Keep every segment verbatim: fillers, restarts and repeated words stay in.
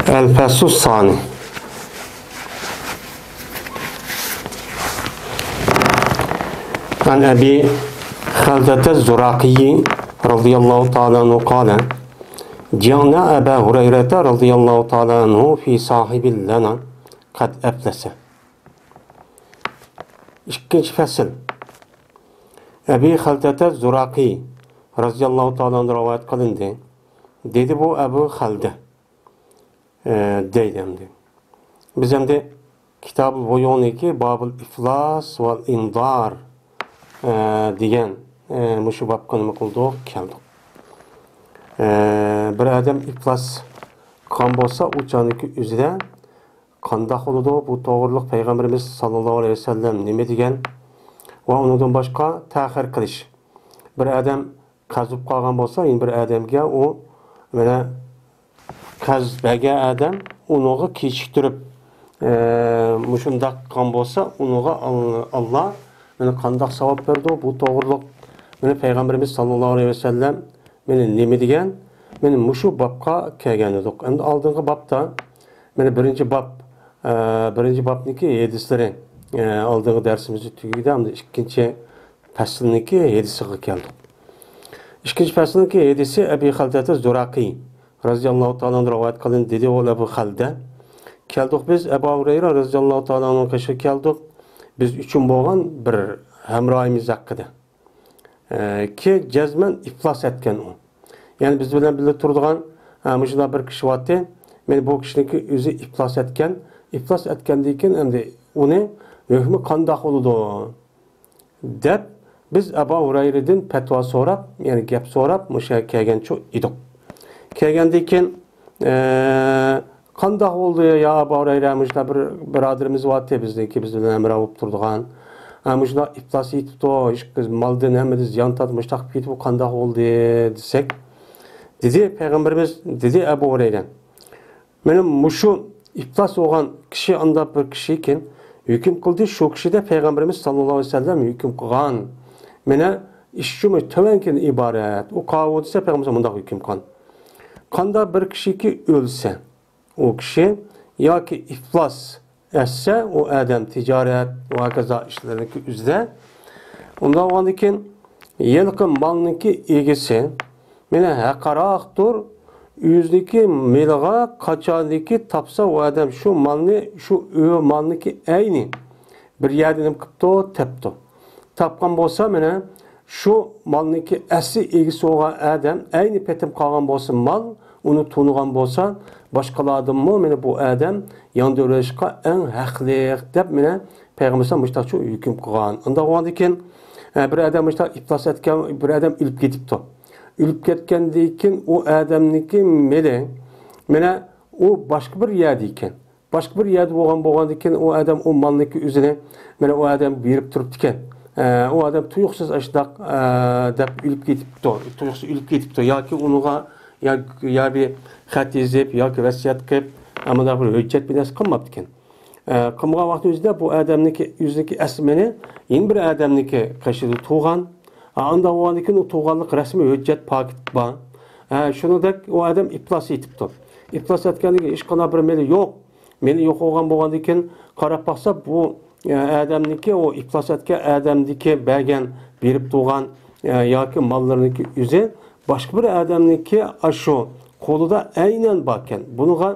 الفصل الثاني. عن أبي خلدة الزرقي رضي الله تعالى عنه قال: جئنا أبا هريرة رضي الله تعالى عنه في صاحب لنا قد أفلس. ئىككىنچى پەسىل. ئەبى خەلدەتە زۇراقى رەزىياللاھۇ تائالا ئەنھۇ رىۋايەت قىلىندى. دېدى بۇ ئەبۇ خەلدە، ئە، دەيدۇ ئەمدى. بىز ئەمدى كىتابۇل بۇيۇنىكى بابۇل ئىفلاس ۋەل ئىنزار، ئە، دېگەن، ئە، مۇشۇ بابقا نېمە قىلدۇق؟ كەلدۇق. ئە، بىر ئادەم ئىپلاس قىلغان بولسا، ئۇ چاغدىكى ئۆزىدە قانداق بولىدۇ؟ بۇ توغرىلىق پەيغەمبىرىمىز ساللاللاھۇ ئەلەيھى ۋەسەللەم نېمە دېگەن؟ ۋە ئۇنىڭدىن باشقا تەخىر قىلىش. بىر ئادەم قەرز بولۇپ قالغان بولسا، يەنە بىر ئادەمگە ئۇ مانا قەرز بەرگەن ئادەم ئۇنىڭغا كېچىكتۈرۈپ، ئە، مۇشۇنداق قىلغان بولسا، ئۇنىڭغا ئال-، ئاللا مانا قانداق ساۋاب بېرىدۇ؟ بۇ توغرىلىق مانا پەيغەمبىرىمىز ساللاللاھۇ ئەلەيھى ۋەسەللەم مانا نېمە دېگەن؟ مانا مۇشۇ بابقا كەلگەن ئىدۇق. ئەمدى ئالدىنقى بابتا، مانا بىرىنچى باب، ئە، بىرىنچى بابنىڭكى ھەدىسلىرى، ئە، ئالدىنقى دەرسىمىزدە تۈگىدى، ئەمدى ئىككىنچى پەسىلنىڭكى ھەدىسىگە كەلدۇق. ئىككىنچى پەسىلنىڭكى ھەدىسى ئەبى خەلدەتە زۇراقى رەزىياللاھۇ تائالا ئەنھۇ رىۋايەت قىلىندى. دېدى ئۇ ئەبۇ خەلدە، كەلدۇق بىز ئەبۇ ھۇرەيرە رەزىياللاھۇ تائالا ئەنھۇنىڭ قېشىغا كەلدۇق. بىز ئۈچۈن بولغان بىر ھەمراھىمىز ھەققىدە. ئە، كى جەزمەن ئىپلاس ئەتكەن ئۇ. يەنى بىز بىلەن بىللە تۇرىدىغان، ئە، مۇشۇنداق بىر كىشى بارتى. مانا بۇ كىشىنىڭكى ئۆزى ئىپلاس ئەتكەن. ئىپلاس ئەتكەندىن كېيىن ئەمدى ئۇنى ھۆكمى قانداق بولىدۇ؟ دەپ، بىز ئەبۇ ھۇرەيرىدىن پەتىۋا سوراپ، يەنى گەپ سوراپ، مۇشۇ يەرگە كەلگەنچۇ ئىدۇق. كەلگەندىن كېيىن، ئە، قانداق بولدى يا ئەبۇ ھۇرەيرە، مۇشۇنداق بىر بۇرادىرىمىز بارتى بىزنىڭكى، بىز بىلەن ھەمراھ بولۇپ تۇرىدىغان. ھە، مۇشۇنداق ئىپلاس يېتىپتۇ، ھېچ مالدىن ھەممىدىن زىيان تارتىپ، مۇشۇنداق قىلىپ كېتىپ، قانداق بولدى دېسەك، دېدى پەيغەمبىرىمىز، دېدى ئەبۇ ھۇرەيرە. مانا مۇشۇ ئىپلاس بولغان كىشى ئانداق بىر كىشىكەن، ھۆكۈم قىلدى، شۇ كىشىدە پەيغەمبىرىمىز ساللاللاھۇ ئەلەيھى ۋەسەللەم ھۆكۈم قىلغان. مانا ئىش شۇمۇ تۆۋەنكىن ئىبارەت. ئۇ قاۋۇ دېسە پەيغەمبىرىمىز مۇنداق ھۆكۈم قىلغان. قانداق بىر كىشىكى ئۆلسە، ئۇ كىشى ياكى ئىپلاس ئەتسە، ئۇ ئادەم تىجارەت ۋە ھاكازا ئىشلىرىنىڭكى ئۆزىدە. ئۇنداق بولغاندىكىن، ھېلىقى مالنىڭكى ئىگىسى مانا ھەققىراقتۇر، ئۆزىنىڭكى مېلىغا قاچانكى تاپسا، ئۇ ئادەم شۇ مالنى، شۇ ئۆ مالنىڭكى ئەينى بىر يەردىن نېمە قىپتۇ، تەپتۇ. تاپقان بولسا، مانا شۇ مالنىڭكى ئەسلى ئىگىسى بولغان ئادەم، ئەينى پېتىم قالغان بولسا مال، ئۇنى تونۇغان بولسا، باشقىلاردىنمۇ مانا بۇ ئادەم ياندۇرۇلۇشقا ئەڭ ھەقلىق دەپ، مانا پەيغەمبەر مۇشتاقچۇ ھۆكۈم قىلغان. ئۇنداق بولغاندىكىن، ئە، بىر ئادەم مۇشتاق ئىپلاس ئەتكەن، بىر ئادەم ئۆلۈپ كېتىپتۇ. ئۆلۈپ كەتكەندىن كېيىن ئۇ ئادەمنىڭكى مېلى، مانا ئۇ باشقا بىر يەردە ئىكەن. باشقا بىر يەردە بولغان، بولغاندىن كېيىن ئۇ ئادەم ئۇ مالنىڭكى ئۆزىنى، مانا ئۇ ئادەم بېرىپ تۇرۇپتىكەن. ئە، ئۇ ئادەم تۇيۇقسىز ئاشۇنداق، ئە، دەپ ئۆلۈپ كېتىپتۇ. تۇيۇقسىز ئۆلۈپ كېتىپتۇ. ياكى ئۇنىڭغا يا، يا بىر خەت يېزىپ، ياكى ۋەسىيەت قىلىپ، ئە، مۇنداق بىر ھۆججەت بىر نەرسە قىلماپتىكەن. ئە، قىلمىغان ۋاقتى ئۆزىدە بۇ ئادەمنىڭكى، ئۆزىنىڭكى ئەسلى مېلى يەنە بىر ئادەمنىڭكى قېشىدا تۇغان. ئە، ئانداق بولغاندىن كېيىن ئۇ تۇغانلىق رەسمىي ھۆججەت پاكىت بار. ئە، شۇنىڭدەك ئۇ ئادەم ئىپلاس ئېتىپتۇ. ئىپلاس ئەتكەندىن كېيىن ھېچقانداق بىر مېلى يوق. مېلى يوق بولغان، بولغاندىن كېيىن قاراپ باقسا، بۇ، ئە، ئادەمنىڭكى، ئۇ ئىپلاس ئەتكەن ئادەمنىڭكى بەرگەن، بېرىپ تۇرغان، ئە، ياكى ماللىرىنىڭكى ئۆزى باشقا بىر ئادەمنىڭكى ئاشۇ قولىدا ئەينەن باركەن. بۇنىڭغا،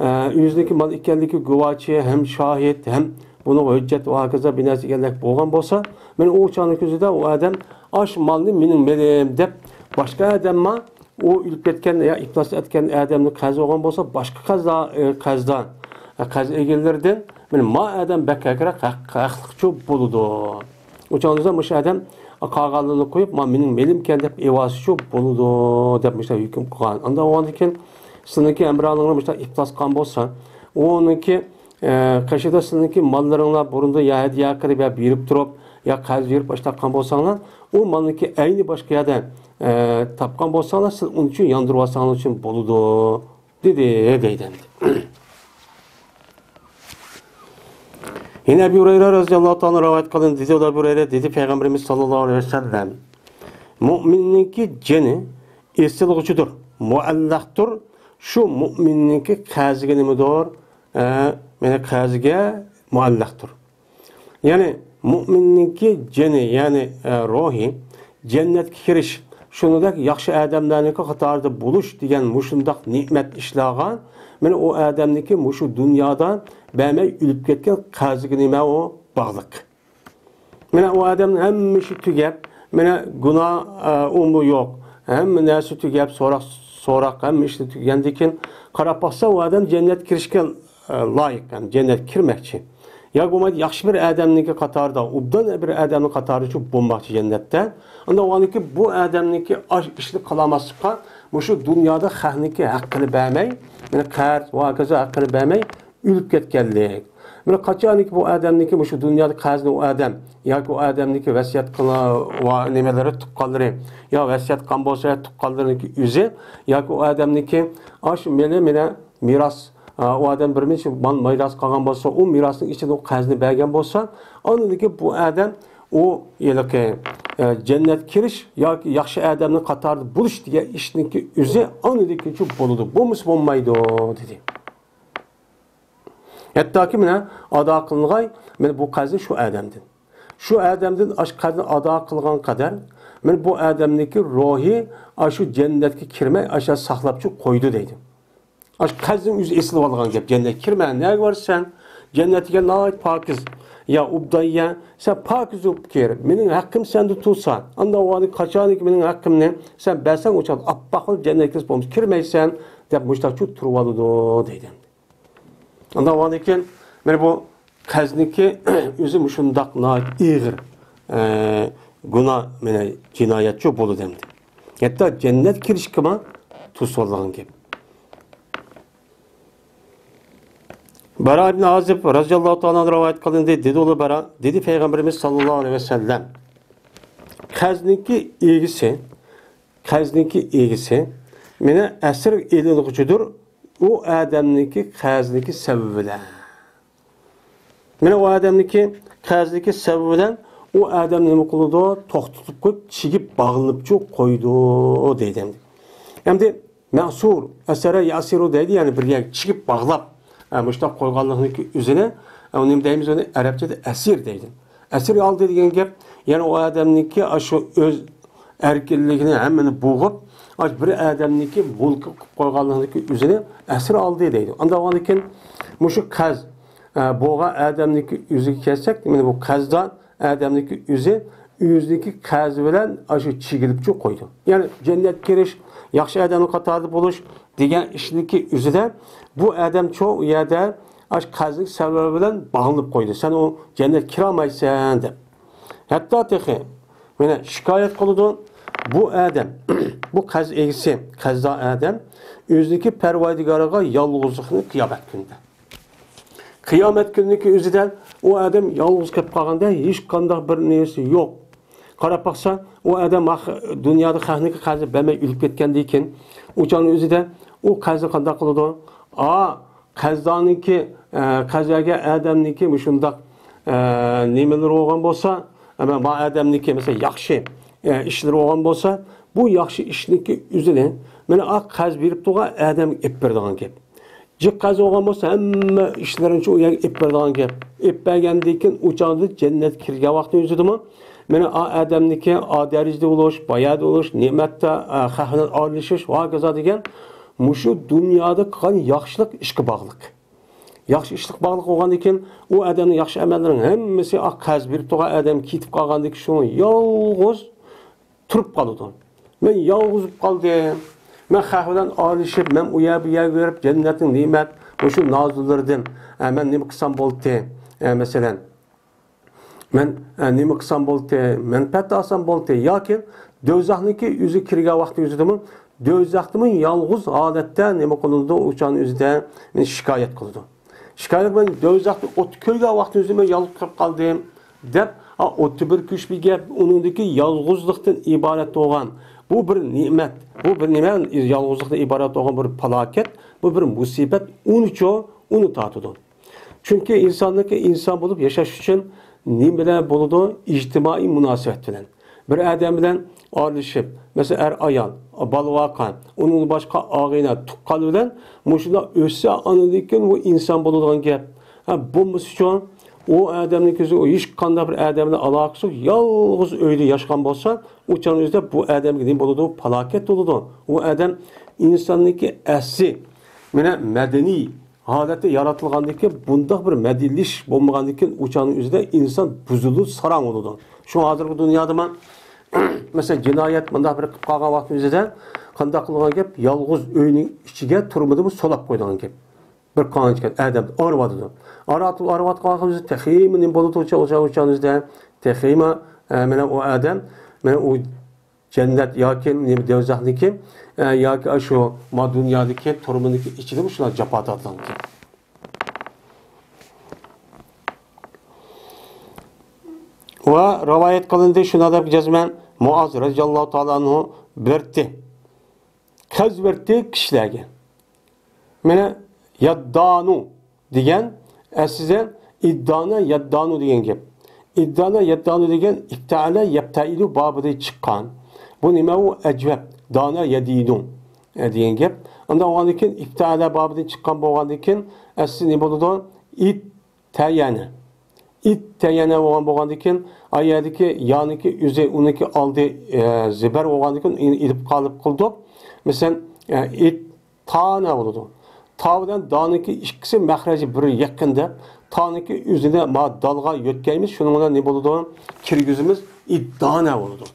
ئە، ئۆزىنىڭكى مال ئىكەنلىكى گۇۋاچى ھەم شاھىت ھەم بۇنىڭغا ھۆججەت ۋە ھاكازا بىر نەرسە ئىكەنلىك بولغان بولسا، مانا ئۇ چاغنىڭ كۆزىدە ئۇ ئادەم ئاشۇ مالنى مېنىڭ مېلىم دەپ باشقا ئادەممۇ ئۇ ئۆلۈپ كەتكەن يا ئىپلاس ئەتكەن ئادەمنى قەرز بولغان بولسا، باشقا قەرزدار، ئە، قەرزدار، ئە، قەرز ئېگىلىرىدىن، مانا، ما ئادەم بەك ھەقرەك، ھەق-، ھەقلىقچۇ بولىدۇ. ئۇ چاغدا مۇشۇ ئادەم قالغانلىرىنى قويۇپ، ما، مېنىڭ مېلىمكەن دەپ ئېۋاسىچۇ بولىدۇ، دەپ مۇشۇنداق ھۆكۈم قىلغان. ئاندىن ئۇنىڭدىن كېيىن سىلىنىڭكى ھەمراھلىرىڭلار مۇشۇنداق ئىپلاس قىلغان بولسا، ئۇنىڭكى، ئە، قېشىدا سىلىنىڭكى ماللىرىڭلار بۇرۇندا يا ھەدىيە قىلىپ يا بېرىپ تۇرۇپ، يا قەرز بېرىپ ئاشۇنداق قىلغان بولساڭلار، ئۇ مالنىڭكى ئەينى باشقا يەردە، ئە، تاپقان بولساڭلار، سىز ئۇنىڭ ئۈچۈن ياندۇرۇۋالساڭلار ئۈچۈن بولىدۇ، دېدى، دەيدۇ ئەمدى. يەنە ئەبۇ ھۇرەيرە رەزىياللاھۇ تائالا رىۋايەت قىلىندى، دېدى، ئەبۇ ھۇرەيرە دېدى، پەيغەمبىرىمىز ساللاللاھۇ ئەلەيھى ۋەسەللەم، مۇئمىننىڭكى جېنى ئېسىلغۇچىدۇر، مۇئەللەقتۇر، شۇ مۇئمىننىڭكى قەرزىگە نېمىدۇر؟ ئە، مانا قەرزىگە مۇئەللەقتۇر. يەنى مۇئمىننىڭكى جېنى، يەنى، ئە، روھى جەننەتكە كىرىش، شۇنىڭدەك ياخشى ئادەملەرنىڭكى قاتارىدا بولۇش دېگەن مۇشۇنداق نېمەت ئىشلارغا، مانا ئۇ ئادەمنىڭكى مۇشۇ دۇنيادا بەرمەي ئۆلۈپ كەتكەن قەرزىگە نېمە ئۇ؟ باغلىق. مانا ئۇ ئادەمنىڭ ھەممە ئىشى تۈگەپ، مانا گۇناھ، ئە، ئۇمۇ يوق. ھەممە نەرسە تۈگەپ، سوراق، سوراق، ھەممە ئىشى تۈگىگەندىن كېيىن قاراپ باقسا، ئۇ ئادەم جەننەتكە كىرىشكە، ئە، لايىق، يەنى جەننەتكە كىرمەكچى. ياكى بولمىدى ياخشى بىر ئادەمنىڭكى قاتارىدا، ئوبدان بىر ئادەمنىڭ قاتارىدا شۇ بولماقچى جەننەتتە. ئۇنداق بولغاندىكىن بۇ ئادەمنىڭكى ئاش ئىشنى قىلالماسلىققا، مۇشۇ دۇنيادا خەقنىڭكى ھەققىنى بەرمەي، يەنى قەرز ۋە ھاكازا ھەققىنى بەرمەي، ئۆلۈپ كەتكەنلىك. مانا قاچانكى بۇ ئادەمنىڭكى مۇشۇ دۇنيادا قەرزىنى ئۇ ئادەم ياكى ئۇ ئادەمنىڭكى ۋەسىيەت قىلغان ۋە نېمىلىرى تۇغقانلىرى يا ۋەسىيەت قىلغان بولسا تۇغقانلىرىنىڭكى ئۆزى ياكى ئۇ ئادەمنىڭكى ئاشۇ مېلى مانا مىراس، ئا، ئۇ ئادەم بىر مىنچە مال مىراس قالغان بولسا، ئۇ مىراسنىڭ ئىچىدە ئۇ قەرزنى بەرگەن بولسا، ئاندىن كېيىن بۇ ئادەم ئۇ ھېلىقى، ئە، جەننەتكە كىرىش ياكى ياخشى ئادەمنىڭ قاتارىدا بولۇش دېگەن ئىشنىڭكى ئۆزى ئاندىن كېيىنچە بولىدۇ، بولمىسا بولمايدۇ، دېدى. ھەتتاكى مانا ئادا قىلىنغاي، مانا بۇ قەرزنى شۇ ئادەمدىن. شۇ ئادەمدىن ئاشۇ قەرزنى ئادا قىلغان قەدەر، مانا بۇ ئادەمنىڭكى روھى ئاشۇ جەننەتكە كىرمەي، ئاشۇ ساقلاپچۇ قويدى دەيدۇ. ئاشۇ قەرزنى ئۆزى ئېسىلىۋالغان گەپ، جەننەتكە كىرمە، نەگە بارىسەن؟ جەننەت دېگەن ناھايىتى پاكىز. يا ئوبدان يەر، سەن پاكىز بولۇپ كىر، مېنىڭ ھەققىم سەندە تۇرسا. ئانداق ۋاقىتتا قاچانكى مېنىڭ ھەققىمنى سەن بەرسەڭ، ئۇ چاغدا ئاپئاق بولۇپ جەننەتكە كىرسە بولمىسا كىرمەيسەن، دەپ مۇشتاقچۇ تۇرۇۋالىدۇ دەيدۇ. ئانداق بولغاندىكىن، مانا بۇ قەرزنىڭكى ئۆزى مۇشۇنداق ناھايىتى ئېغىر، ئە، گۇناھ، مانا جىنايەتچۇ بولىدۇ ئەمدى. ھەتتا جەننەتكە كىرىشكىمۇ توسۇۋالغان گەپ. بارا ئىبن ئازىب رازىياللاھۇ تائالا ئەنھۇ رىۋايەت قىلىندى، دېدى ئۇلار بارا، دېدى پەيغەمبىرىمىز ساللاللاھۇ ئەلەيھى ۋەسەللەم، قەرزنىڭكى ئىگىسى، قەرزنىڭكى ئىگىسى، مانا ئەسىر ئېلىنغۇچىدۇر، ئۇ ئادەمنىڭكى قەرزنىڭكى سەۋەبى بىلەن. مانا ئۇ ئادەمنىڭكى قەرزدىكى سەۋەبى بىلەن ئۇ ئادەمنى نېمە قىلىدۇ؟ توختىتىپ قويۇپ، چىگىپ باغلىنىپچۇ قويىدۇ، دەيدۇ ئەمدى. ئەمدى مەسۇر، ئەسەرە يەسىرۇ دەيدۇ، يەنى بىر يەرگە چىگىپ باغلاپ، ئە، مۇشۇنداق قويغانلىقنىڭكى ئۆزىنى، ئە، ئۇ نېمە دەيمىز ئۇنى؟ ئەرەبچىدە ئەسىر دەيدۇ. ئەسىر ئالدى دېگەن گەپ، يەنى ئۇ ئادەمنىڭكى ئاشۇ ئۆز ئەركىنلىكىنى ھەممىنى بوغۇپ، ئاشۇ بىر ئادەمنىڭكى مۈلكى قىلىپ قويغانلىقنىڭكى ئۆزىنى ئەسىر ئالدى دەيدۇ. ئانداق بولغاندىكىن مۇشۇ قەرز، ئە، بولغان ئادەمنىڭكى ئۆزىگە كەلسەك، مانا بۇ قەرزدار ئادەمنىڭكى ئۆزى، ئۆزىنىڭكى قەرزى بىلەن ئاشۇ چىگىلىپچۇ قويدى. يەنى جەننەتكە كىرىش، ياخشى ئادەمنىڭ قاتارىدا بولۇش دېگەن ئىشنىڭكى ئۆزىدە بۇ ئادەمچۇ ئۇ يەردە ئاشۇ قەرزنىڭ سەۋەبى بىلەن باغلىنىپ قويدى. سەن ئۇ جەننەتكە كىرەلمەيسەن دەپ. ھەتتا تېخى مانا شىكايەت قىلىدۇ. بۇ ئادەم، بۇ قەرز ئىگىسى، قەرزدار ئادەم ئۆزىنىڭكى پەرۋەردىگارىغا يالغۇزلۇقنى قىيامەت كۈنىدە. قىيامەت كۈنىنىڭكى ئۆزىدە ئۇ ئادەم يالغۇز قېلىپ قالغاندا ھېچقانداق بىر نېمىسى يوق. قاراپ باقسا، ئۇ ئادەم ۋاق-، دۇنيادا خەقنىڭكى قەرزى بەرمەي ئۆلۈپ كەتكەندىن كېيىن، ئۇ چاغنىڭ ئۆزىدە ئۇ قەرزنى قانداق قىلىدۇ؟ ئا، قەرزدارنىڭكى، ئە، قەرزدارغا ئادەمنىڭكى مۇشۇنداق، ئە، نېمىلىرى بولغان بولسا، ئە، ما ئادەمنىڭكى، مەسىلەن، ياخشى، ئە، ئىشلىرى بولغان بولسا، بۇ ياخشى ئىشنىڭكى ئۆزىنى، مانا، ئا، قەرز بېرىپ تۇرغان ئادەمگە ئېلىپ بېرىدىغان گەپ. جىق قەرز بولغان بولسا، ھەممە ئىشلىرىنى شۇ يەرگە ئېلىپ بېرىدىغان گەپ. ئېلىپ بەرگەندىن كېيىن، ئۇ چاغدا جەننەتكە كىرگەن ۋاقتى ئۆزىدىمۇ، مانا، ئا، ئادەمنىڭكى ئا دەرىجىدە بولۇش، بايادە بولۇش، نېمەتتە، ئا، خەق بىلەن ئارىلىشىش ۋە ھاكازا دېگەن مۇشۇ دۇنيادا قىلغان ياخشىلىق ئىشقا باغلىق. ياخشى ئىشلىق باغلىق بولغاندىن كېيىن، ئۇ ئادەمنىڭ ياخشى ئەمەللىرىنىڭ ھەممىسى، ئا، قەرز بېرىپ تۇرغان ئادەم كېتىپ قالغاندىن كېيىن، شۇ يالغۇز تۇرۇپ قالىدۇ. مەن يالغۇز بولۇپ قالدىم. مەن خەق بىلەن ئارىلىشىپ، مەن ئۇ يەر، بۇ يەرگە بېرىپ، جەننەتنىڭ نېمەت، مۇشۇ نازۇلىرىدىن، ئە، مەن نېمە قىلسام بولدى؟ ئە، مەسىلەن، مەن، ئە، نېمە قىلسام بولدى؟ مەنپەئەت ئالسام بولدى؟ ياكى دوزاخنىڭكى ئۆزى كىرگەن ۋاقتى ئۆزىدىمۇ، دوزاختىمۇ يالغۇز ھالەتتە نېمە قىلىدۇ؟ ئۇ چاغنىڭ ئۆزىدە مېنى شىكايەت قىلىدۇ. شىكايەت بىلەن دوزاختا ئوتتا كۆيگەن ۋاقتى ئۆزى مەن يالغۇز قېلىپ قالدىم، دەپ، ئا، ئوتتا بىر كۈچ بىر گەپ، ئۇنىڭدىكى يالغۇزلۇقتىن ئىبارەت بولغان، بۇ بىر نېمەت، بۇ بىر نېمە، يالغۇزلۇقتىن ئىبارەت بولغان بىر پالاكەت، بۇ بىر مۇسىبەت، ئۇنىچۇ، ئۇنى تارتىدۇ. چۈنكى ئىنساننىڭكى ئىنسان بولۇپ ياشاش ئۈچۈن نېمە بىلەن بولىدۇ؟ ئىجتىمائىي مۇناسىۋەت بىلەن. بىر ئادەم بىلەن ئارىلىشىپ، مەسىلەن، ئەر-ئايال، بالا-ۋاقا، ئۇنىڭدىن باشقا ئاغىنە، تۇغقان بىلەن مۇشۇنداق ئۆتسە، ئاندىن كېيىن ئۇ ئىنسان بولىدىغان گەپ. ھە، بولمىسىچۇ، ئۇ ئادەمنىڭ كۆزى، ئۇ ھېچقانداق بىر ئادەم بىلەن ئالاقىسى يوق، يالغۇز ئۆيدە ياشىغان بولسا، ئۇ چاغنىڭ ئۆزىدە بۇ ئادەمگە نېمە بولىدۇ؟ پالاكەت بولىدۇ. ئۇ ئادەم ئىنساننىڭكى ئەسلى، مانا، مەدەنىي ھالەتتە ياراتىلغاندىكىن، بۇنداق بىر مەدەنىيلىشىش بولمىغاندىكىن، ئۇ چاغنىڭ ئۆزىدە ئىنسان بۇزۇلۇپ ساراڭ بولىدۇ. شۇڭا ھازىرقى دۇنيادا ما-، مەسىلەن، جىنايەت مۇنداق بىر قىلىپ قالغان ۋاقتىمىزدا قانداق قىلغان گەپ؟ يالغۇز ئۆينىڭ ئىچىگە تۈرمىدىمۇ سولاپ قويىدىغان گەپ. بىر قانچە ئادەم ئارىۋاتىدۇ. ئارىۋاتىدۇ، ئارىۋاتقان ۋاقتىمىزدا تېخىمۇ نېمە بولىدۇ؟ ئۇ چاغ-، ئۇ چاغ-، ئۇ چاغىمىزدا تېخىمۇ، ئە، مانا ئۇ ئادەم، مانا ئۇ جەننەت ياكى نېمە، دوزاخنىكى، ئە، ياكى ئاشۇ ما دۇنيادىكى تۈرمىنىڭكى ئىچىدىمۇ شۇنداق جاپا تارتىدىكەن. ۋە رىۋايەت قىلىندى شۇنداق دەپ جەزمەن مۇئاز رەزىياللاھۇ تائالا ئەنھۇ بېرىتتى. قەرز بېرىتتى كىشىلەرگە. مانا ياددانۇ دېگەن، ئەسلىدە ئىددانە ياددانۇ دېگەن گەپ. ئىددانە ياددانۇ دېگەن ئىپتەئەلە يەپتەئىلۇ بابىدىن چىققان. بۇ نېمە ئۇ؟ ئەجۋەب. دانە يەدىنۇ، ئە، دېگەن گەپ. ئۇنداق بولغاندىن كېيىن ئىپتەئەلە بابىدىن چىققان بولغاندىن كېيىن ئەسلى نېمە بولىدۇ؟ ئىت تەيەنە. ئىت تەيەنە بولغان، بولغاندىن كېيىن، ئا يەردىكى يانىكى ئۆزى، ئۇنىڭكى ئالدى، ئە، زېبەر بولغاندىن كېيىن ئېلىپ قالىپ قىلدۇق. مەسىلەن، ئە، ئىت تانە بولىدۇ. تا بىلەن دانىڭكى ئىككىسى مەخرەجى بىر يېقىن دەپ، تانىڭكى ئۆزىنى ما دالغا يۆتكەيمىز، شۇنىڭ بىلەن نېمە بولىدۇ؟ كىرگۈزىمىز، ئىددانە بولىدۇ.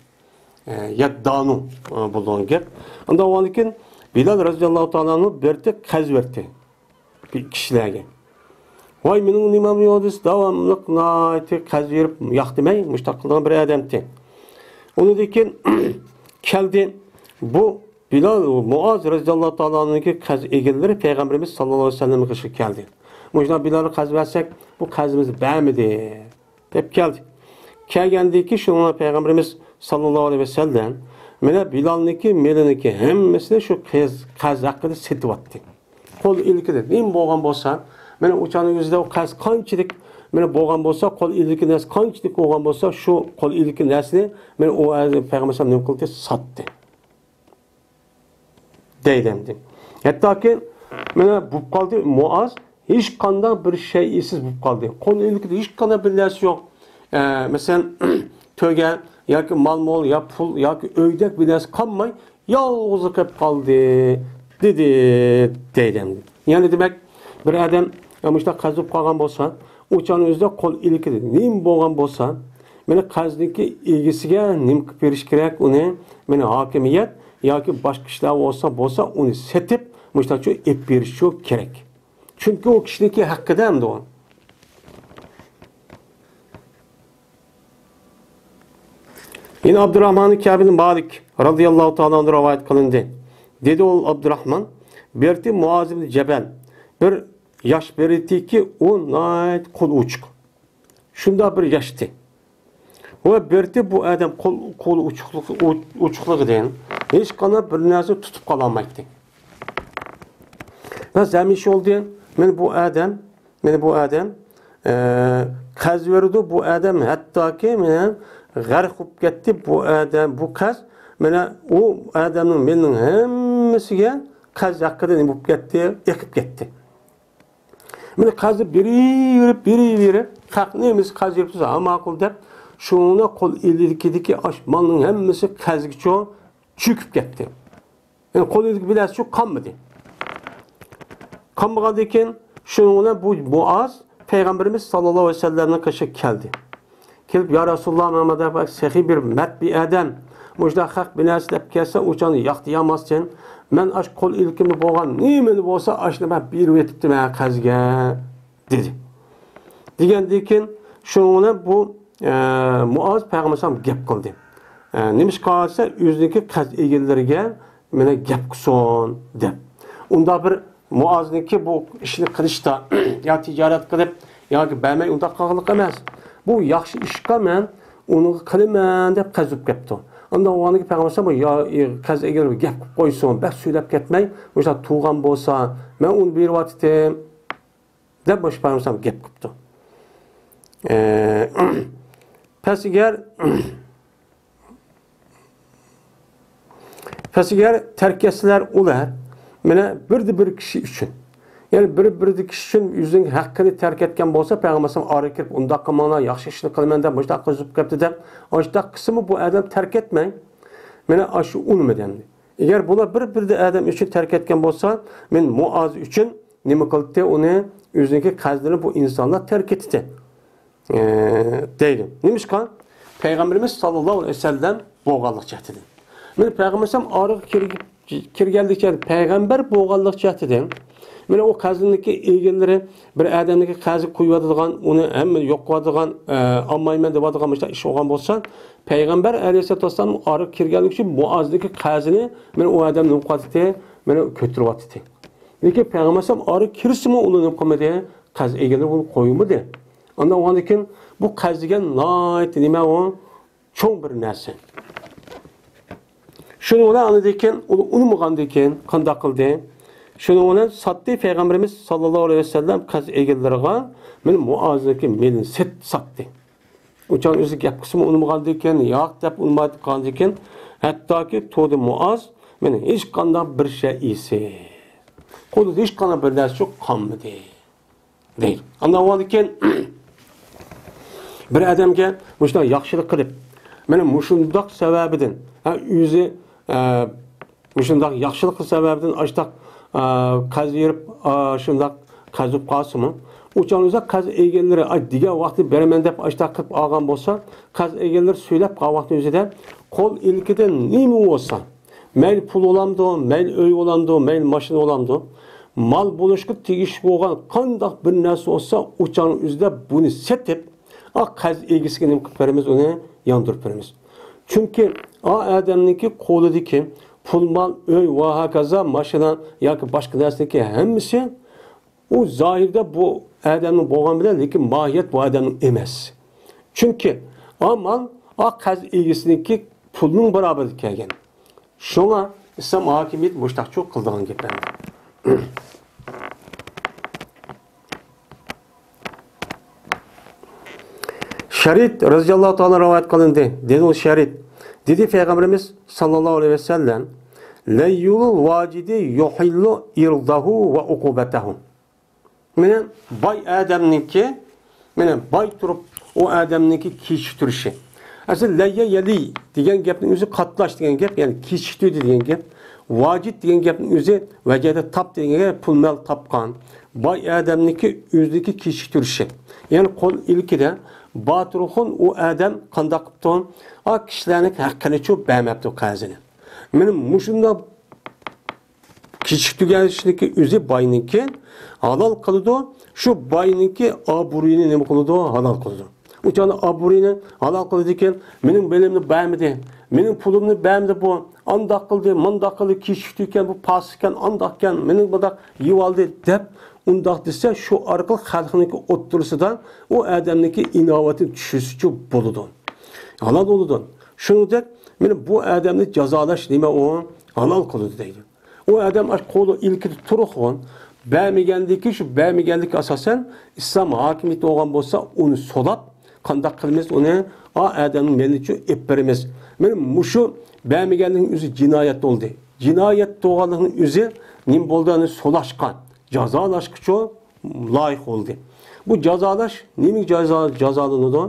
ئە، يەددانۇ، ئە، بولىدىغان گەپ. ئۇنداق بولغاندىن كېيىن بىلال رەزىياللاھۇ تائالا ئەنھۇ بېرىتتى، قەرز بېرىتتى بىر كىشىلەرگە. ۋاي، مېنىڭ نېمەم يوق دېسە، داۋاملىق ناھايىتى قەرز بېرىپ، ياق دېمەي، مۇشۇنداق قىلىدىغان بىر ئادەمتى. ئۇنىڭدىن كېيىن كەلدى. بۇ بىلال، مۇئاز رەزىياللاھۇ تائالا ئەنھۇنىڭكى قەرز ئېگىلىرى پەيغەمبىرىمىز ساللاللاھۇ ئەلەيھى ۋەسەللەمنىڭ قېشىغا كەلدى. مۇشۇنداق بىلالغا قەرز بەرسەك، بۇ قەرزىمىزنى بەرمىدى، دەپ كەلدى. كەلگەندىن كېيىن شۇنىڭغا پەيغەمبىرىمىز ساللاللاھۇ ئەلەيھى ۋەسەللەم، مانا بىلالنىڭكى مېلىنىڭكى ھەممىسىنى شۇ قەرز، قەرز ھەققىدە سېتىۋەتتى. قول ئىلكىدە نېمە بولغان بولسا، مانا ئۇ چاغنىڭ ئۆزىدە ئۇ قەرز قانچىلىك، مانا بولغان بولسا، قول ئىلكى نەرسە قانچىلىك بولغان بولسا، شۇ قول ئىلكى نەرسىنى، مانا ئۇ پەيغەمبەر نېمە قىلدى؟ ساتتى. دەيدۇ ئەمدى. ھەتتاكى مانا بولۇپ قالدى، مۇئاز ھېچقانداق بىر شەيئىسىز بولۇپ قالدى. قول ئىلكىدە ھېچقانداق بىر نەرسە يوق. ئە، مەسىلەن، تۆگە ياكى مال-مول يا پۇل ياكى ئۆيدەك بىر نەرسە قالماي، يالغۇزلا قېلىپ قالدى، دېدى، دەيدۇ ئەمدى. يەنى دېمەك، بىر ئادەم مۇشۇنداق قەرز بولۇپ قالغان بولسا، ئۇ چاغنىڭ ئۆزىدە قول ئىلكىدە نېمە بولغان بولسا، مانا قەرزنىڭكى ئىگىسىگە نېمە قىلىپ بېرىش كېرەك ئۇنى؟ مانا ھاكىمىيەت ياكى باشقا كىشىلەر بولسا، بولسا ئۇنى سېتىپ، مۇشۇنداقچە ئېلىپ بېرىشچۇ كېرەك. چۈنكى ئۇ كىشىنىڭكى ھەققىدە ئەمدى ئۇ. يەنە ئابدۇراھمان كەبىل مالىك رازىياللاھۇ تائالا ئەنھۇ رىۋايەت قىلىندى. دېدى ئۇ ئابدۇراھمان، بېرىتى مۇئاز ئىبن جەبەل بىر ياش بېرىتىكى، ئۇ ناھايىتى قول ئوچۇق. شۇنداق بىر ياشتى. ۋە بېرىتى بۇ ئادەم قول، قول ئوچۇقلۇقى، ئوچۇقلۇقىدىن ھېچقانداق بىر نەرسە تۇتۇپ قالالمايتتى. بەس ھەمىشە بولدى، مانا بۇ ئادەم، مانا بۇ ئادەم، ئە، قەرز بېرىدۇ، بۇ ئادەم ھەتتاكى مانا غەرق بولۇپ كەتتى، بۇ ئادەم، بۇ قەرز، مانا ئۇ ئادەمنىڭ، مېنىڭ ھەممىسىگە قەرز ھەققىدە نېمە بولۇپ كەتتى؟ ئېقىپ كەتتى. مانا قەرزنى بېرىۋېرىپ، بېرىۋېرىپ، خەقنى نېمىسى قەرز بېرىپ تۇرسا، ھە، ماقۇل دەپ، شۇنى قول ئىلكىدىكى ئاش مالنىڭ ھەممىسى قەرزگىچۇ چۆكۈپ كەتتى. يەنى قول ئىلكىدىكى بىر نەرسىچۇ قالمىدى. قالمىغاندىن كېيىن شۇنىڭ بىلەن بۇ مۇئاز پەيغەمبىرىمىز ساللاللاھۇ ئەلەيھى ۋەسەللەمنىڭ قېشىغا كەلدى. كېلىپ، يا رەسۇلاللا، مانا بۇنداق سېخىي بىر مەرد بىر ئادەم مۇشۇنداق خەق بىر نەرسە دەپ كەلسە، ئۇ چاغنى ياق دېيەلمەستىن، مەن ئاشۇ قول ئىلكىمدە بولغان نېمىنى بولسا، ئاشۇنى مەن بېرىۋېتىپتىمەن قەرزگە، دېدى. دېگەندىن كېيىن شۇنىڭ بىلەن بۇ، ئە، مۇئاز پەيغەمبەر ئەلەيھىسسالام گەپ قىلدى. ئە، نېمىشقا دېسە، ئۆزىنىڭكى قەرز ئىگىلىرىگە مانا گەپ قىلسۇن دەپ. ئۇنداق بىر مۇئازنىڭكى بۇ ئىشنى قىلىشتا، يا تىجارەت قىلىپ، ياكى بەرمەي ئۇنداق قىلغانلىق ئەمەس. بۇ ياخشى ئىشقا مەن ئۇنى قىلىمەن دەپ قەرز ئېلىپ كەپتۇ. ئاندىن ئۇنىڭكى پەيغەمبەر ئەلەيھىسسالام، يا، قەرز ئىگىلىرى گەپ قىلىپ قويسۇن، بەك سۆزلەپ كەتمەي، مۇشۇنداق تۇرغان بولسا، مەن ئۇنى بېرىۋاتىتتىم، دەپ مۇشۇ پەيغەمبەر ئەلەيھىسسالام گەپ قىپتۇ. ئە، پەس ئەگەر پەسىگەر تەرك ئەتسىلەر ئۇلار، مانا، بىردە بىر كىشى ئۈچۈن. يەنى بىر، بىردە كىشى ئۈچۈن ئۆزىنىڭ ھەققىنى تەرك ئەتكەن بولسا، پەيغەمبەر ئارىغا كىرىپ، ئۇنداق قىلماڭلار، ياخشى ئىشنى قىلىمەن دەپ، مۇشۇنداق قىلىپ كەپتۇ دەپ، ئاشۇنداق قىلسىمۇ بۇ ئادەم تەرك ئەتمەي، مانا، ئاشۇ ئۇنىمىدى ئەمدى. ئەگەر بۇلار بىر، بىردە ئادەم ئۈچۈن تەرك ئەتكەن بولسا، مەن مۇئاز ئۈچۈن نېمە قىلدى؟ ئۇنى، ئۆزىنىڭكى قەرزلىرىنى بۇ ئىنسانلار تەرك ئېتىتتى. ئى، دەيدۇ. نېمىشقا؟ پەيغەمبىرىمىز ساللاللاھۇ ئەلەيھى ۋەسەللەم بولغانلىق جەھىتىدىن. مانا پەيغەمبىرىمىز ئارىغا كىرگەن، كىرگەنلىك جەھەتى، پەيغەمبەر بولغانلىق جەھىتىدىن. مانا ئۇ قەرزنىڭكى ئىگىلىرى بىر ئادەمنىڭكى قەرزى قويۇۋاتىدىغان، ئۇنى ھەممە يوق قىلىۋاتىدىغان، ئە، ئالمايمەن دەۋاتىدىغان مۇشۇنداق ئىش بولغان بولسا، پەيغەمبەر ئەلەيھىسسالاتۇ ۋەسسالام ئارىغا كىرگەنلىكى ئۈچۈن مۇئازنىڭكى قەرزىنى مانا ئۇ ئادەم نېمە قىلىۋاتىدۇ؟ مانا كۆتۈرۈۋاتىدۇ. لېكىن پەيغەمبەر ئەلەيھىسسالام ئارىغا كىرسىمۇ ئۇنى نېمە قىلمىدى؟ قەرز ئىگىلىرى ئۇنى قويمىدى. ئاندىن ئۇنىڭدىن كېيىن بۇ قەرز دېگەن ناھايىتى نېمە ئۇ؟ چوڭ بىر نەرسە. شۇنىڭ بىلەن ئاندىن كېيىن ئۇنى ئۇنىمىغاندىن كېيىن قانداق قىلدى؟ شۇنىڭ بىلەن ساتتى پەيغەمبىرىمىز ساللاللاھۇ ئەلەيھى ۋەسەللەم قەرز ئىگىلىرىغا مانا مۇئازنىڭكى مېلىنى سېت-، ساتتى. ئۇ چاغ ئۆزى گەپ قىلسىمۇ ئۇنىمىغاندىن كېيىن، ياق دەپ ئۇنىمايدىغاندىن كېيىن، ھەتتاكى تۇردى مۇئاز، مانا ھېچقانداق بىر شەيئىسى، قولىدا ھېچقانداق بىر نەرسە قالمىدى. دەيدۇ. ئاندىن ئۇنىڭدىن كېيىن بىر ئادەمگە مۇشۇنداق ياخشىلىق قىلىپ، مانا مۇشۇنداق سەۋەبىدىن، ھە، ئۆزى، ئە، مۇشۇنداق ياخشىلىقى سەۋەبىدىن ئاشتاق، ئە، قەرز بېرىپ، ئە، شۇنداق قەرز بولۇپ قالسىمۇ، ئۇ چاغدا ئۆزى قەرز ئىگىلىرى، ئاي، دېگەن ۋاقتى بېرىمەن دەپ ئاشتاق قىلىپ ئالغان بولسا، قەرز ئىگىلىرى سۆيلەپ قالغان ۋاقتى ئۆزىدە قول ئىلكىدە نېمە بولسا، مەيلى پۇل بولامدۇ، مەيلى ئۆي بولامدۇ، مەيلى ماشىنا بولامدۇ، مال بولۇشقا تېگىشلىك بولغان قانداق بىر نەرسە بولسا، ئۇ چاغنىڭ ئۆزىدە بۇنى سېتىپ، ئا، قەرز ئىگىسىگە نېمە قىلىپ بېرىمىز، ئۇنى ياندۇرۇپ بېرىمىز. چۈنكى ئا ئادەمنىڭكى قولىدىكى پۇل، مال، ئۆي ۋە ھاكازا ماشىنا ياكى باشقا نەرسىنىڭكى ھەممىسى ئۇ زاھىردا بۇ ئادەمنىڭ بولغان بىلەن، لېكىن ماھىيەت بۇ ئادەمنىڭ ئەمەس. چۈنكى ئا مال ئا قەرز ئىگىسىنىڭكى پۇلىنىڭ باراۋىرىگە كەلگەن. شۇڭا ئىسلام ھاكىمىيىتى مۇشتاقچۇ قىلىدىغان گەپ ئەمەس. شەرىت رەزىياللاھۇ تائالا رىۋايەت قىلىندى. دېدى ئۇ شەرىت. دېدى پەيغەمبىرىمىز ساللاللاھۇ ئەلەيھى ۋەسەللەم، لەييۇلۇل ۋاجىدى يۇھىللۇ ئىرزاھۇ ۋە ئۇقۇبەتەھۇ. مانا باي ئادەمنىڭكى، مانا باي تۇرۇپ ئۇ ئادەمنىڭكى كېچىكتۈرۈشى. ئەسلى لەييە يەلىي دېگەن گەپنىڭ ئۆزى قاتناش دېگەن گەپ، يەنى كېچىكتۈردى دېگەن گەپ. ۋاجىد دېگەن گەپنىڭ ئۆزى ۋەجەدە تاپ دېگەن گەپ، پۇل مال تاپقان. باي ئادەمنىڭكى ئۆزىنىڭكى كېچىكتۈرۈشى. يەنى قول ئىلكىدە باتۇرخۇن ئۇ ئادەم قانداق قىپتۇ؟ ئا كىشىلەرنىڭ ھەققىنىچۇ بەرمەپتۇ قەرزىنى. مانا مۇشۇنداق كېچىكتۈرگەنلىكى ئۆزى باينىڭكى ھالال قىلىدۇ، شۇ باينىڭكى ئابرۇيىنى نېمە قىلىدۇ؟ ھالال قىلىدۇ. ئۇ چاغدا ئابرۇيىنى ھالال قىلىدىكەن، مېنىڭ مېلىمنى بەرمىدى، مېنىڭ پۇلۇمنى بەرمىدى بۇ، ئانداق قىلدى، مانداق قىلدى، كېچىكتۈرگەن، بۇ پاسىقكەن، ئانداقكەن، مېنىڭ بۇنداق يېۋالدى دەپ، ئۇنداق دېسە، شۇ ئارقىلىق خەلقنىڭكى ئوتتۇرىسىدا ئۇ ئادەمنىڭكى ئىناۋىتىنى چۈشۈرسىچۇ بولىدۇ. ھالال بولىدۇ. شۇنىڭدەك، مانا بۇ ئادەمنى جازالاش نېمە ئۇ؟ ھالال قىلىدۇ دەيدۇ. ئۇ ئادەم ئاشۇ قولى ئىلكىدە تۇرغان، بەرمىگەندىكى، شۇ بەرمىگەنلىكى ئاساسەن ئىسلام ھاكىمىيىتى بولغان بولسا، ئۇنى سولاپ، قانداق قىلىمىز ئۇنى؟ ئا ئادەمنىڭ مېلىنىچۇ ئېلىپ بېرىمىز. مانا مۇشۇ بەرمىگەنلىكنىڭ ئۆزى جىنايەت بولدى. جىنايەت بولغانلىقنىڭ ئۆزى نېمە بولدى؟ ئۇنى سولاشقا، جازالاشقىچۇ لايىق بولدى. بۇ جازالاش نېمىگە جازا-، جازالىنىدۇ؟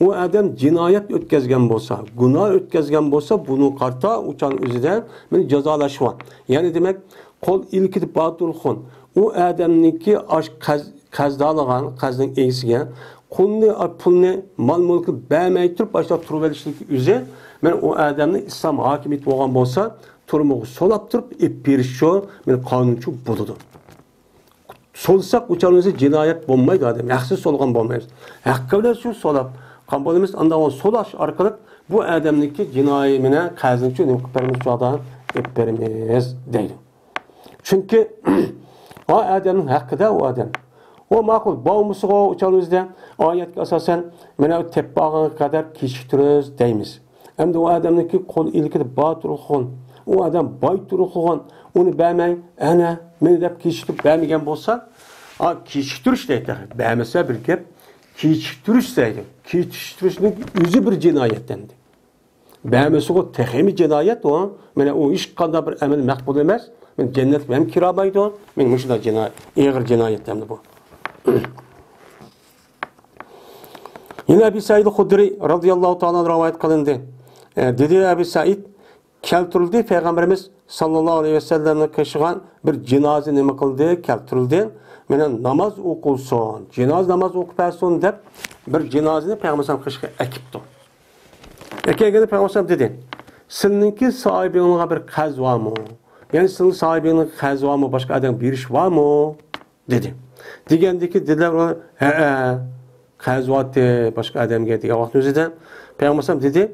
ئۇ ئادەم جىنايەت ئۆتكەزگەن بولسا، گۇناھ ئۆتكەزگەن بولسا، بۇنىڭغا قارىتا ئۇ چاغنىڭ ئۆزىدە مانا جازالاش بار. يەنى دېمەك، قول ئىلكىدە باتۇرخۇن، ئۇ ئادەمنىڭكى ئاش قەز-، قەرزدارلىغان، قەرزنىڭ ئىگىسىگە قولنى، پۇلنى، مال-مۈلكىنى بەرمەي تۇرۇپ، ئاشۇنداق تۇرۇۋېلىشلىكى ئۆزى، مانا ئۇ ئادەمنى ئىسلام ھاكىمىيىتى بولغان بولسا، تۈرمىگە سولاپ تۇرۇپ ئېلىپ بېرىشچۇ، مانا قانۇنچۇ بولىدۇ. سولىساق، ئۇ چاغنىڭ ئۆزى جىنايەت بولمايدۇ ئادەم. ھەقسىز سولىغان بولمايمىز. ھەققى بىلەن شۇ سولاپ قالغان بولىمىز. ئاندىن سولاش ئارقىلىق بۇ ئادەمنىڭكى جىنايى مېنى قەرزىنى شۇ نېمە قىلىپ بېرىمىز، شۇ چاغدا ئېلىپ بېرىمىز دەيدۇ. چۈنكى ئا ئادەمنىڭ ھەققىدە ئۇ ئادەم. ئۇ ماقۇل، بولمىسىغۇ ئۇ چاغنىڭ ئۆزىدە ئايەتكە ئاساسەن مانا تېپىپ ئالغانغا قەدەر كېچىكتۈرىمىز دەيمىز. ئەمدى ئۇ ئادەمنىڭكى قول ئىلكىدە باتۇرلۇق قىلغان، ئۇ ئادەم باي تۇرۇق قىلغان، ئۇنى بەرمەي، ئەنە، مېنى دەپ كېچىكتۈرۈپ بەرمىگەن بولسا، ئا، كېچىكتۈرۈش دەيدۇ. بەرمىسە بىر گەپ، كېچىكتۈرۈش دەيدۇ. كېچىكتۈرۈشنىڭ ئۆزى بىر جىنايەت ئەمدى. بەرمىسىغۇ تېخىمۇ جىنايەت ئۇ. مانا ئۇ ھېچقانداق بىر ئەمەل مەقبۇل ئەمەس. مانا جەننەتكە ھەم كىرالمايدۇ. مانا مۇشۇنداق جىنايەت، ئېغىر جىنايەت ئەمدى بۇ. يەنە ئەبى سەئىد خۇدرى رەزىياللاھۇ تائالا ئەنھۇ رىۋايەت قىلىندى. ئە، دېدى ئەبى سەئىد، كەلتۈرۈلدى، پەيغەمبىرىمىز ساللاللاھۇ ئەلەيھى ۋەسەللەمنىڭ قېشىغا بىر جىنازا نېمە قىلدى؟ كەلتۈرۈلدى. مانا ناماز ئوقۇلسۇن، جىنازا ناماز ئوقۇپ بەرسۇن دەپ بىر جىنازىنى پەيغەمبەر ئەلەيھىسسالام قېشىغا ئەكىپتۇ. ئەكەلگەندە پەيغەمبەر ئەلەيھىسسالام دېدى، سېنىڭكى ساھىبىڭغا بىر قەرز بارمۇ؟ يەنى سېنىڭ ساھىبىڭنىڭ قەرزى بارمۇ؟ باشقا ئادەمگە بېرىش بارمۇ؟ دېدى. دېگەندىكىن دېدىلەر ئۇلار، ھەئە، قەرز بارتى باشقا ئادەمگە دېگەن ۋاقىتنىڭ ئۆزىدە پەيغەمبەر ئەلەيھىسسالام دېدى،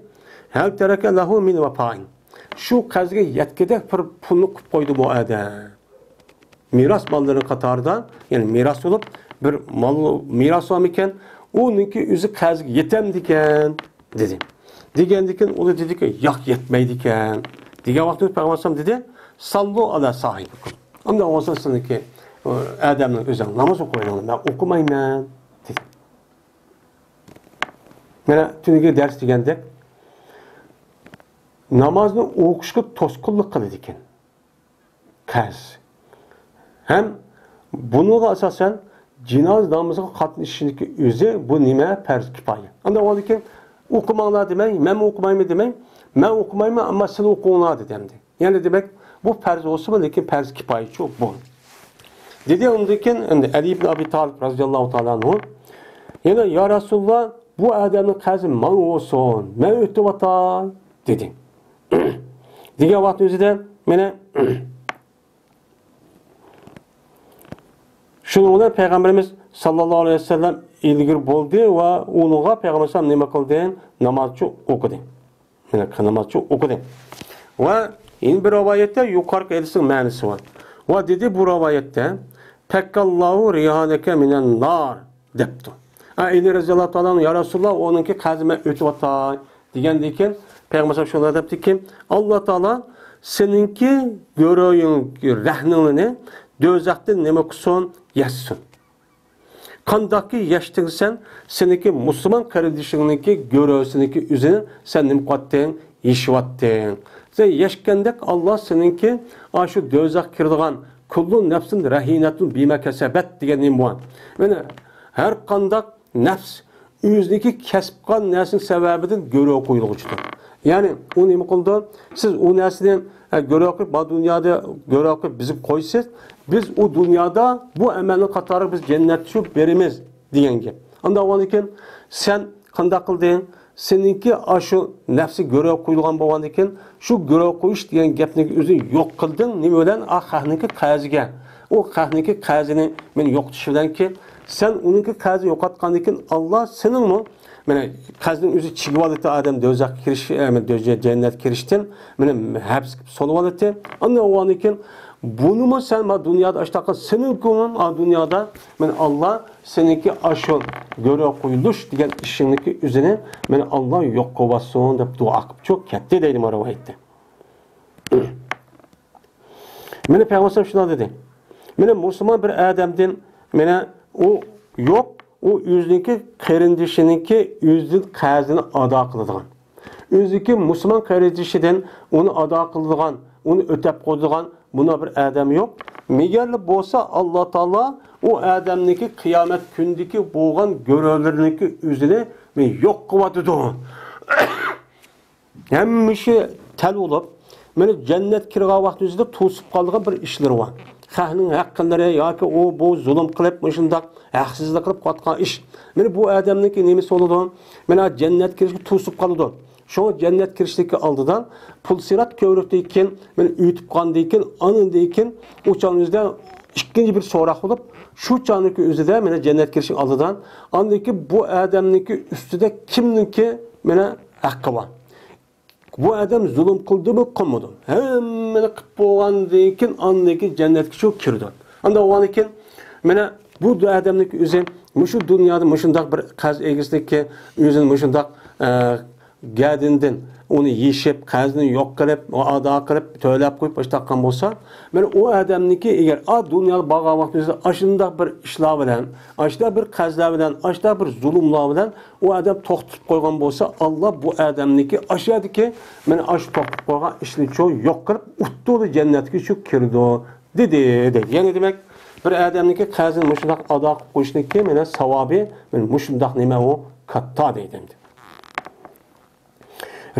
ھەل تەرەكە لەھۇ مىن ۋەپائىن. شۇ قەرزگە يەتكۈدەك بىر پۇلنى قىلىپ قويدىمۇ ئادەم؟ مىراس ماللىرىنىڭ قاتارىدا، يەنى مىراس بولۇپ، بىر مال مىراس بارمىكەن؟ ئۇنىڭكى ئۆزى قەرزگە يېتەمدىكەن؟ دېدى. دېگەندىكىن ئۇلار دېدىكى، ياق، يەتمەيدىكەن. دېگەن ۋاقىتتا پەيغەمبەر ئەلەيھىسسالام دېدى، ساللۇ ئالا ساھىبىكۇم. ئۇنداق بولسا سىزنىڭكى، ئۇ، ئادەمنىڭ ئۆزىنىڭ ناماز ئوقۇۋېلىڭلار، مەن ئوقۇمايمەن، دېدى. مانا تۈنۈگۈن دەرس دېگەندەك، نامازنى ئوقۇشقا توسقۇنلۇق قىلىدىكەن. قەرز. ھەم بۇنىڭغا ئاساسەن جىنازا نامىزىغا قاتنىشىشنىڭكى ئۆزى بۇ نېمە؟ پەرز كىپايە. ئانداق بولغاندىكىن ئوقۇماڭلار دېمەي، مەنمۇ ئوقۇمايمەن دېمەي، مەن ئوقۇمايمەن، ئەمما سىلەر ئوقۇڭلار دېدى ئەمدى. يەنى دېمەك، بۇ پەرز بولسىمۇ، لېكىن پەرز كىپايىچۇ بۇ. دېدى ئۇندىن كېيىن ئەمدى ئەلى ئىبن ئەبى تالىپ رەزىياللاھۇ تائالا ئەنھۇ، يەنە يا رەسۇلاللا، بۇ ئادەمنىڭ قەرزى ماڭا بولسۇن، مەن ئۆتۈۋاتاي، دېدى. دېگەن ۋاقىت ئۆزىدە مانا شۇنىڭ بىلەن پەيغەمبىرىمىز ساللاللاھۇ ئەلەيھى ۋەسەللەم ئىلگىرى بولدى ۋە ئۇنىڭغا پەيغەمبەر ئەلەيھىسسالام نېمە قىلدى؟ نامازچۇ ئوقۇدى. مانا نامازچۇ ئوقۇدى. ۋە يەنە بىر رىۋايەتتە يۇقىرىقى ھەدىسنىڭ مەنىسى بار. ۋە دېدى بۇ رىۋايەتتە، پەككەللاھۇ رىھانەكە مىنەن نار. دەپتۇ. ئەلى رەزىياللاھۇ تائالا ئەنھۇ، يا رەسۇلاللا، ئۇنىڭكى قەرزى مەن ئۆتۈۋاتاي دېگەندىن كېيىن، پەيغەمبەر شۇنداق دەپتىكى، ئاللا تائالا سېنىڭكى گۆرۈڭ، رەھنىڭلىنى دوزاختىن نېمە قىلسۇن؟ يەشسۇن. قانداقكى يەشتىڭ سەن؟ سېنىڭكى مۇسۇلمان قېرىندىشىڭنىڭكى گۆرۈسىنىڭكى ئۆزىنى سەن نېمە قىلاتتىڭ؟ يېشىۋاتتىڭ. سەن يەشكەندەك، ئاللا سېنىڭكى ئاشۇ دوزاخقا كىرىدىغان، كۇللۇ نەفسىن رەھىنەتۇن بىما كەسەبەت دېگەن نېمە بار؟ مانا، ھەر قانداق نەپس ئۆزىنىڭكى كەسىپ قىلغان نەرسىنىڭ سەۋەبىدىن گۆرۈگە قويۇلغۇچىدۇر. يەنى ئۇ نېمە قىلىدۇ؟ سىز ئۇ نەرسىنى، ئە، گۆرۈگە قويۇپ، بار دۇنيادا گۆرۈگە قويۇپ بىزگە قويىسىز، بىز ئۇ دۇنيادا بۇ ئەمەلنىڭ قاتارىغا بىز جەننەتكە چۈشۈپ بېرىمىز دېگەن گەپ. ئانداق بولغاندىكىن سەن قانداق قىلدىڭ؟ سېنىڭكى ئاشۇ نەپسى گۆرۈگە قويۇلغان بولغاندىكىن، شۇ گۆرۈگە قويۇش دېگەن گەپنىڭ ئۆزىنى يوق قىلدىڭ. نېمە بىلەن؟ ئا، خەقنىڭكى قەرزىگە. ئۇ خەقنىڭكى قەرزىنى مەن يوقىتىش بىلەنكى، سەن ئۇنىڭكى قەرزىنى يوقاتقاندىن كېيىن، ئاللا سېنىڭمۇ، مانا، قەرزنىڭ ئۆزى چىگىۋالىدۇ ئادەم دوزاخقا كىرىش، ئە، جەننەتكە كىرىشتىن، مانا، ھەپسكە سولىۋالىدۇ. ئاندىن ئۇنىڭدىن كېيىن بۇنىمۇ سەن ما دۇنيادا ئاشتاققا سېنىڭكىمۇ، ئا، دۇنيادا، مانا، ئاللا سېنىڭكى ئاشۇ گۆرۈگە قويۇلۇش دېگەن ئىشىڭنىڭكى ئۆزىنى مانا ئاللا يوق قىلىۋاتسۇن دەپ دۇئا قىلىپ چىقىپ كەتتى دەيدۇ مانا رىۋايەتتە. مانا پەيغەمبەر شۇنداق دېدى. مانا مۇسۇلمان بىر ئادەمدىن مانا ئۇ يوق، ئۇ ئۆزىنىڭكى قېرىندىشىنىڭكى ئۆزىدىن قەرزىنى ئادا قىلىدىغان. ئۆزىنىڭكى مۇسۇلمان قېرىندىشىدىن ئۇنى ئادا قىلىدىغان، ئۇنى ئۆتەپ قويىدىغان بۇنداق بىر ئادەم يوق. مېگەرلا بولسا ئاللا تائالا ئۇ ئادەمنىڭكى قىيامەت كۈنىدىكى بولغان گۆرۈلىرىنىڭكى ئۆزىنى يوق قىلىۋاتىدۇ. ھەممە ئىشى تەل بولۇپ، مانا جەننەتكە كىرگەن ۋاقتى ئۆزىدە توسۇپ قالىدىغان بىر ئىشلىرى بار. خەقنىڭ ھەققىلىرى ياكى ئۇ بۇ زۇلۇم قىلىپ، مۇشۇنداق ھەقسىزلىك قىلىپ قىلىۋاتقان ئىش. مانا بۇ ئادەمنىڭكى نېمىسى بولىدۇ؟ مانا جەننەتكە كىرىشكە توسۇپ قالىدۇ. شۇڭا جەننەتكە كىرىشتىكى ئالدىدا پۇل سىرات كۆۋرۈكتىن كېيىن، مانا ئۆتۈپ قالغاندىن كېيىن، ئاندىن كېيىن ئۇ چاغنىڭ ئۆزىدە ئىككىنچى بىر سوراق بولۇپ، شۇ چاغنىڭكى ئۆزىدە مانا جەننەتكە كىرىشنىڭ ئالدىدا، ئاندىن كېيىن بۇ ئادەمنىڭكى ئۈستىدە كىمنىڭكى مانا ھەققى بار؟ بۇ ئادەم زۇلۇم قىلدىمۇ، قىلمىدى؟ ھەممىنى قىلىپ بولغاندىن كېيىن، ئاندىن كېيىن جەننەتكە شۇ كىرىدۇ. ئانداق بولغاندىن كېيىن، مانا بۇ ئادەمنىڭ ئۆزى مۇشۇ دۇنيادا مۇشۇنداق بىر قەرز ئىگىسىنىڭكى ئۆزىنى مۇشۇنداق، ئە، گەدىنىدىن ئۇنى يېشىپ، قەرزىنى يوق قىلىپ، ئادا قىلىپ، تۆلەپ قويۇپ، ئىشتاققان بولسا، مانا ئۇ ئادەمنىڭكى ئەگەر ئا دۇنياغا بارغان ۋاقتىمىزدا ئاشۇنداق بىر ئىشلار بىلەن، ئاشۇنداق بىر قەرزلەر بىلەن، ئاشۇنداق بىر زۇلۇملار بىلەن ئۇ ئادەم توختىتىپ قويغان بولسا، ئاللا بۇ ئادەمنىڭكى ئاشۇ يەردىكى مانا ئاشۇ توختىتىپ قويغان ئىشنى چۇ يوق قىلىپ، ئۇتتۇرىدا جەننەتكە چۈ كىرىدۇ، دېدى، دەيدۇ. يەنى دېمەك، بىر ئادەمنىڭكى قەرزىنى مۇشۇنداق ئادا قىلىپ قويۇشنىڭكى مانا ساۋابى مانا مۇشۇنداق نېمە ئۇ كاتتا دەيدۇ ئەمدى.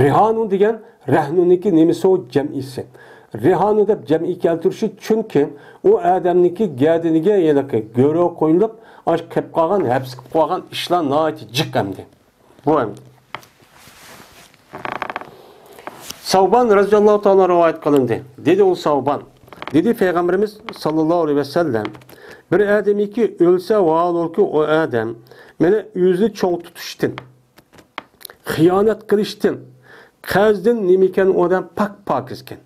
رىھانۇ دېگەن رەھنۇنىڭكى نېمىسى ئۇ جەمئىسى. رىھانۇ دەپ جەمئىي كەلتۈرۈشى، چۈنكى ئۇ ئادەمنىڭكى گەدىنىگە ھېلىقى گۆرۈ قويۇلۇپ، ئاشۇ قېلىپ قالغان، ھەپس قىلىپ قويغان ئىشلار ناھايىتى جىق ئەمدى. بۇ ئەمدى. سەۋبان رەزىياللاھۇ تائالا رىۋايەت قىلىندى. دېدى ئۇ سەۋبان. دېدى پەيغەمبىرىمىز ساللاللاھۇ ئەلەيھى ۋەسەللەم، بىر ئادەمكى ئۆلسە، ۋاھالۇكى ئۇ ئادەم مانا ئۆزىنى چوڭ تۇتۇشتىن، خىيانەت قىلىشتىن، قەرزدىن نېمىكەن ئۇ ئادەم پاك-پاكىزكەن.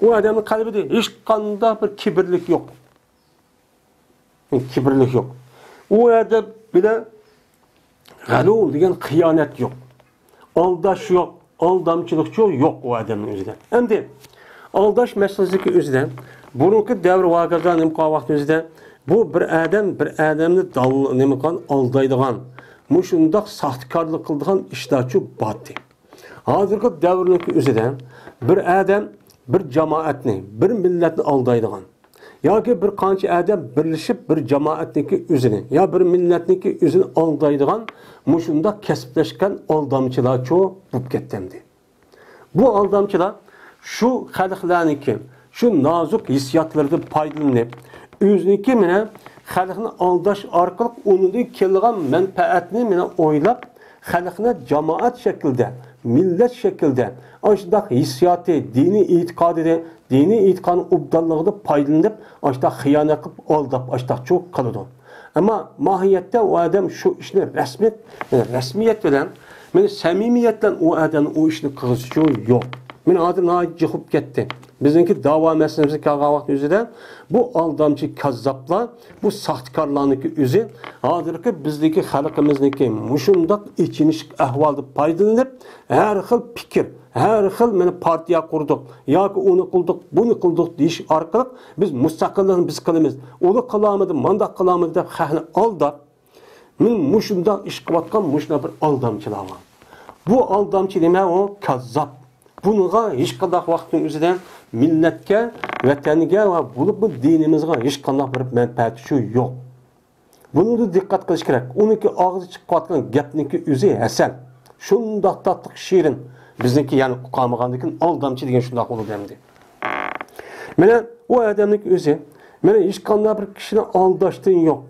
ئۇ ئادەمنىڭ قەلبىدە ھېچقانداق بىر كىبىرلىك يوق. كىبىرلىك يوق. ئۇ ئادەم بىلەن غەلۇل دېگەن خىيانەت يوق. ئالداش يوق، ئالدامچىلىقچۇ يوق ئۇ ئادەمنىڭ ئۆزىدە. ئەمدى ئالداش مەسىلىسىدىكى ئۆزىدە بۇرۇنقى دەۋر ۋاگازدا نېمە قىلغان ۋاقتىمىزدا بۇ بىر ئادەم بىر ئادەمنى دال-، نېمە قىلغان، ئالدايدىغان، مۇشۇنداق ساختىكارلىق قىلىدىغان ئىشلارچۇ بارتى. ھازىرقى دەۋرنىڭكى ئۆزىدە بىر ئادەم بىر جامائەتنى، بىر مىللەتنى ئالدايدىغان ياكى بىر قانچە ئادەم بىرلىشىپ بىر جامائەتنىڭكى ئۆزىنى يا بىر مىللەتنىڭكى ئۆزىنى ئالدايدىغان مۇشۇنداق كەسىپلەشكەن ئالدامچىلارچۇ بولۇپ كەتتى ئەمدى. بۇ ئالدامچىلار شۇ خەلقلەرنىڭكى شۇ نازۇك ھېسسىياتلىرىدىن پايدىلىنىپ، ئۆزىنىڭكى مانا خەلقنى ئالداش ئارقىلىق ئۇنىڭدىن كېلىدىغان مەنپەئەتنى مانا ئويلاپ، خەلقنى جامائەت شەكلىدە، مىللەت شەكلىدە، ئاشۇنداق ھېسسىياتى، دىنىي ئېتىقادىنى، دىنىي ئېتىقادنىڭ ئوبدانلىقىدىن پايدىلىنىپ، ئاشۇنداق خىيانەت قىلىپ، ئالداپ، ئاشۇنداقچۇ قىلىدۇ. ئەمما ماھىيەتتە ئۇ ئادەم شۇ ئىشنى رەسمىي، رەسمىيەت بىلەن، مانا سەمىمىيەت بىلەن ئۇ ئادەم ئۇ ئىشنى قىلغۇسىچۇ يوق. مانا ھازىر ناھايىتتە جىق بولۇپ كەتتى. بىزنىڭكى داۋا مەسىلىمىزگە كەلگەن ۋاقىتنىڭ ئۆزىدە بۇ ئالدامچى كاززاپلار، بۇ ساختىكارلارنىڭكى ئۆزى ھازىرقى بىزدىكى خەلقىمىزنىڭكى مۇشۇنداق ئېچىنىشلىق ئەھۋالدىن پايدىلىنىپ، ھەر خىل پىكىر، ھەر خىل مانا پارتىيە قۇردۇق ياكى ئۇنى قىلدۇق، بۇنى قىلدۇق دېيىش ئارقىلىق بىز مۇستەقىللىقنى بىز قىلىمىز، ئۇنى قىلالمىدى، مانداق قىلالمىدى دەپ خەقنى ئالداپ، مەن مۇشۇنداق ئىش قىلىۋاتقان مۇشۇنداق بىر ئالدامچىلار بار. بۇ ئالدامچى نېمە؟ ئۇ كاززاپ. بۇنىڭغا ھېچقانداق ۋاقىتنىڭ ئۆزىدە مىللەتكە، ۋەتەنگە ۋە بولۇپمۇ دىنىمىزغا ھېچقانداق بىر مەنپەئەتى شۇ يوق. بۇنىڭدا دىققەت قىلىش كېرەك. ئۇنىڭكى ئاغزى چىقىۋاتقان گەپنىڭكى ئۆزى ھەسەل. شۇنداق تاتلىق شېرىن. بىزنىڭكى يەنى ئۇقالمىغاندىن كېيىن ئالدامچى دېگەن شۇنداق بولىدۇ ئەمدى. مانا ئۇ ئادەمنىڭكى ئۆزى، مانا ھېچقانداق بىر كىشىنى ئالداشتىن يوق،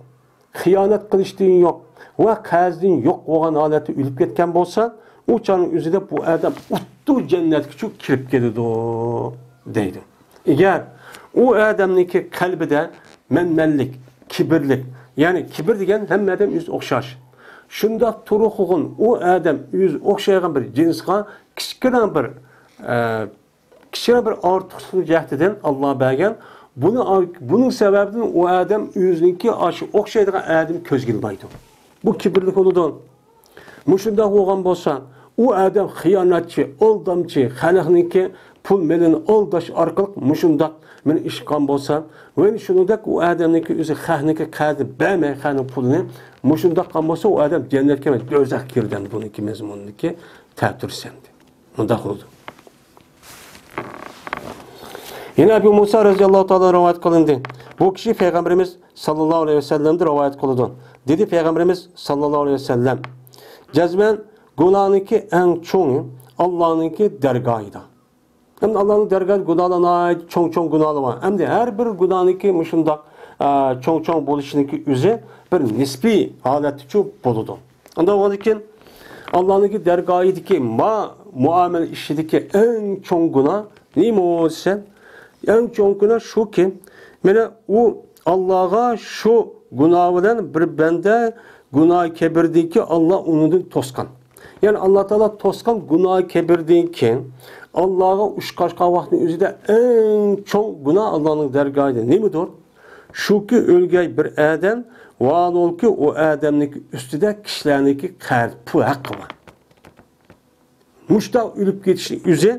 خىيانەت قىلىشتىن يوق ۋە قەرزدىن يوق بولغان ھالەتتە ئۆلۈپ كەتكەن بولسا، ئۇ چاغنىڭ ئۆزىدە بۇ ئادەم ئۇتتۇ جەننەتكىچۇ كىرىپ كېتىدۇ، دەيدۇ. ئەگەر ئۇ ئادەمنىڭكى قەلبىدە مەنمەنلىك، كىبىرلىك، يەنى كىبىر دېگەن ھەممە ئادەم ئۆزى ئوخشاش. شۇنداق تۇرۇقلۇغۇن ئۇ ئادەم ئۆزى ئوخشايدىغان بىر جىنسقا كىچىككىنە بىر، ئە، كىشىنىڭ بىر ئارتۇقچىلىق جەھىتىدىن ئاللا بەرگەن. بۇنى، بۇنىڭ سەۋەبىدىن ئۇ ئادەم ئۆزىنىڭكى ئاشۇ ئوخشايدىغان ئادەم كۆزگە ئىلمايدۇ. بۇ كىبىرلىك بولىدۇ. مۇشۇنداق بولغان بولسا، ئۇ ئادەم خىيانەتچى، ئالدامچى، خەلقنىڭكى پۇل مېلىنى ئالداش ئارقىلىق مۇشۇنداق مېنى ئىش قىلغان بولسا، ۋە شۇنىڭدەك ئۇ ئادەمنىڭكى ئۆزى خەقنىڭكى قەرزى بەرمەي خەقنىڭ پۇلىنى مۇشۇنداق قىلغان بولسا، ئۇ ئادەم جەننەتكە ئەمەس، دوزاخقا كىرىدۇ. بۇنىڭكى مەزمۇنىدىكى تەتۈرسەندى. مۇنداق بولىدۇ. يەنە ئەبۇ مۇسا رەزىياللاھۇ تائالا رىۋايەت قىلىندى. بۇ كىشى پەيغەمبىرىمىز ساللاللاھۇ ئەلەيھى ۋەسەللەمدىن رىۋايەت قىلىدۇ. دېدى پەيغەمبىرىمىز ساللاللاھۇ ئەلەيھى ۋەسەللەم، جەزمەن گۇناھنىڭكى ئەڭ چوڭى ئاللانىڭكى دەرگاھىدا. ئەمدى ئاللانىڭ دەرگاھىدا گۇناھلار ناھايىتى چوڭ-چوڭ گۇناھلار بار. ئەمدى ھەر بىر گۇناھنىڭكى مۇشۇنداق، ئە، چوڭ-چوڭ بولۇشىنىڭكى ئۆزى بىر نىسپىي ھالەتتىچۇ بولىدۇ. ئۇنداق بولغاندىكىن، ئاللانىڭكى دەرگاھىدىكى ما مۇئامىلە ئىشىدىكى ئەڭ چوڭ گۇناھ نېمە دېسە، ئەڭ چوڭ گۇناھ شۇكى، مانا ئۇ ئاللاغا شۇ گۇناھ بىلەن بىر بەندە گۇناھ كەبىردىكى ئاللا ئۇنىڭدىن توسقان. يەنى ئاللا تائالا توسقان گۇناھ كەبىردىن كېيىن ئاللاغا ئۇچراشقان ۋاقىتنىڭ ئۆزىدە ئەڭ چوڭ گۇناھ ئاللانىڭ دەرگاھىدا نېمىدۇر؟ شۇكى، ئۆلگەي بىر ئادەم، ۋاھالۇكى، ئۇ ئادەمنىڭكى ئۈستىدە كىشىلەرنىڭكى قەرز، پۇل ھەققى بار. مۇشۇنداق ئۆلۈپ كېتىشنىڭ ئۆزى،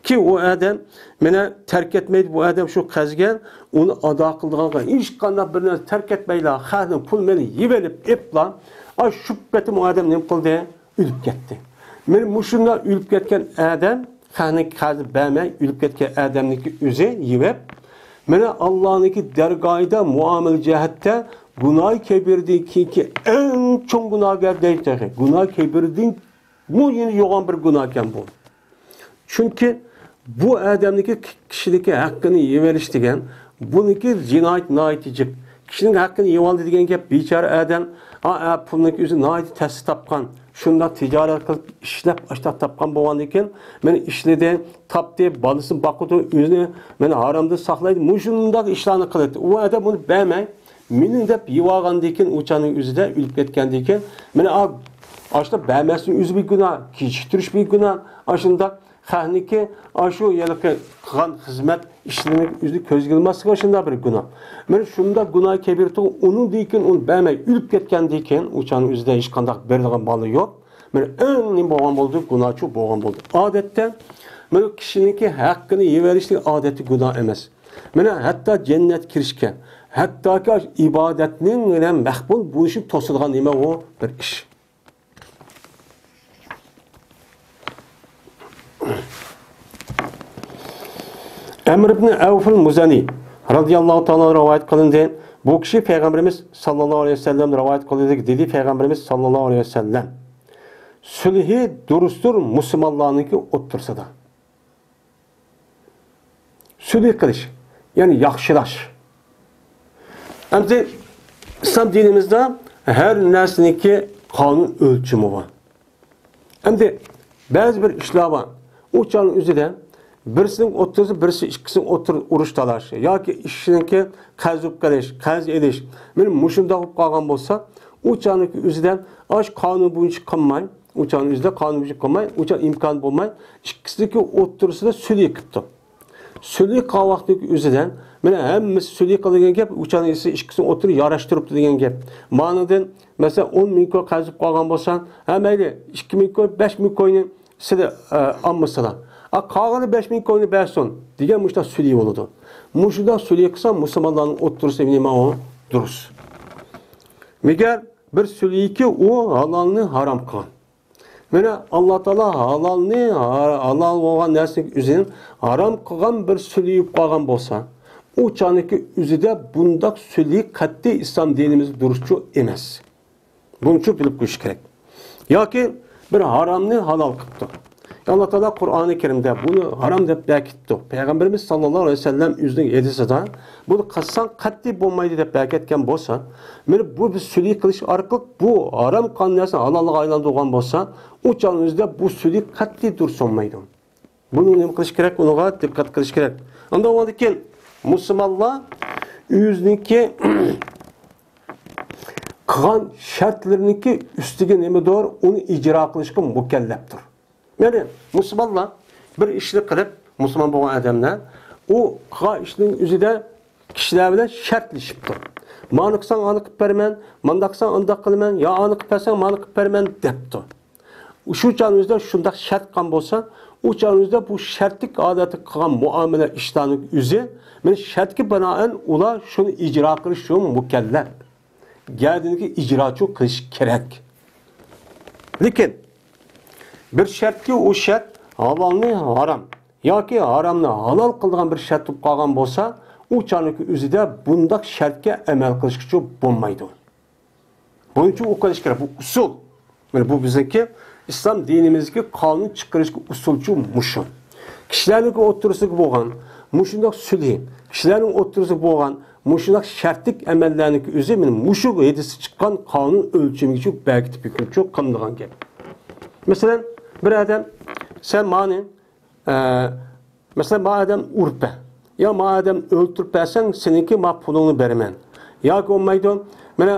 كى ئۇ ئادەم مېنى تەرك ئەتمەيدۇ، بۇ ئادەم شۇ قەرزگە ئۇنى ئادا قىلىدىغان، ھېچقانداق بىر نەرسە تەرك ئەتمەيلا، خەقنىڭ پۇل مېلى يېۋېلىپ، ئېپلا، ئا، شۇ پېتىم ئۇ ئادەم نېمە قىلدى؟ ئۆلۈپ كەتتى. مېنى مۇشۇنداق ئۆلۈپ كەتكەن ئادەم، خەقنىڭ قەرزىنى بەرمەي ئۆلۈپ كەتكەن ئادەمنىڭكى ئۆزى يېۋەپ، مېنى ئاللانىڭكى دەرگاھىدا مۇئامىلە جەھەتتە گۇناھى كەبىردىن كېيىنكى ئەڭ چوڭ گۇناھكار دەيدۇ تېخى. گۇناھى كەبىردىن مۇ يەنە يوغان بىر گۇناھكەن بۇ. چۈنكى بۇ ئادەمنىڭكى كىشىنىڭكى ھەققىنى يېۋېلىش دېگەن، بۇنىڭكى جىنايەت ناھايىتى جىق. كىشىنىڭ ھەققىنى يېۋالدى دېگەن گەپ، بىچارە ئادەم، ئا، ئا، پۇلنىڭكى ئۆزى ناھايىتى تەستە تاپقان. شۇنداق تىجارەت قىلىپ، ئىشلەپ، ئاشتاق تاپقان بولغاندىكىن، مېنى ئىشلىدى، تاپتى، بالىسىنى باقىدۇ، ئۆزىنى مېنى ھارامدىن ساقلايدۇ، مۇشۇنداق ئىشلارنى قىلاتتى. ئۇ ئادەم ئۇنى بەرمەي، مېنى دەپ يېۋالغاندىكىن، ئۇ چاغنىڭ ئۆزىدە ئۆلۈپ كەتكەندىكىن، مېنى ئا-، ئاشۇنداق بەرمەسنىڭ ئۆزى بىر گۇناھ، كېچىكتۈرۈش بىر گۇناھ، ئاشۇنداق خەقنىڭكى ئاشۇ ھېلىقى قىلغان خىزمەت ئىشلىرىنى ئۆزىنى كۆزگە ئىلماسلىقى شۇنداق بىر گۇناھ. مېنى شۇنداق گۇناھ كەبىرتۇغۇ، ئۇنىڭدىن كېيىن ئۇنى بەرمەي ئۆلۈپ كەتكەندىن كېيىن، ئۇ چاغنىڭ ئۆزىدە ھېچقانداق بېرىدىغان مال يوق. مېنى ئەڭ نېمە بولغان بولدى؟ گۇناھچى بولغان بولدى. ئادەتتە مېنى كىشىنىڭكى ھەققىنى يېۋېلىشلىك ئادەتتە گۇناھ ئەمەس. مېنى ھەتتا جەننەتكە كىرىشكە، ھەتتاكى ئىبادەتنىڭ مەقبۇل بولۇشىنى توسىدىغان نېمە ئۇ؟ بىر ئىش. ئەمر ئىبن ئەۋفىل مۇزەنى رەزىياللاھۇ تائالا رىۋايەت قىلىندى. بۇ كىشى پەيغەمبىرىمىز ساللاللاھۇ ئەلەيھى ۋەسەللەم رىۋايەت قىلدى، دېدى پەيغەمبىرىمىز ساللاللاھۇ ئەلەيھى ۋەسەللەم، سۈلھى دۇرۇستۇر مۇسۇلمانلارنىڭكى ئوتتۇرىسىدا. سۈلھى قىلىش، يەنى ياخشىلاش. ئەمدى ئىسلام دىنىمىزدا ھەر نەرسىنىڭكى قانۇن ئۆلچىمى بار. ئەمدى بەزى بىر ئىشلار بار. ئۇ چاغنىڭ ئۆزىدە بىرسىنىڭ ئوتتۇرىسى، بىرسى ئىككىسىنىڭ ئوتتۇرىسى ئۇرۇش تالاش ياكى ئىككىسىنىڭكى قەرز ئۇپ قېلىش، قەرز ئېلىش. مانا مۇشۇنداق بولۇپ قالغان بولسا، ئۇ چاغنىڭ ئۆزىدە ئاش قانۇن بويىچە قىلماي، ئۇ چاغنىڭ ئۆزىدە قانۇن بويىچە قىلماي، ئۇ چاغ ئىمكان بولماي، ئىككىسىنىڭكى ئوتتۇرىسىدا سۈلھى قىپتۇ. سۈلھى قىلغان ۋاقتىنىڭ ئۆزىدە، مانا ھەممىسى سۈلھى قىلىدىغان گەپ، ئۇ چاغنىڭ ئىككىسى ئوتتۇرا ياراشتۇرۇپتۇ دېگەن گەپ. مانىڭدىن، مەسىلەن، ئون مىڭ كوي قەرز ئېلىپ قالغان بولسا، ھە، مەيلى، ئىككى مىڭ كوي، بەش مىڭ كوينى سىلى، ئە، ئالمىسىلا. ئا، قالغىنى بەش مىڭ كوينى بەرسۇن دېگەن مۇشۇنداق سۈلھى بولىدۇ. مۇشۇنداق سۈلھى قىلسا، مۇسۇلمانلارنىڭ ئوتتۇرىسىدا نېمە ئۇ؟ دۇرۇس. مەگەر بىر سۈلھىكى ئۇ ھالالنى ھارام قىلغان. مانا ئاللا تائالا ھالالنى، ھا-، ھالال بولغان نەرسىنى ئۆزىنىڭ ھارام قىلغان بىر سۈلھى بولۇپ قالغان بولسا، ئۇ چاغنىڭكى ئۆزىدە بۇنداق سۈلھى قەتئىي ئىسلام دىنىمىزدا دۇرۇسچۇ ئەمەس. بۇنىچۇ بىلىپ قويۇش كېرەك. ياكى بىر ھارامنى ھالال قىپتۇ. ئاللا تائالا قۇرئانى كەرىمدە بۇنى ھارام دەپ بەكىتتى. پەيغەمبىرىمىز ساللاللاھۇ ئەلەيھى ۋەسەللەم ئۆزىنىڭ ھەدىسىدە بۇنى قىلساڭ قەتئىي بولمايدۇ دەپ بەكەتكەن بولسا، مانا بۇ بىر سۈلھى قىلىش ئارقىلىق بۇ ھارام قىلغان نەرسىنى ھالاللىققا ئايلاندۇرغان بولسا، ئۇ چاغنىڭ ئۆزىدە بۇ سۈلھى قەتئىي دۇرۇس بولمايدۇ. بۇنى نېمە قىلىش كېرەك؟ بۇنىڭغا دىققەت قىلىش كېرەك. ئاندىن ئۇنىڭدىن كېيىن مۇسۇلمانلار ئۆزىنىڭكى قىلغان شەرتلىرىنىڭكى ئۈستىگە نېمىدۇر، ئۇنى ئىجرا قىلىشقا مۇكەللەپتۇر. يەنى مۇسۇلمانلار بىر ئىشنى قىلىپ، مۇسۇلمان بولغان ئادەملەر ئۇ قىلغان ئىشنىڭ ئۆزىدە كىشىلەر بىلەن شەرتلىشىپتۇ. مانى قىلساڭ ئانى قىلىپ بەرىمەن، مانداق قىلساڭ ئانداق قىلىمەن، يا ئانى قىلىپ بەرسەڭ مانى قىلىپ بەرىمەن دەپتۇ. شۇ چاغنىڭ ئۆزىدە شۇنداق شەرت قىلغان بولسا، ئۇ چاغنىڭ ئۆزىدە بۇ شەرتلىك ئادەتتە قىلغان مۇئامىلە ئىشلارنىڭ ئۆزى مانا شەرتكە بىنائەن ئۇلار شۇنى ئىجرا قىلىشى مۇكەللەپ. گەدىنىكى ئىجراچۇ قىلىش كېرەك. لېكىن بىر شەرتكى ئۇ شەرت ھالالنى ھارام ياكى ھارامنى ھالال قىلىدىغان بىر شەرت بولۇپ قالغان بولسا، ئۇ چاغنىڭكى ئۆزىدە بۇنداق شەرتكە ئەمەل قىلىشقىچۇ بولمايدۇ. بۇنىڭچۇ ئۇ قىلىش كېرەك، بۇ ئۇسۇل. مانا بۇ بىزنىڭكى ئىسلام دىنىمىزدىكى قانۇن چىقىرىشقا ئۇسۇلچۇ مۇشۇ. كىشىلەرنىڭكى ئوتتۇرىسىدىكى بولغان مۇشۇنداق سۈلھى، كىشىلەرنىڭ ئوتتۇرىسىدا بولغان مۇشۇنداق شەرتلىك ئەمەللەرنىڭكى ئۆزى مانا مۇشۇ ھەدىستە چىققان قانۇن ئۆلچىمىگىچۇ بەكىتىپ ھۆكۈمچۇ قىلىنىدىغان گەپ. مەسىلەن، بىر ئادەم، سەن مانى، ئە، مەسىلەن، ما ئادەم ئۇرۇپ بەر. يا ما ئادەم ئۆلتۈرۈپ بەرسەڭ، سېنىڭكى ما پۇلۇڭنى بېرىمەن. ياكى بولمايدۇ، مانا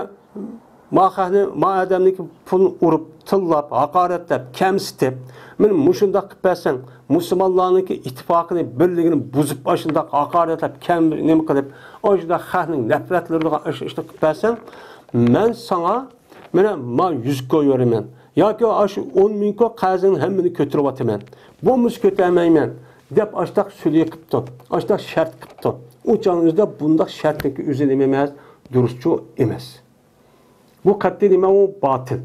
ما خەقنى، ما ئادەمنىڭكى پۇلىنى ئۇرۇپ، تىللاپ، ھاقارەتلەپ، كەمسىتىپ، مانا مۇشۇنداق قىلىپ بەرسەڭ، مۇسۇلمانلارنىڭكى ئىتتىپاقىنى، بىرلىكىنى بۇزۇپ، ئاشۇنداق ھاقارەتلەپ، كەم نېمە قىلىپ، ئاشۇنداق خەقنىڭ نەپرەتلىنىدىغان ئاشۇ ئىشنى قىلىپ بەرسەڭ، مەن ساڭا مانا ما يۈز كوي بېرىمەن. ياكى ئاشۇ ئون مىڭ كوي قەرزنىڭ ھەممىنى كۆتۈرۈۋاتىمەن، بولمىسا كۆتەرمەيمەن، دەپ ئاشتاق سۈلھى قىپتۇ، ئاشتاق شەرت قىپتۇ. ئۇ چاغنىڭ ئۆزىدە بۇنداق شەرتنىڭكى ئۆزى نېمە ئەمەس؟ دۇرۇسچۇ ئەمەس. بۇ قەتئىي نېمە ئۇ؟ باتىل.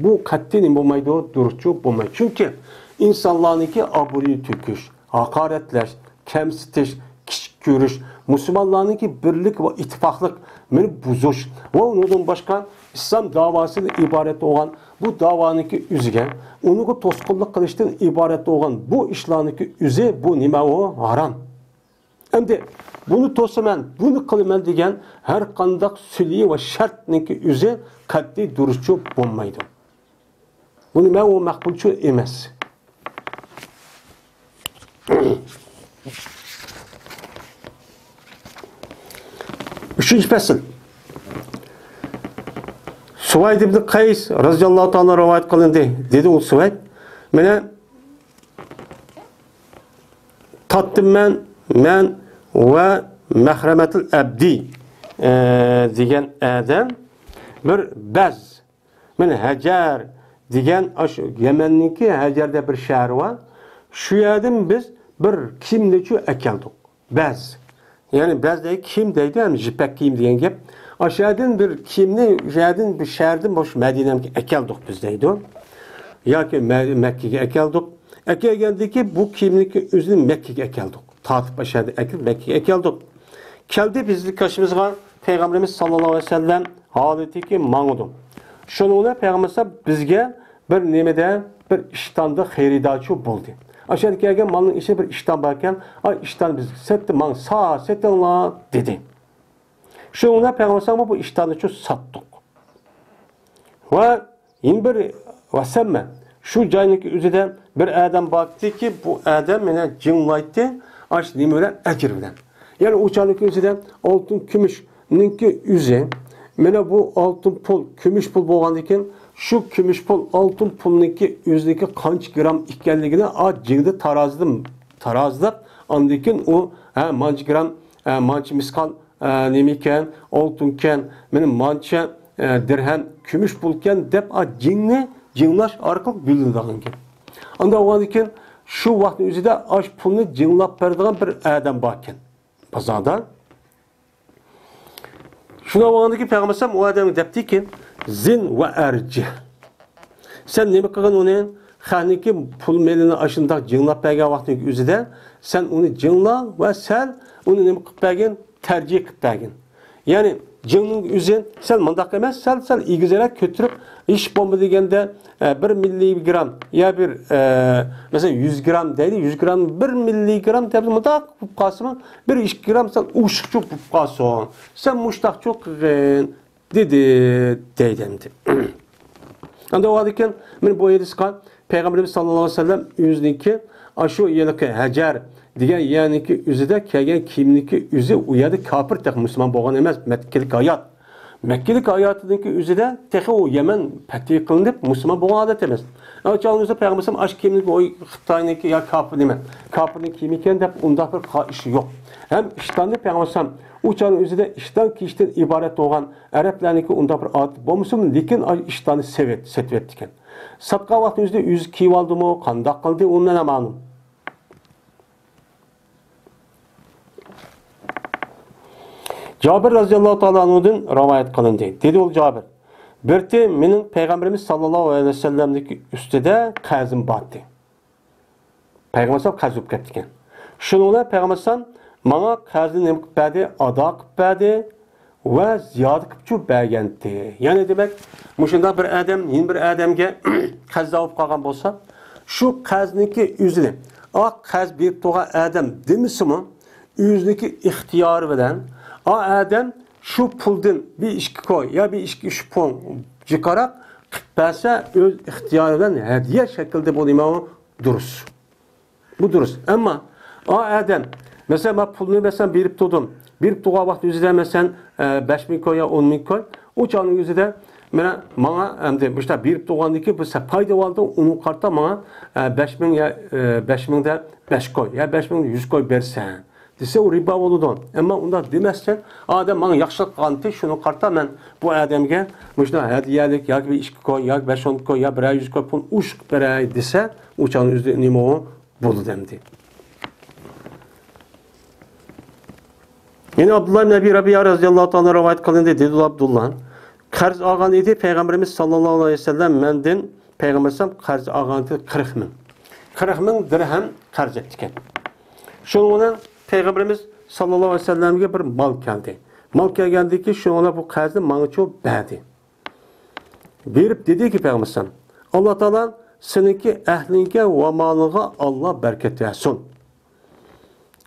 بۇ قەتئىي نېمە بولمايدۇ؟ دۇرۇسچۇ بولمايدۇ. چۈنكى ئىنسانلارنىڭكى ئابرۇيى تۆكۈش، ھاقارەتلەش، كەمسىتىش، كىچىك كۆرۈش، مۇسۇلمانلارنىڭكى بىرلىك ۋە ئىتتىپاقلىقىنى بۇزۇش ۋە ئۇنىڭدىن باشقا ئىسلام داۋاسىدىن ئىبارەت بولغان بۇ داۋانىڭكى ئۆزىگە، ئۇنىڭغا توسقۇنلۇق قىلىشتىن ئىبارەت بولغان بۇ ئىشلارنىڭكى ئۆزى، بۇ نېمە ئۇ؟ ھارام. ئەمدى بۇنى توسىمەن، بۇنى قىلىمەن دېگەن ھەر قانداق سۈلھى ۋە شەرتنىڭكى ئۆزى قەتئىي دۇرۇسچۇ بولمايدۇ. بۇنى مەن ئۇ مەقبۇلچۇ ئەمەس. ئۈچىنچى پەسىل. سۇۋەيد ئىبن قەيس رەزىياللاھۇ تائالا رىۋايەت قىلىندى. دېدى ئۇ سۇۋەيد، مانا، تارتتىم مەن، مەن ۋە مەخرەمەتۇل ئەبدى، ئە، دېگەن ئادەم بىر بەز، مانا، ھەجەر دېگەن، ئاشۇ يەمەننىڭكى ھەجەر دەپ بىر شەھىرى بار. شۇ يەردىن بىز بىر كىيىمنىچۇ ئەكەلدۇق. بەز. يەنى بەز دەي كىيىم دەيدۇ، ھەم يىپەك كىيىم دېگەن گەپ. ئاشۇ يەردىن بىر كىيىمنى، شۇ يەردىن، بىر شەھەردىن مۇشۇ مەدىنەمگە ئەكەلدۇق بىز دەيدۇ. ياكى مە-، مەككىگە ئەكەلدۇق. ئەكەلگەندىكى بۇ كىيىمنىڭكى ئۆزىنى مەككىگە ئەكەلدۇق. تارتىپ ئاشۇ يەردىن ئەكىلىپ مەككىگە ئەكەلدۇق. كەلدى بىزنىڭ قېشىمىزغا پەيغەمبىرىمىز ساللاللاھۇ ئەلەيھى ۋەسەللەم ھالىتىكى ماڭىدۇ. شۇنىڭ بىلەن پەيغەمبەر بىزگە بىر نېمىدە، بىر ئىشتاندا خېرىدارچۇ بولدى. ئاشۇ يەردە كەلگەن مالنىڭ ئىچىدە بىر ئىشتان بار ئىكەن، ئاي ئىشتان بىز سەتتە ماڭ سا سېتىڭلار دېدى. شۇنىڭ بىلەن پەيغەمبەر بۇ ئىشتاننىچۇ ساتتۇق. ۋە يەنە بىر ۋەسەممە، شۇ جاينىڭكى ئۆزىدە بىر ئادەم بارتىكى، بۇ ئادەم مانا جىڭلايتتى، ئاش نېمە بىلەن؟ ئەجىر بىلەن. يەنى ئۇ چاغنىڭكى ئۆزىدە ئالتۇن، كۈمۈشنىڭكى ئۆزى، مانا بۇ ئالتۇن پۇل، كۈمۈش پۇل بولغاندىكىن، شۇ كۈمۈش پۇل، ئالتۇن پۇلنىڭكى ئۆزىنىڭكى قانچە گرام ئىكەنلىكىنى ئا جىڭدە تارازىدىن تارازلاپ، ئاندىن كېيىن ئۇ، ھە، مانچە گرام، ھە، مانچە مىسقال، ئە، نېمە ئىكەن، ئالتۇنكەن، مانا مانچە، ئە، دىرھەم كۈمۈش پۇلكەن دەپ، ئا، جىڭنى جىڭلاش ئارقىلىق بىلىنىدىغان گەپ. ئانداق بولغاندىن كېيىن شۇ ۋاقىتنىڭ ئۆزىدە ئاش پۇلنى جىڭلاپ بېرىدىغان بىر ئادەم باركەن بازاردا. شۇنداق بولغاندىن كېيىن پەيغەمبەر ئەلەيھىسسالام ئۇ ئادەمگە دەپتىكى، زن ۋە ئەرجى. سەن نېمە قىلغىن ئۇنى؟ خەقنىڭكى پۇل مېلىنى ئاشۇنداق جىڭلاپ بەرگەن ۋاقتىنىڭ ئۆزىدە سەن ئۇنى جىڭلا ۋە سەل ئۇنى نېمە قىلىپ بەرگىن؟ تەرجىھ قىلىپ بەرگىن. يەنى جىڭنىڭ ئۆزى سەل مۇنداق ئەمەس، سەل، سەل ئېگىزرەك كۆتۈرۈپ، ھېچ بولمىدى دېگەندە، ئە، بىر مىللىگرام يا بىر، ئە، مەسىلەن، يۈز گرام دەيلى، يۈز گرام، بىر مىللىگرام دەپ مۇنداق بولۇپ قالسىمۇ، بىر ئىككى گرام سەل ئوشۇقچە بولۇپ قالسۇن. سەن مۇشتاقچۇ قىلغىن. دېدى، دەيدۇ ئەمدى. ئەمدى ئۇ ھالدىكىن، مانا بۇ ھەدىسقا پەيغەمبىرىمىز ساللاللاھۇ ئەلەيھى ۋەسەللەم ئۆزىنىڭكى ئاشۇ ھېلىقى ھەجەر دېگەن يەرنىڭكى ئۆزىدە كىيگەن كىيىمنىڭكى ئۆزى ئۇ يەردە كاپىر، تېخى مۇسۇلمان بولغان ئەمەس، مەككىلىك ھايات. مەككىلىك ھاياتىنىڭكى ئۆزىدە تېخى ئۇ يەمەن پەتھى قىلىنىپ مۇسۇلمان بولغان ئادەم ئەمەس. ئۇ چاغنىڭ ئۆزىدە پەيغەمبىرىمىز ئاشۇ كىيىمنىڭكى ئۇ خىتاينىڭكى يا كاپىر نېمە، كاپىرنىڭ كىيىمى ئىكەن دەپ ئۇنداق بىر قارىشى يوق. ھەم ئىشتاننى پەيغەمبىرىمىز ئۇ چاغنىڭ ئۆزىدە ئىشتان كىيىشتىن ئىبارەت بولغان ئەرەبلەرنىڭكى ئۇنداق بىر ئادىتى بولمىسىمۇ، لېكىن ئىشتاننى سېۋەت-، سېتىۋەتتىكەن. ساتقان ۋاقتى ئۆزىدە ئۆزى كىيىۋالدىمۇ، قانداق قىلدى، ئۇ ماڭا نامەلۇم. جابىر رەزىياللاھۇ تائالا ئەنھۇدىن رىۋايەت قىلىندى. دېدى ئۇ جابىر، بىرتى مېنىڭ پەيغەمبىرىمىز ساللاللاھۇ ئەلەيھى ۋەسەللەمنىڭكى ئۈستىدە قەرزىم بارتى. پەيغەمبەر ئەلەيھىسسالام قەرز بولۇپ كەتتىكەن. شۇنىڭ بىلەن پەيغەمبەر ئەلەيھىسسالام ماڭا قەرزنى نېمە قىلىپ بەردى؟ ئادا قىلىپ بەردى ۋە زىيادە قىلىپچۇ بەرگەنتى. يەنى دېمەك، مۇشۇنداق بىر ئادەم يەنە بىر ئادەمگە قەرزدار بولۇپ قالغان بولسا، شۇ قەرزنىڭكى ئۆزىنى، ئا قەرز بېرىپ تۇرغان ئادەم دېمىسىمۇ، ئۆزىنىڭكى ئىختىيارى بىلەن ئا ئادەم شۇ پۇلدىن بىر ئىككى كوي يا بىر ئىككى ئۈچ پۇڭ جىقراق قىلىپ بەرسە، ئۆز ئىختىيارى بىلەن ھەدىيە شەكلىدە بۇ نېمە ئۇ؟ دۇرۇس. بۇ دۇرۇس. ئەمما ئا ئادەم، مەسىلەن، مەن پۇلنى، مەسىلەن، بېرىپ تۇردۇم. بېرىپ تۇرغان ۋاقىت ئۆزىدە، مەسىلەن، ئە، بەش مىڭ كوي يا ئون مىڭ كوي. ئۇ چاغنىڭ ئۆزىدە مانا ماڭا ئەمدى مۇشۇنداق بېرىپ تۇرغاندىن كېيىن بۇ سەن پايدا ئالدىڭ، ئۇنىڭغا قارىتا ماڭا، ئە، بەش مىڭ يا، ئە، بەش مىڭدە بەش كوي يا بەش مىڭ يۈز كوي بەرسەن. دېسە، ئۇ رىبا بولىدۇ. ئەمما ئۇنداق دېمەستىن، ئادەم ماڭا ياخشىلىق قىلغانتى، شۇنىڭغا قارىتا مەن بۇ ئادەمگە مۇشۇنداق ھەدىيەلىك ياكى بىر ئىككى كوي، ياكى بەش ئون كوي، يا بىرەر يۈز كوي پۇل ئوشۇق بېرەي دېسە، ئۇ چاغنىڭ ئۆزىدە نېمە ئۇ؟ بولىدۇ ئەمدى. يەنە ئابدۇللا ئىبن ئەبى رەبىئە رەزىياللاھۇ تائالا رىۋايەت قىلىندى، دېدى ئابدۇللا، قەرز ئالغان ئىدى پەيغەمبىرىمىز ساللاللاھۇ ئەلەيھى ۋەسەللەم مەندىن، پەيغەمبەر ئەلەيھىسسالام قەرز ئالغان ئىدى، قىرىق مىڭ. قىرىق مىڭ دىرھەم قەرز ئېتىپتىكەن. شۇنىڭ بىلەن پەيغەمبىرىمىز ساللاللاھۇ ئەلەيھى ۋەسەللەمگە بىر مال كەلدى. مال كەلگەندىن كېيىن شۇنىڭ بىلەن بۇ قەرزنى ماڭىچۇ بەردى. بېرىپ دېدىكى پەيغەمبەر ئەلەيھىسسالام، ئاللا تائالا سېنىڭكى ئەھلىڭگە ۋە مالىڭغا ئاللا بەرىكەت بەرسۇن.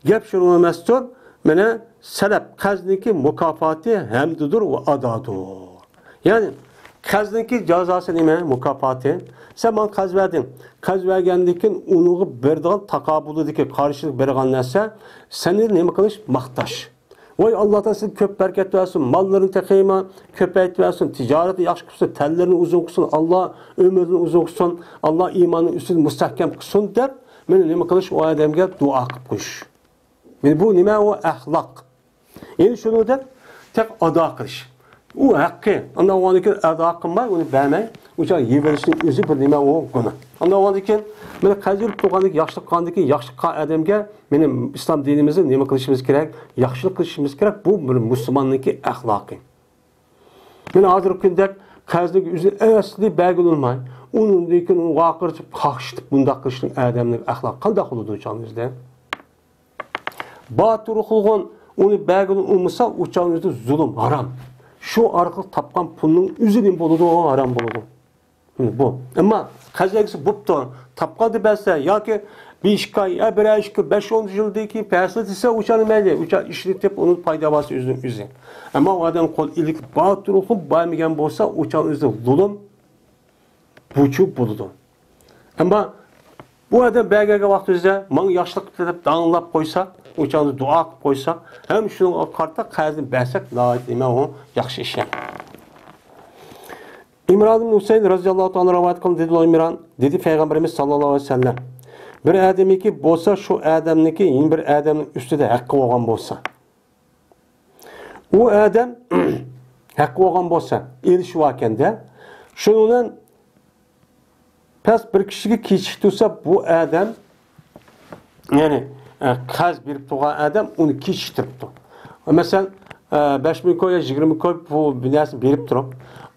گەپ شۇنىڭ ئەمەستۇر، مانا سەلەپ قەرزنىڭكى مۇكاپاتى ھەمدىدۇر ۋە ئادادۇر. يەنى قەرزنىڭكى جازاسى نېمە؟ مۇكاپاتى. سەن ماڭا قەرز بەردىڭ. قەرز بەرگەندىن كېيىن ئۇنىڭغا بېرىدىغان تاقابۇلىدىكى قارشىلىق بېرىدىغان نەرسە سېنى نېمە قىلىش؟ ماختاش. ۋاي، ئاللا تائالا سىزگە كۆپ بەرىكەت بەرسۇن، ماللىرىنى تېخىمۇ كۆپەيتىۋەرسۇن، تىجارىتى ياخشى قىلسۇن، تەنلىرىنى ئۇزۇن قىلسۇن، ئاللا ئۆمرىنى ئۇزۇن قىلسۇن، ئاللا ئىماننى ئۈستىدە مۇستەھكەم قىلسۇن دەپ، مانا نېمە قىلىش؟ ئۇ ئادەمگە دۇئا قىلىپ قويۇش. مانا بۇ نېمە؟ ئۇ ئەخلاق. يەنى شۇنى دەپ تېخى ئادا قىلىش. ئۇ ھەققى. ئاندىن ئۇنىڭدىن كېيىن ئادا قىلماي، ئۇنى بەرمەي، ئۇ چاغ يېۋېلىشنىڭ ئۆزى بىر نېمە؟ ئۇ گۇناھ. ئاندىن ئۇنىڭدىن كېيىن مانا قەرز بېرىپ تۇرغاندىكى، ياخشىلىق قىلغاندىكى، ياخشىلىق قىلغان ئادەمگە مېنىڭ ئىسلام دىنىمىزدا نېمە قىلىشىمىز كېرەك؟ ياخشىلىق قىلىشىمىز كېرەك. بۇ بىر مۇسۇلماننىڭكى ئەخلاقى. مانا ھازىرقى كۈندەك قەرزنىڭ ئۆزىنى ئەسلى بەرگىلى بولماي، ئۇنىڭدىن كېيىن ئۇنى ۋارقىرىتىپ، قاقشىتىپ، بۇنداق قىلىشنىڭ ئادەمنىڭ ئەخلاقى قانداق بولىدۇ چاغىمىزدا؟ باتۇر قىلغان ئۇنى بەرگىلى ئۇنىمىسا، ئۇ چاغنىڭ ئۆزىدە زۇلۇم، ھارام. شۇ ئارقىلىق تاپقان پۇلنىڭ ئۆزى نېمە بولىدۇ؟ ھارام بولىدۇ. بۇ. ئەمما قەرز ئىگىسى بوپتۇ، تاپقاندا بەرسە ياكى بىر ئىككى ئاي، يا بىرەر ئىككى، بەش ئون يىلدىن كېيىن بەرسە دېسە، ئۇ چاغنى مەيلى، ئۇ چاغ ئىشلىتىپ، ئۇنى پايدا بارسا ئۆزىنىڭ ئۆزى. ئەمما ئۇ ئادەم قول ئېلىپ، باتۇر قىلىپ بەرمىگەن بولسا، ئۇ چاغ ئۆزى زۇلۇم، بۇچۇ بولىدۇ. ئەمما بۇ ئادەم بەرگەن ۋاقتىمىزدا ماڭا ياخشىلىق قىپتۇ دەپ داڭلاپ قويساق، ئۇ چاغدا دۇئا قىلىپ قويساق، ھەم شۇنىڭغا قارىتا قەرزنى بەرسەك، ناھايىتى نېمە ئۇ ياخشى ئىش. ئىمران ئىبن ھۈسەيىن رەزىياللاھۇ تائالا رىۋايەت قىلدى، دېدى ئىمران، دېدى پەيغەمبىرىمىز ساللاللاھۇ ئەلەيھى ۋەسەللەم، بىر ئادەمنىڭكى بولسا، شۇ ئادەمنىڭكى يەنە بىر ئادەمنىڭ ئۈستىدە ھەققى بولغان بولسا، ئۇ ئادەم ھەققى بولغان بولسا، ئېلىشىۋالغاندا، شۇنىڭ بىلەن پەس بىر كىشىگە كېچىكتۈرسە، بۇ ئادەم، يەنى، ئە، قەرز بېرىپ تۇرغان ئادەم ئۇنى كېچىكتۈرۈپتۇ. مەسىلەن، ئە، بەش مىڭ كوي يا يىگىرمە كوي بۇ نەرسىنى بېرىپ تۇرۇپ،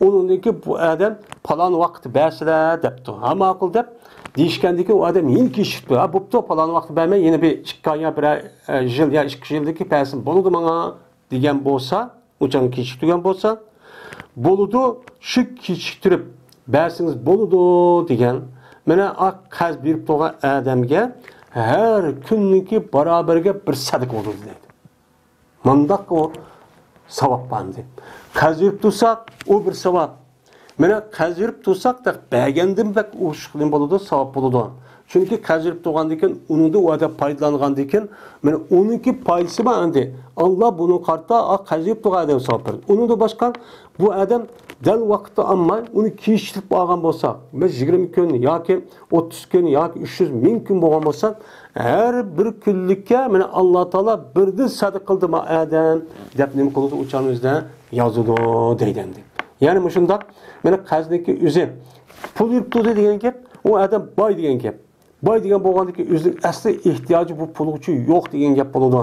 ئۇنىڭدىن كېيىن بۇ ئادەم پالان ۋاقىتتا بەرسىلە دەپتۇ. ھە، ماقۇل دەپ دېيىشكەندىن كېيىن ئۇ ئادەم يەنە كېچىكتۈرۈپتۇ. ھە، بوپتۇ، پالان ۋاقىتتا بەرمەي، يەنە بىر ئىككى ئاي يا بىرەر، ئە، يىل يا ئىككى يىلدىن كېيىن بەرسىمۇ بولىدۇ ماڭا دېگەن بولسا، ئۇ چاغنى كېچىكتۈرگەن بولسا، بولىدۇ، شۇ كېچىكتۈرۈپ بەرسىڭىز بولىدۇ دېگەن. مانا ئا قەرز بېرىپ تۇرغان ئادەمگە ھەر كۈننىڭكى بارابىرىگە بىر سەدىقە بولىدۇ دەيدۇ. مانداق ئۇ ساۋاب بار ئەمدى. قەرز بېرىپ تۇرساق، ئۇ بىر ساۋاب. مانا قەرز بېرىپ تۇرساق، بەك بەرگەندىن بەك ئوشۇق نېمە بولىدۇ؟ ساۋاب بولىدۇ. چۈنكى قەرز بېرىپ تۇرغاندىن كېيىن، ئۇنىڭدىن ئۇ ئادەم پايدىلانغاندىن كېيىن، مانا ئۇنىڭكى پايدىسى بار ئەمدى. ئاللا بۇنىڭغا قارىتا، ئا، قەرز بېرىپ تۇرغان ئادەمگە ساۋاب بېرىدۇ. ئۇنىڭدىن باشقا، بۇ ئادەم دەل ۋاقىتتا ئالماي، ئۇنى كېچىكتۈرۈپ ئالغان بولسا، بىز يىگىرمە كۈن ياكى ئوتتۇز كۈن ياكى ئۈچ يۈز، مىڭ كۈن بولغان بولسا، ھەر بىر كۈنلۈككە مانا ئاللا تائالا بىردىن سەدىقە قىلدى ما ئادەم دەپ نېمە قىلىدۇ؟ ئۇ چاغنىڭ ئۆزىدە يازىدۇ دەيدۇ ئەمدى. يەنى مۇشۇنداق، مانا قەرزنىڭكى ئۆزى پۇل بېرىپ تۇردى دېگەن گەپ، ئۇ ئادەم باي دېگەن گەپ. باي دېگەن بولغاندىكىن ئۆزىنىڭ ئەسلى ئېھتىياجى بۇ پۇلغىچۇ يوق دېگەن گەپ بولىدۇ.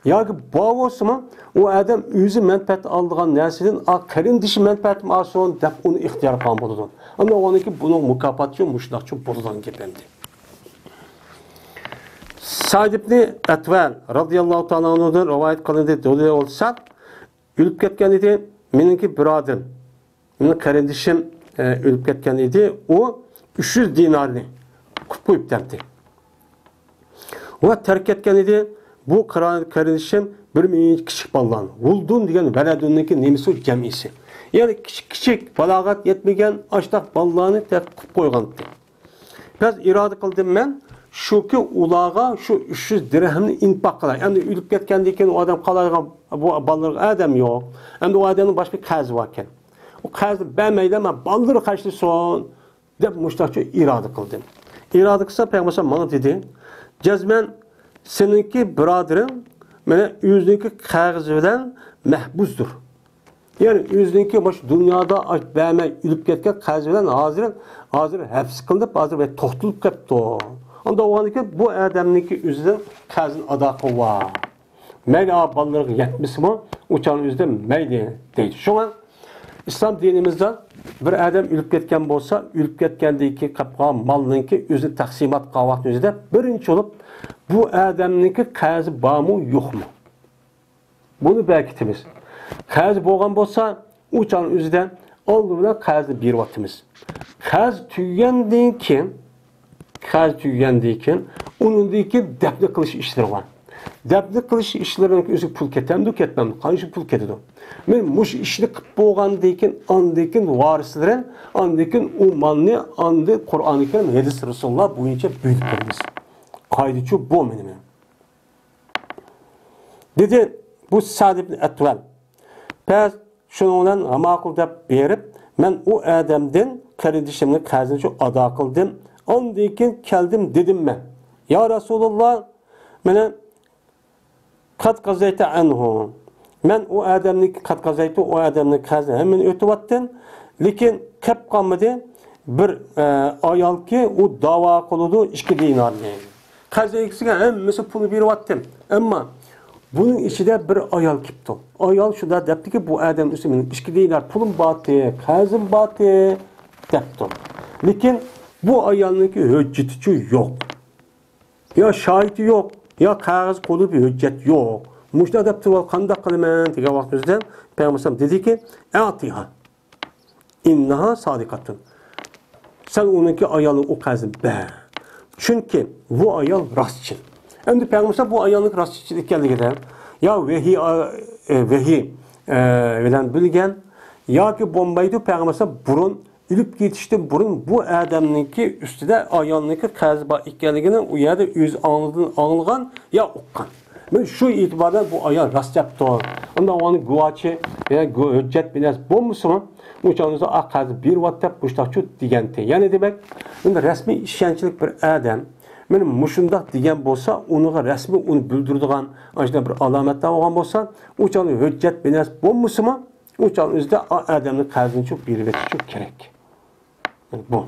ياكى بار بولسىمۇ، ئۇ ئادەم ئۆزى مەنپەئەت ئالىدىغان نەرسىدىن، ئا، قېرىندىشى مەنپەئەتمۇ ئالسۇن دەپ ئۇنى ئىختىيار قىلغان بولىدۇ. ئاندىن ئۇنىڭكى بۇنىڭ مۇكاپاتىچۇ مۇشۇنداقچۇ بولىدىغان گەپ ئەمدى. سەئىد ئىبنى ئەتۋەل رەزىياللاھۇ تائالا ئەنھۇدىن رىۋايەت قىلىندى، دېدى، ئۆلۈپ كەتكەن ئىدى، مېنىڭكى بۇرادىرىم، مېنىڭ قېرىندىشىم، ئە، ئۆلۈپ كەتكەن ئىدى. ئۇ ئۈچ يۈز دىنارنى قىلىپ قويۇپتەمتى. ۋە تەرك كەتكەن ئىدى. بۇ قېرا-، قېرىندىشىم بىر مىڭ كىچىك بالىلارنى، ۋۇلدۇن دېگەن ۋەلەدۇننىڭكى نېمىسى جەمئىسى. يەنى كىچىك، كىچىك بالاغەت يەتمىگەن ئاشتاق بالىلارنى تەرك قىلىپ قويغانتى. بەس ئىرادە قىلدىم مەن، شۇكى ئۇلارغا شۇ ئۈچ يۈز دىرھەمنى ئىنپاق قىلاي. ئەمدى ئۆلۈپ كەتكەندىن كېيىن ئۇ ئادەم قالايدىغان بۇ بالىلارغا ئادەم يوق. ئەمدى ئۇ ئادەمنىڭ باشقا قەرزى باركەن. ئۇ قەرزنى بەرمەيلى، مانا بالىلىرى خەجلىسۇن دەپ مۇشۇنداقچە ئىرادە قىلدىم. ئىرادە قىلسا پەيغەمبەر ماڭا دېدى، جەزمەن سېنىڭكى بۇرادىرىڭ مانا ئۆزىنىڭكى قەغىزى بىلەن مەھبۇسدۇر. يەنى ئۆزىنىڭكى مۇشۇ دۇنيادا ئاچ بەرمەي ئۆلۈپ كەتكەن قەغىزى بىلەن ھازىر، ھازىر ھەپس قىلىنىپ، ھازىر بىر توختىلىپ قېپتۇ. ئۇنداق بولغاندىكىن بۇ ئادەمنىڭكى ئۆزىدىن قەرزىنى ئادا قىلىۋال. مەيلى، ئا، بالىلىرىغا يەتمىسىمۇ، ئۇ چاغنىڭ ئۆزىدە مەيلى دەيدۇ. شۇڭا ئىسلام دىنىمىزدا بىر ئادەم ئۆلۈپ كەتكەن بولسا، ئۆلۈپ كەتكەندىن كېيىن قېلىپ قالغان مالنىڭكى ئۆزىنى تەقسىمات قىلغان ۋاقتىنىڭ ئۆزىدە بىرىنچى بولۇپ بۇ ئادەمنىڭكى قەرزى بارمۇ يوقمۇ؟ بۇنى بەركىتىمىز. قەرز بولغان بولسا، ئۇ چاغنىڭ ئۆزىدە ئالدى بىلەن قەرزنى بېرىۋاتىمىز. قەرز تۈگىگەندىن كېيىن، قەرز تۈگىگەندىن كېيىن، ئۇنىڭدىن كېيىن دەپنە قىلىش ئىشلىرى بار. دەپنە قىلىش ئىشلىرىنىڭ ئۆزىگە پۇل كېتەمدۇ، كەتمەمدۇ؟ قانچە پۇل كېتىدۇ؟ مەن مۇشۇ ئىشنى قىلىپ بولغاندىن كېيىن، ئاندىن كېيىن ۋارىسلىرى، ئاندىن كېيىن ئۇ مالنى، ئاندىن قۇرئانى كەرىم، ھەدىس رەسۇلۇللا بويىچە بۆلۈپ بېرىمىز. قائىدىچۇ بۇ مېنىڭ. دېدى بۇ سەئد ئىبن ئەتۋەل. پەس شۇنىڭ بىلەن ماقۇل دەپ بېرىپ، مەن ئۇ ئادەمدىن قېرىندىشىمنىڭ قەرزىنى شۇ ئادا قىلدىم. ئاندىن كېيىن كەلدىم دېدىم مەن. يا رەسۇلۇللا، مانا قەد قەزەيتە ئەنھۇ. مەن ئۇ ئادەمنىڭ، قەد قەزەيتۇ، ئۇ ئادەمنىڭ قەرزىنى ھەممىنى ئۆتىۋەتتىم. لېكىن قېپ قالمىدى. بىر، ئە، ئايالكى ئۇ داۋا قىلىدۇ ئىككى دىنارنى. قەرز ئىگىسىگە ھەممىسى پۇلنى بېرىۋەتتىم. ئەمما بۇنىڭ ئىچىدە بىر ئايال كېپتۇ. ئايال شۇنداق دەپتىكى، بۇ ئادەم ئۈستىدە مېنىڭ ئىككى دىنار پۇلۇم بارتى، قەرزىم بارتى، دەپتۇ. لېكىن بۇ ئايالنىڭكى ھۆججىتىچۇ يوق. يا شاھىتى يوق، يا قەغەز قولىدا بىر ھۆججەت يوق. مۇشۇنداق دەپ تۇرۇۋال، قانداق قىلىمەن دېگەن ۋاقتىمىزدا پەيغەمبەر دېدىكى، ئەتىھا. ئىنناھا سادىقاتۇن. سەن ئۇنىڭكى ئايالنىڭ ئۇ قەرزىنى بەر. چۈنكى بۇ ئايال راستچىل. ئەمدى پەيغەمبەر بۇ ئايالنىڭ راستچىل ئىكەنلىكىدە يا ۋەھىي، ئە، ۋەھىي، ئە، بىلەن بىلگەن ياكى بولمايدۇ، پەيغەمبەر بۇرۇن ئۆلۈپ كېتىشتىن بۇرۇن بۇ ئادەمنىڭكى ئۈستىدە، ئايالنىڭكى قەرزى بار ئىكەنلىكىنى ئۇ يەردە ئۆزى ئاڭلىدىن ئاڭلىغان يا ئۇققان. مەن شۇ ئېتىباردا بۇ ئايال راست دەپتۇ. ئۇنداق ئۇنىڭ گۇۋاچى، يا گۇ-، ھۆججەت بىنەسى بولمىسىمۇ، ئۇ چاغدا ئا قەرزنى بېرىۋات دەپ مۇشتاقچۇ دېگەنتى. يەنى دېمەك، ئەمدى رەسمىي ئىشەنچلىك بىر ئادەم مېنى مۇشۇنداق دېگەن بولسا، ئۇنىڭغا رەسمىي ئۇنى بىلدۈرىدىغان ئاشۇنداق بىر ئالامەتلەر بولغان بولسا، ئۇ چاغدا ھۆججەت بىنەسى بولمىسىمۇ، ئۇ چاغ ئۆزىدە ئا-، ئادەمنى قەرزىنى چوق بېرىۋېتىشى كېرەك. بۇ.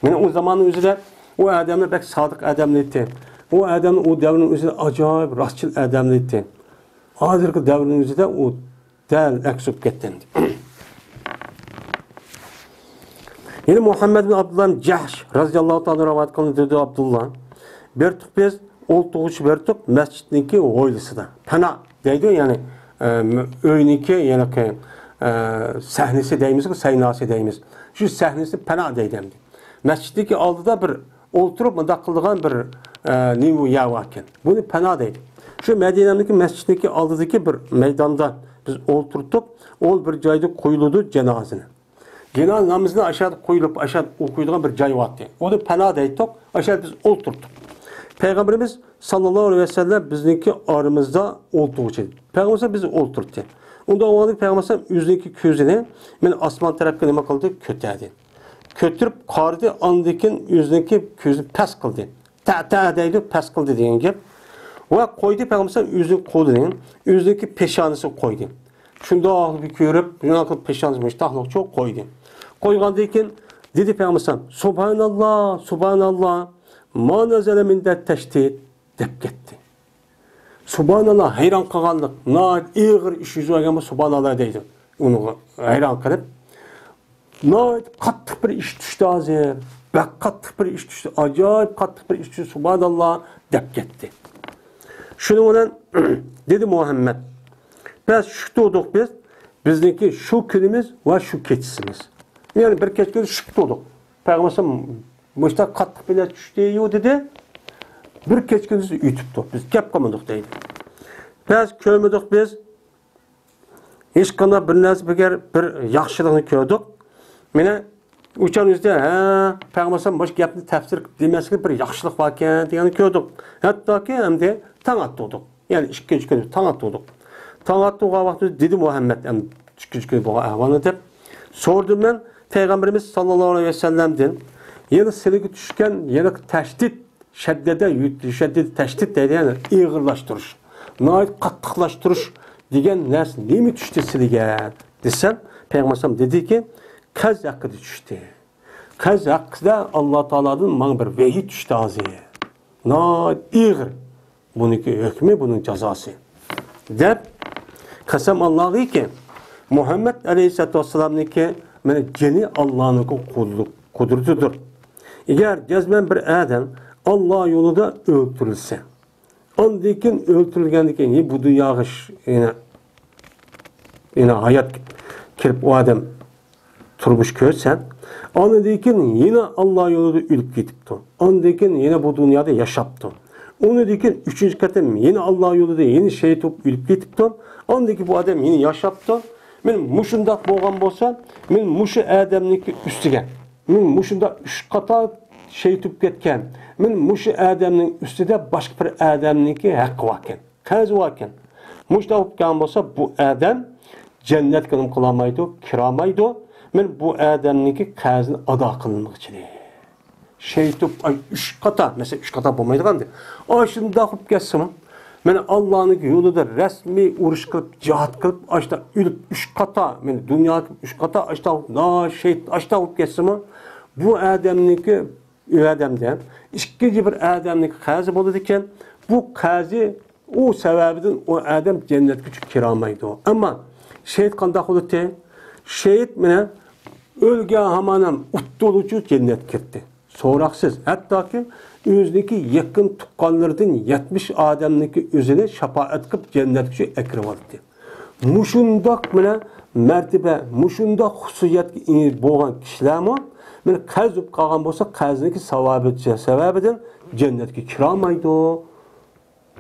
مانا ئۇ زاماننىڭ ئۆزىدە ئۇ ئادەملەر بەك سادىق ئادەملەر ئىدى. ئۇ ئادەمنى ئۇ دەۋرنىڭ ئۆزىدە ئاجايىپ راستچىل ئادەملەر ئىدى. ھازىرقى دەۋرنىڭ ئۆزىدە ئۇ دەل ئەكس بولۇپ كەتتى. يەنە مۇھەممەد بىن ئابدۇللا جەھش رەزىياللاھۇ تائالا رىۋايەت قىلىندى، دېدى ئابدۇللا. بېرىتتۇق بىز، ئولتۇرغۇچى بېرىتتۇق مەسچىتنىڭكى ھويلىسىدا. پەنا دەيدۇ، يەنى، ئە، ئۆينىڭكى، يەنى، ئە، سەھنىسى دەيمىزغۇ، سەيناسى دەيمىز. شۇ سەھنىسى پەنا دەيدۇ ئەمدى. مەسچىتنىڭكى ئالدىدا بىر ئولتۇرۇپ مۇنداق قىلىدىغان بىر، ئە، نېمە يەر باركەن. بۇنى پەنا دەيدۇ. شۇ مەدىنەنىڭكى مەسچىتنىڭكى ئالدىدىكى بىر مەيداندا بىز ئولتۇرتۇپ، ئۇ بىر جايدا قويۇلىدۇ جانازىنى. جانازا نامىزىنى ئاشۇ يەردە قويۇلۇپ، ئاشۇ يەردە ئوقۇيدىغان بىر جاي بارتى. ئۇنى پەنا دەيتتۇق، ئاشۇ يەردە بىز ئولتۇرتتۇق. پەيغەمبىرىمىز ساللاللاھۇ ئەلەيھى ۋەسەللەم بىزنىڭكى ئارىمىزدا ئولتۇرغۇچى ئىدى. پەيغەمبەر بىز ئولتۇرتتى. ئۇنداق بولغاندىكىن پەيغەمبەر ئۆزىنىڭكى كۆزىنى مەن ئاسمان تەرەپكە نېمە قىلدى؟ كۆتەردى. كۆتۈرۈپ قارىدى، ئاندىن كېيىن ئۆزىنىڭكى كۆزىنى پەس قىلدى. تەتە دەيدۇ، پەس قىلدى دېگەن گەپ. ۋە قويدى پەيغەمبەر ئۆزىنىڭ قولىنى، ئۆزىنىڭكى پېشانىسىغا قويدى. شۇنداق بىر كۆرۈپ، شۇنداق قىلىپ پېشانىسى مۇشتاقلىقچە قويدى. قويغاندىن كېيىن دېدى پەيغەمبەر، سۇبھاناللا، سۇبھاناللا، ما نەزەلە مىن تەشدىد، دەپ كەتتى. سۇبھاناللا، ھەيران قالغانلىق، ناھايىتى ئېغىر ئىش يۈز بەرگەن بۇ سۇبھاناللا دەيدۇ. ئۇنىڭغا ھەيران قېلىپ، ناھايىتى قاتتىق بىر ئىش چۈشتى ھازىر. بەك قاتتىق بىر ئىش چۈشتى. ئاجايىپ قاتتىق بىر ئىش چۈشتى. سۇبھاناللا دەپ كەتتى. شۇنىڭ بىلەن دېدى مۇھەممەد، بەس شۈك تۇردۇق بىز. بىزنىڭكى شۇ كۈنىمىز ۋە شۇ كېچىسىمىز. يەنى بىر كەچ كۈندۈز شۈك تۇردۇق. پەيغەمبەر مۇشتاق قاتتىق بىلەت چۈشتى يۇ دېدى. بىر كەچ كۈندۈز ئۆتۈپتۇ. بىز كەپ قالمىدۇق دەيدۇ. بەس كۆرمىدۇق بىز. ھېچقانداق بىر نەرسە بىر، بىر ياخشىلىقنى كۆردۇق. مانا ئۇچان ئۆزىدە، ھە، پەيغەمبەر مۇشۇ گەپنى تەپسىر قىلىپ دېمەسلىكى بىر ياخشىلىق باركەن دېگەننى كۆردۇق. ھەتتاكى ئەمدى تاڭ ئاتتۇردۇق. يەنى ئىككىنچى كۈنى تاڭ ئاتتۇردۇق. تاڭ ئاتتۇرغان ۋاقتىدا دېدى مۇھەممەد، ئەمدى ئىككىنچى كۈنى بولغان ئەھۋالنى دەپ سورىدىم مەن پەيغەمبىرىمىز ساللاللاھۇ ئەلەيھى ۋەسەللەمدىن. يەنە سىلىگە چۈشكەن، يەنە تەشدىد، شەددىدە، يۇت-، شەددىدە تەشدىد دەيدۇ، يەنى ئېغىرلاشتۇرۇش. ناھايىتى قاتتىقلاشتۇرۇش دېگەن نەرسە نېمە چۈشتى سىلىگە دېسەم، پەيغەمبەر ئەلەيھىسسالام دېدىكى، قەرز ھەققىدە چۈشتى. قەرز ھەققىدە ئاللا تائالادىن ماڭا بىر ۋەھىي چۈشتى ھازىر. ناھايىتى ئېغىر. بۇنىڭكى ھۆكمى، بۇنىڭ جازاسى. دەپ قەسەم ئاللاغىكى، مۇھەممەد ئەلەيھىسسالاتۇ ۋەسسالامنىڭكى مانا جېنى ئاللانىڭكى قۇدرىتىدۇر. ئەگەر جەزمەن بىر ئادەم ئاللا يولىدا ئۆلتۈرۈلسە، ئاندىن كېيىن ئۆلتۈرۈلگەندىن كېيىن بۇ دۇنياغا ش-، يەنە، يەنە ھايات كىرىپ ئۇ ئادەم تۇرمۇش كۆرسە، ئاندىن كېيىن يەنە ئاللا يولىدا ئۆلۈپ كېتىپتۇ. ئاندىن كېيىن يەنە بۇ دۇنيادا ياشاپتۇ. ئۇنىڭدىن كېيىن ئۈچىنچى قېتىم يەنە ئاللا يولىدا يەنە شېھىت بولۇپ ئۆلۈپ كېتىپتۇ. ئاندىن كېيىن بۇ ئادەم يەنە ياشاپتۇ. مانا مۇشۇنداق بولغان بولسا، مانا مۇشۇ ئادەمنىڭكى ئۈستىگە، مانا مۇشۇنداق ئۈچ قاتار شېھىت بولۇپ كەتكەن، مانا مۇشۇ ئادەمنىڭ ئۈستىدە باشقا بىر ئادەمنىڭكى ھەققى باركەن، قەرزى باركەن. مۇشۇنداق بولۇپ كەلگەن بولسا، بۇ ئادەم جەننەتكە نېمە قىلالمايدۇ، كىرالمايدۇ. مانا بۇ ئادەمنىڭكى قەرزىنى ئادا قىلمىغۇچىلىك. شېھىت بولۇپ، ئاي، ئۈچ قاتار، مەسىلەن، ئۈچ قاتار بولمايدىغان ئەمدى. ئاشۇنداق بولۇپ كەتسىمۇ، مانا ئاللانىڭ يولىدا رەسمىي ئۇرۇش قىلىپ، جىھاد قىلىپ، ئاشتا ئۆلۈپ ئۈچ قاتار، مانا دۇنياغا ئۈچ قاتار ئاشتا، شېھىت ئاشتا بولۇپ كەتسىمۇ، بۇ ئادەمنىڭكى ئۇ ئادەمدە ئىككىنچى بىر ئادەمنىڭ قەرزى بولىدىكەن. بۇ قەرزى ئۇ سەۋەبىدىن ئۇ ئادەم جەننەتكە كىرەلمەيدۇ. ئەمما شېھىت قانداق بولىدۇ؟ شېھىت مانا ئۆلگەن ھامان ھەم ئۇتتۇرۇچۇ جەننەتكە كىردى. سوراقسىز، ھەتتاكى ئۆزىنىڭكى يېقىن تۇغقانلىرىدىن يەتمىش ئادەمنىڭكى ئۆزىنى شاپائەت قىلىپ جەننەتكە ئەكىرىۋالدى. مۇشۇنداق مانا مەرتىبە، مۇشۇنداق خۇسۇسىيەتكە ئىگە بولغان كىشىلەرمۇ مانا قەرز بولۇپ قالغان بولسا، قەرزنىڭكى سەۋەبى، سەۋەبىدىن جەننەتكە كىرەلمەيدۇ،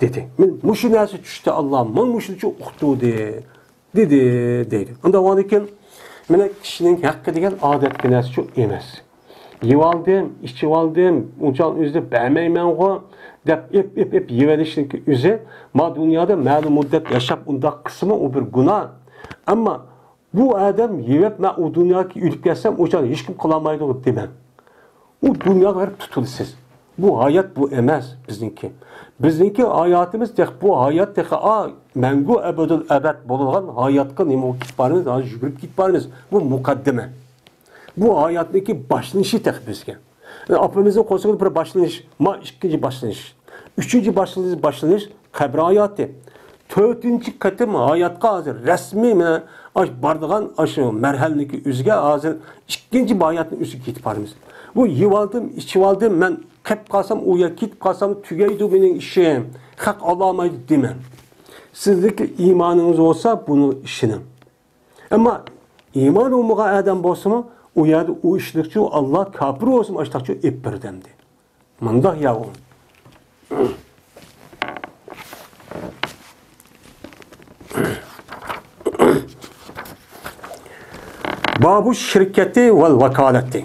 دېدى. مانا مۇشۇ نەرسە چۈشتى، ئاللا مانا مۇشۇنچە ئۇقتۇردى، دېدى، دەيدۇ. ئۇنداق بولغاندىكىن، مانا كىشىنىڭ ھەققى دېگەن ئادەتتىكى نەرسە شۇ ئەمەس. يېۋالدىم، ئىچىۋالدىم، ئۇنچىۋالدىم، ئۆزى بەرمەيمەنغۇ دەپ ئېپ، ئېپ، ئېپ يېۋېلىشنىڭكى ئۆزى، ما دۇنيادا مەلۇم مۇددەت ياشاپ ئۇنداق قىلسىمۇ ئۇ بىر گۇناھ. ئەمما بۇ ئادەم يېۋەپ مەن ئۇ دۇنياغا ئۆلۈپ كەتسەم ئۇ چاغدا ھېچكىم قىلالمايدۇ دېمەڭ. ئۇ دۇنياغا بېرىپ تۇتۇلىسىز. بۇ ھايات بۇ ئەمەس بىزنىڭكى. بىزنىڭكى ھاياتىمىز تېخى، بۇ ھايات تېخى، ئا، مەڭگۈ ئەبەدۇل ئەبەد بولىدىغان ھاياتقا نېمە بولۇپ كېتىپ بارىمىز، ھازىر يۈگۈرۈپ كېتىپ بارىمىز. بۇ مۇقەددىمە. بۇ ھاياتنىڭكى باشلىنىشى تېخى بىزگە. ئاپىمىزنىڭ قورسىقىدا بىر باشلىنىش، ما ئىككىنچى باشلىنىش. ئۈچىنچى باشلىنىش، باشلىنىش قەبرە ھاياتى. تۆتىنچى قېتىم ھاياتقا ھازىر رەسمىي مانا ئاشۇ بارىدىغان ئاشۇ مەرھەلىنىڭكى ئۆزىگە ھازىر ئىككىنچى ھاياتنىڭ ئۆزىگە كېتىپ بارىمىز. بۇ يېۋالدىم، ئىچىۋالدىم، مەن قېلىپ قالسام، ئۇ يەرگە كېتىپ قالسام تۈگەيدۇ مېنىڭ ئىشىم، خەق ئالالمايدۇ دېمەڭ. سىزنىڭكى ئىمانىڭىز بولسا بۇنىڭغا ئىشىنىڭ. ئەمما ئىمان بولمىغان ئادەم بولسىمۇ، ئۇ يەردە ئۇ ئىشلىقچۇ، ئاللا كاپىر بولسىمۇ ئاشتاقچۇ ئېلىپ بېرىدۇ ئەمدى. مۇنداق يا ئۇ. بابۇ شىركەتى ۋەل ۋاكالەتى.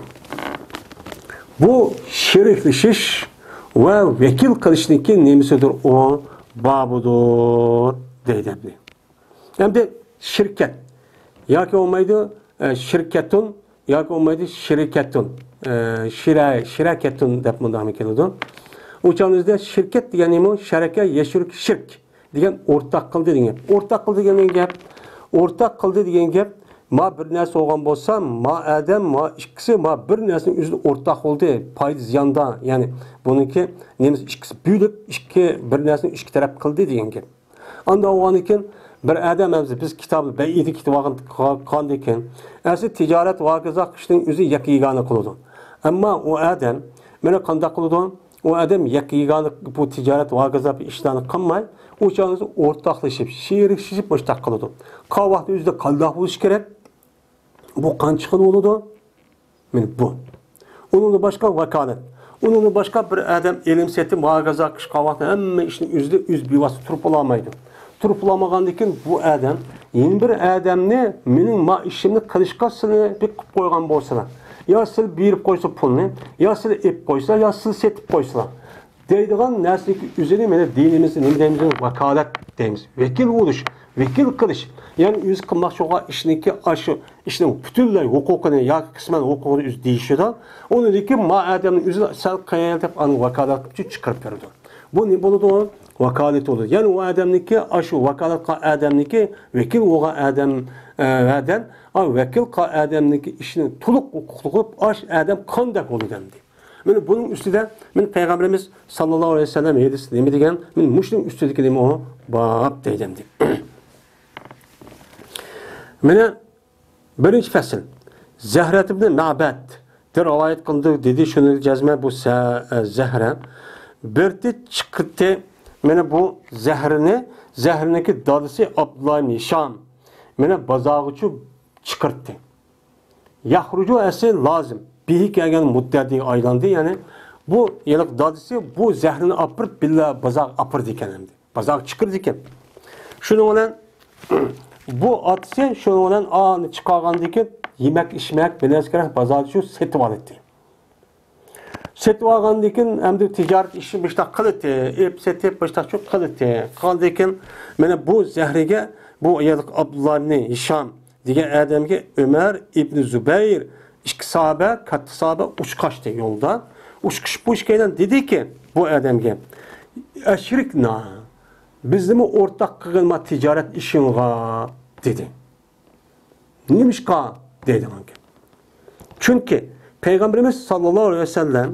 بۇ شېرىكلىشىش ۋە ۋەكىل قىلىشنىڭكى نېمىسىدۇر ئۇ؟ بابىدۇر دەيدۇ. ئەمدى شىركەت ياكى بولمايدۇ، ئە، شىركەتۇن ياكى بولمايدۇ، شىركەتۇن، ئە، شىرا-، شىرەكەتۇن دەپ مۇنداقمۇ كېلىدۇ. ئۇ چاغدا بىزدە شىركەت دېگەن نېمە؟ شەرەكە يەشرۇك شىرك دېگەن ئورتاق قىلدى دېگەن گەپ. ئورتاق قىلدى دېگەن گەپ، ئورتاق قىلدى دېگەن گەپ، ما بىر نەرسە بولغان بولسا، ما ئادەم، ما ئىككىسى، ما بىر نەرسىنىڭ ئۆزىدە ئورتاق بولدى، پايدا زىياندا، يەنى بۇنىڭكى نېمىسى ئىككىسى بۆلۈپ، ئىككى، بىر نەرسىنى ئىككى تەرەپ قىلدى دېگەن گەپ. ئانداق بولغاندىن كېيىن بىر ئادەم ئەمسە بىز كىتابنى بەيئىدە كېتىۋالغان، قالغاندىن كېيىن ئەسلى تىجارەت ۋاكازا قىلىشنىڭ ئۆزى يەككە يېگانە قىلىدۇ. ئەمما ئۇ ئادەم مانا قانداق قىلىدۇ؟ ئۇ ئادەم يەككە يېگانە بۇ تىجارەت ۋاكازا ئىشلارنى قىلماي، ئۇ چاغدا ئورتاقلىشىپ، شېرىكلىشىپ مۇشۇنداق قىلىدۇ. قالغان ۋاقىتتا ئۆزىدە قانداق بولۇشى كېرەك؟ بۇ قانچە خىل بولىدۇ؟ مانا بۇ. ئۇنىڭدىن باشقا ۋاكالەت. ئۇنىڭدىن باشقا بىر ئادەم ئېلىم سېتىم ۋاكازا قىلىش قالغان ھەممە ئىشنى ئۆزىدە ئۆزى بىۋاسىتە تۇرۇپ بولالمايدۇ. تۇرۇپ بولالمىغاندىن كېيىن بۇ ئادەم يەنە بىر ئادەمنى مېنىڭ ما ئىشىمنى قىلىشقا سىلى بىر قىلىپ قويغان بولسىلا، يا سىلى بېرىپ قويسا پۇلنى، يا سىلى ئېلىپ قويسا، يا سىلى سېتىپ قويسىلا. دەيدىغان نەرسىنىڭكى ئۆزىنى مانا دىنىمىزدا نېمە دەيمىز؟ ۋاكالەت دەيمىز. ۋەكىل بولۇش، ۋەكىل قىلىش. يەنى ئۆزى قىلماقچى بولغان ئىشنىڭكى ئاشۇ ئىشنىڭ پۈتۈنلەي ھوقۇقىنى ياكى قىسمەن ھوقۇقىنى ئۆزى دېيىشىدۇ. ئۇنىڭدىن كېيىن ما ئادەمنى ئۆزى سەل قىل دەپ ئاندىن ۋاكالەت قىلىپ چىقىرىپ بېرىدۇ. بۇ نېمە بولىدۇ؟ ۋاكالىتى بولىدۇ. يەنى ئۇ ئادەمنىڭكى، ئاشۇ ۋاكالەت قىلغان ئادەمنىڭكى، ۋەكىل بولغان ئادەم، ئە، ئادەم، ئا، ۋەكىل قىلغان ئادەمنىڭكى ئىشىنى تولۇق ھوقۇقلۇق قىلىپ، ئاشۇ ئادەم قانداق بولىدۇ ئەمدى؟ مانا بۇنىڭ ئۈستىدە، مانا پەيغەمبىرىمىز ساللاللاھۇ ئەلەيھى ۋەسەللەم ھەدىسى نېمە دېگەن؟ مانا مۇشۇنىڭ ئۈستىدىكى نېمە ئۇ؟ باب دەيدۇ ئەمدى. مانا بىرىنچى پەسىل. زەھرەت ئىبنى مەبەد دە رىۋايەت قىلدى، دېدى، شۇنى جەزمەن بۇ سە-، ئە، زەھرە. بىرتى چىقىتى، مانا بۇ زەھرىنى، زەھرىنىڭكى دادىسى ئابدۇللا ئىبن ھىشام، مانا بازارغىچۇ چىقىرتتى. يەخرۇجۇ ئەسلى لازىم. بىھى كەلگەن مۇددەتكە ئايلاندى، يەنى بۇ ھېلىقى دادىسى بۇ زەھرىنى ئاپىرىپ، بىللە بازارغا ئاپىرىدىكەن ئەمدى. بازارغا چىقىرىدىكەن. شۇنىڭ بىلەن بۇ ئاتىسى شۇنىڭ بىلەن ئانى چىقارغاندىن كېيىن يېمەك، ئىچمەك، بىر نەرسە كېرەك، بازاردا شۇ سېتىۋالاتتى. سېتىۋالغاندىن كېيىن ئەمدى تىجارەت ئىشى مۇشتاق قىلاتتى. ئېلىپ سېتىپ مۇشتاق شۇ قىلاتتى. قىلغاندىن كېيىن مانا بۇ زەھرىگە بۇ ئاياللىق ئابدۇللا ئىبنى ھىشام دېگەن ئادەمگە ئۆمەر ئىبنى زۇبەير، ئىككى ساھابە، كاتتا ساھابە ئۇچقاشتى يولدا. ئۇچقىشىپ بۇ ئىككىيلەن دېدىكى بۇ ئادەمگە، «ئەشرىكنا، بىزنىمۇ ئورتاق قىلغىن ما تىجارەت ئىشىڭغا» دېدى. «نېمىشقا؟» دەيدىغانكەن. چۈنكى پەيغەمبىرىمىز ساللاللاھۇ ئەلەيھى ۋەسەللەم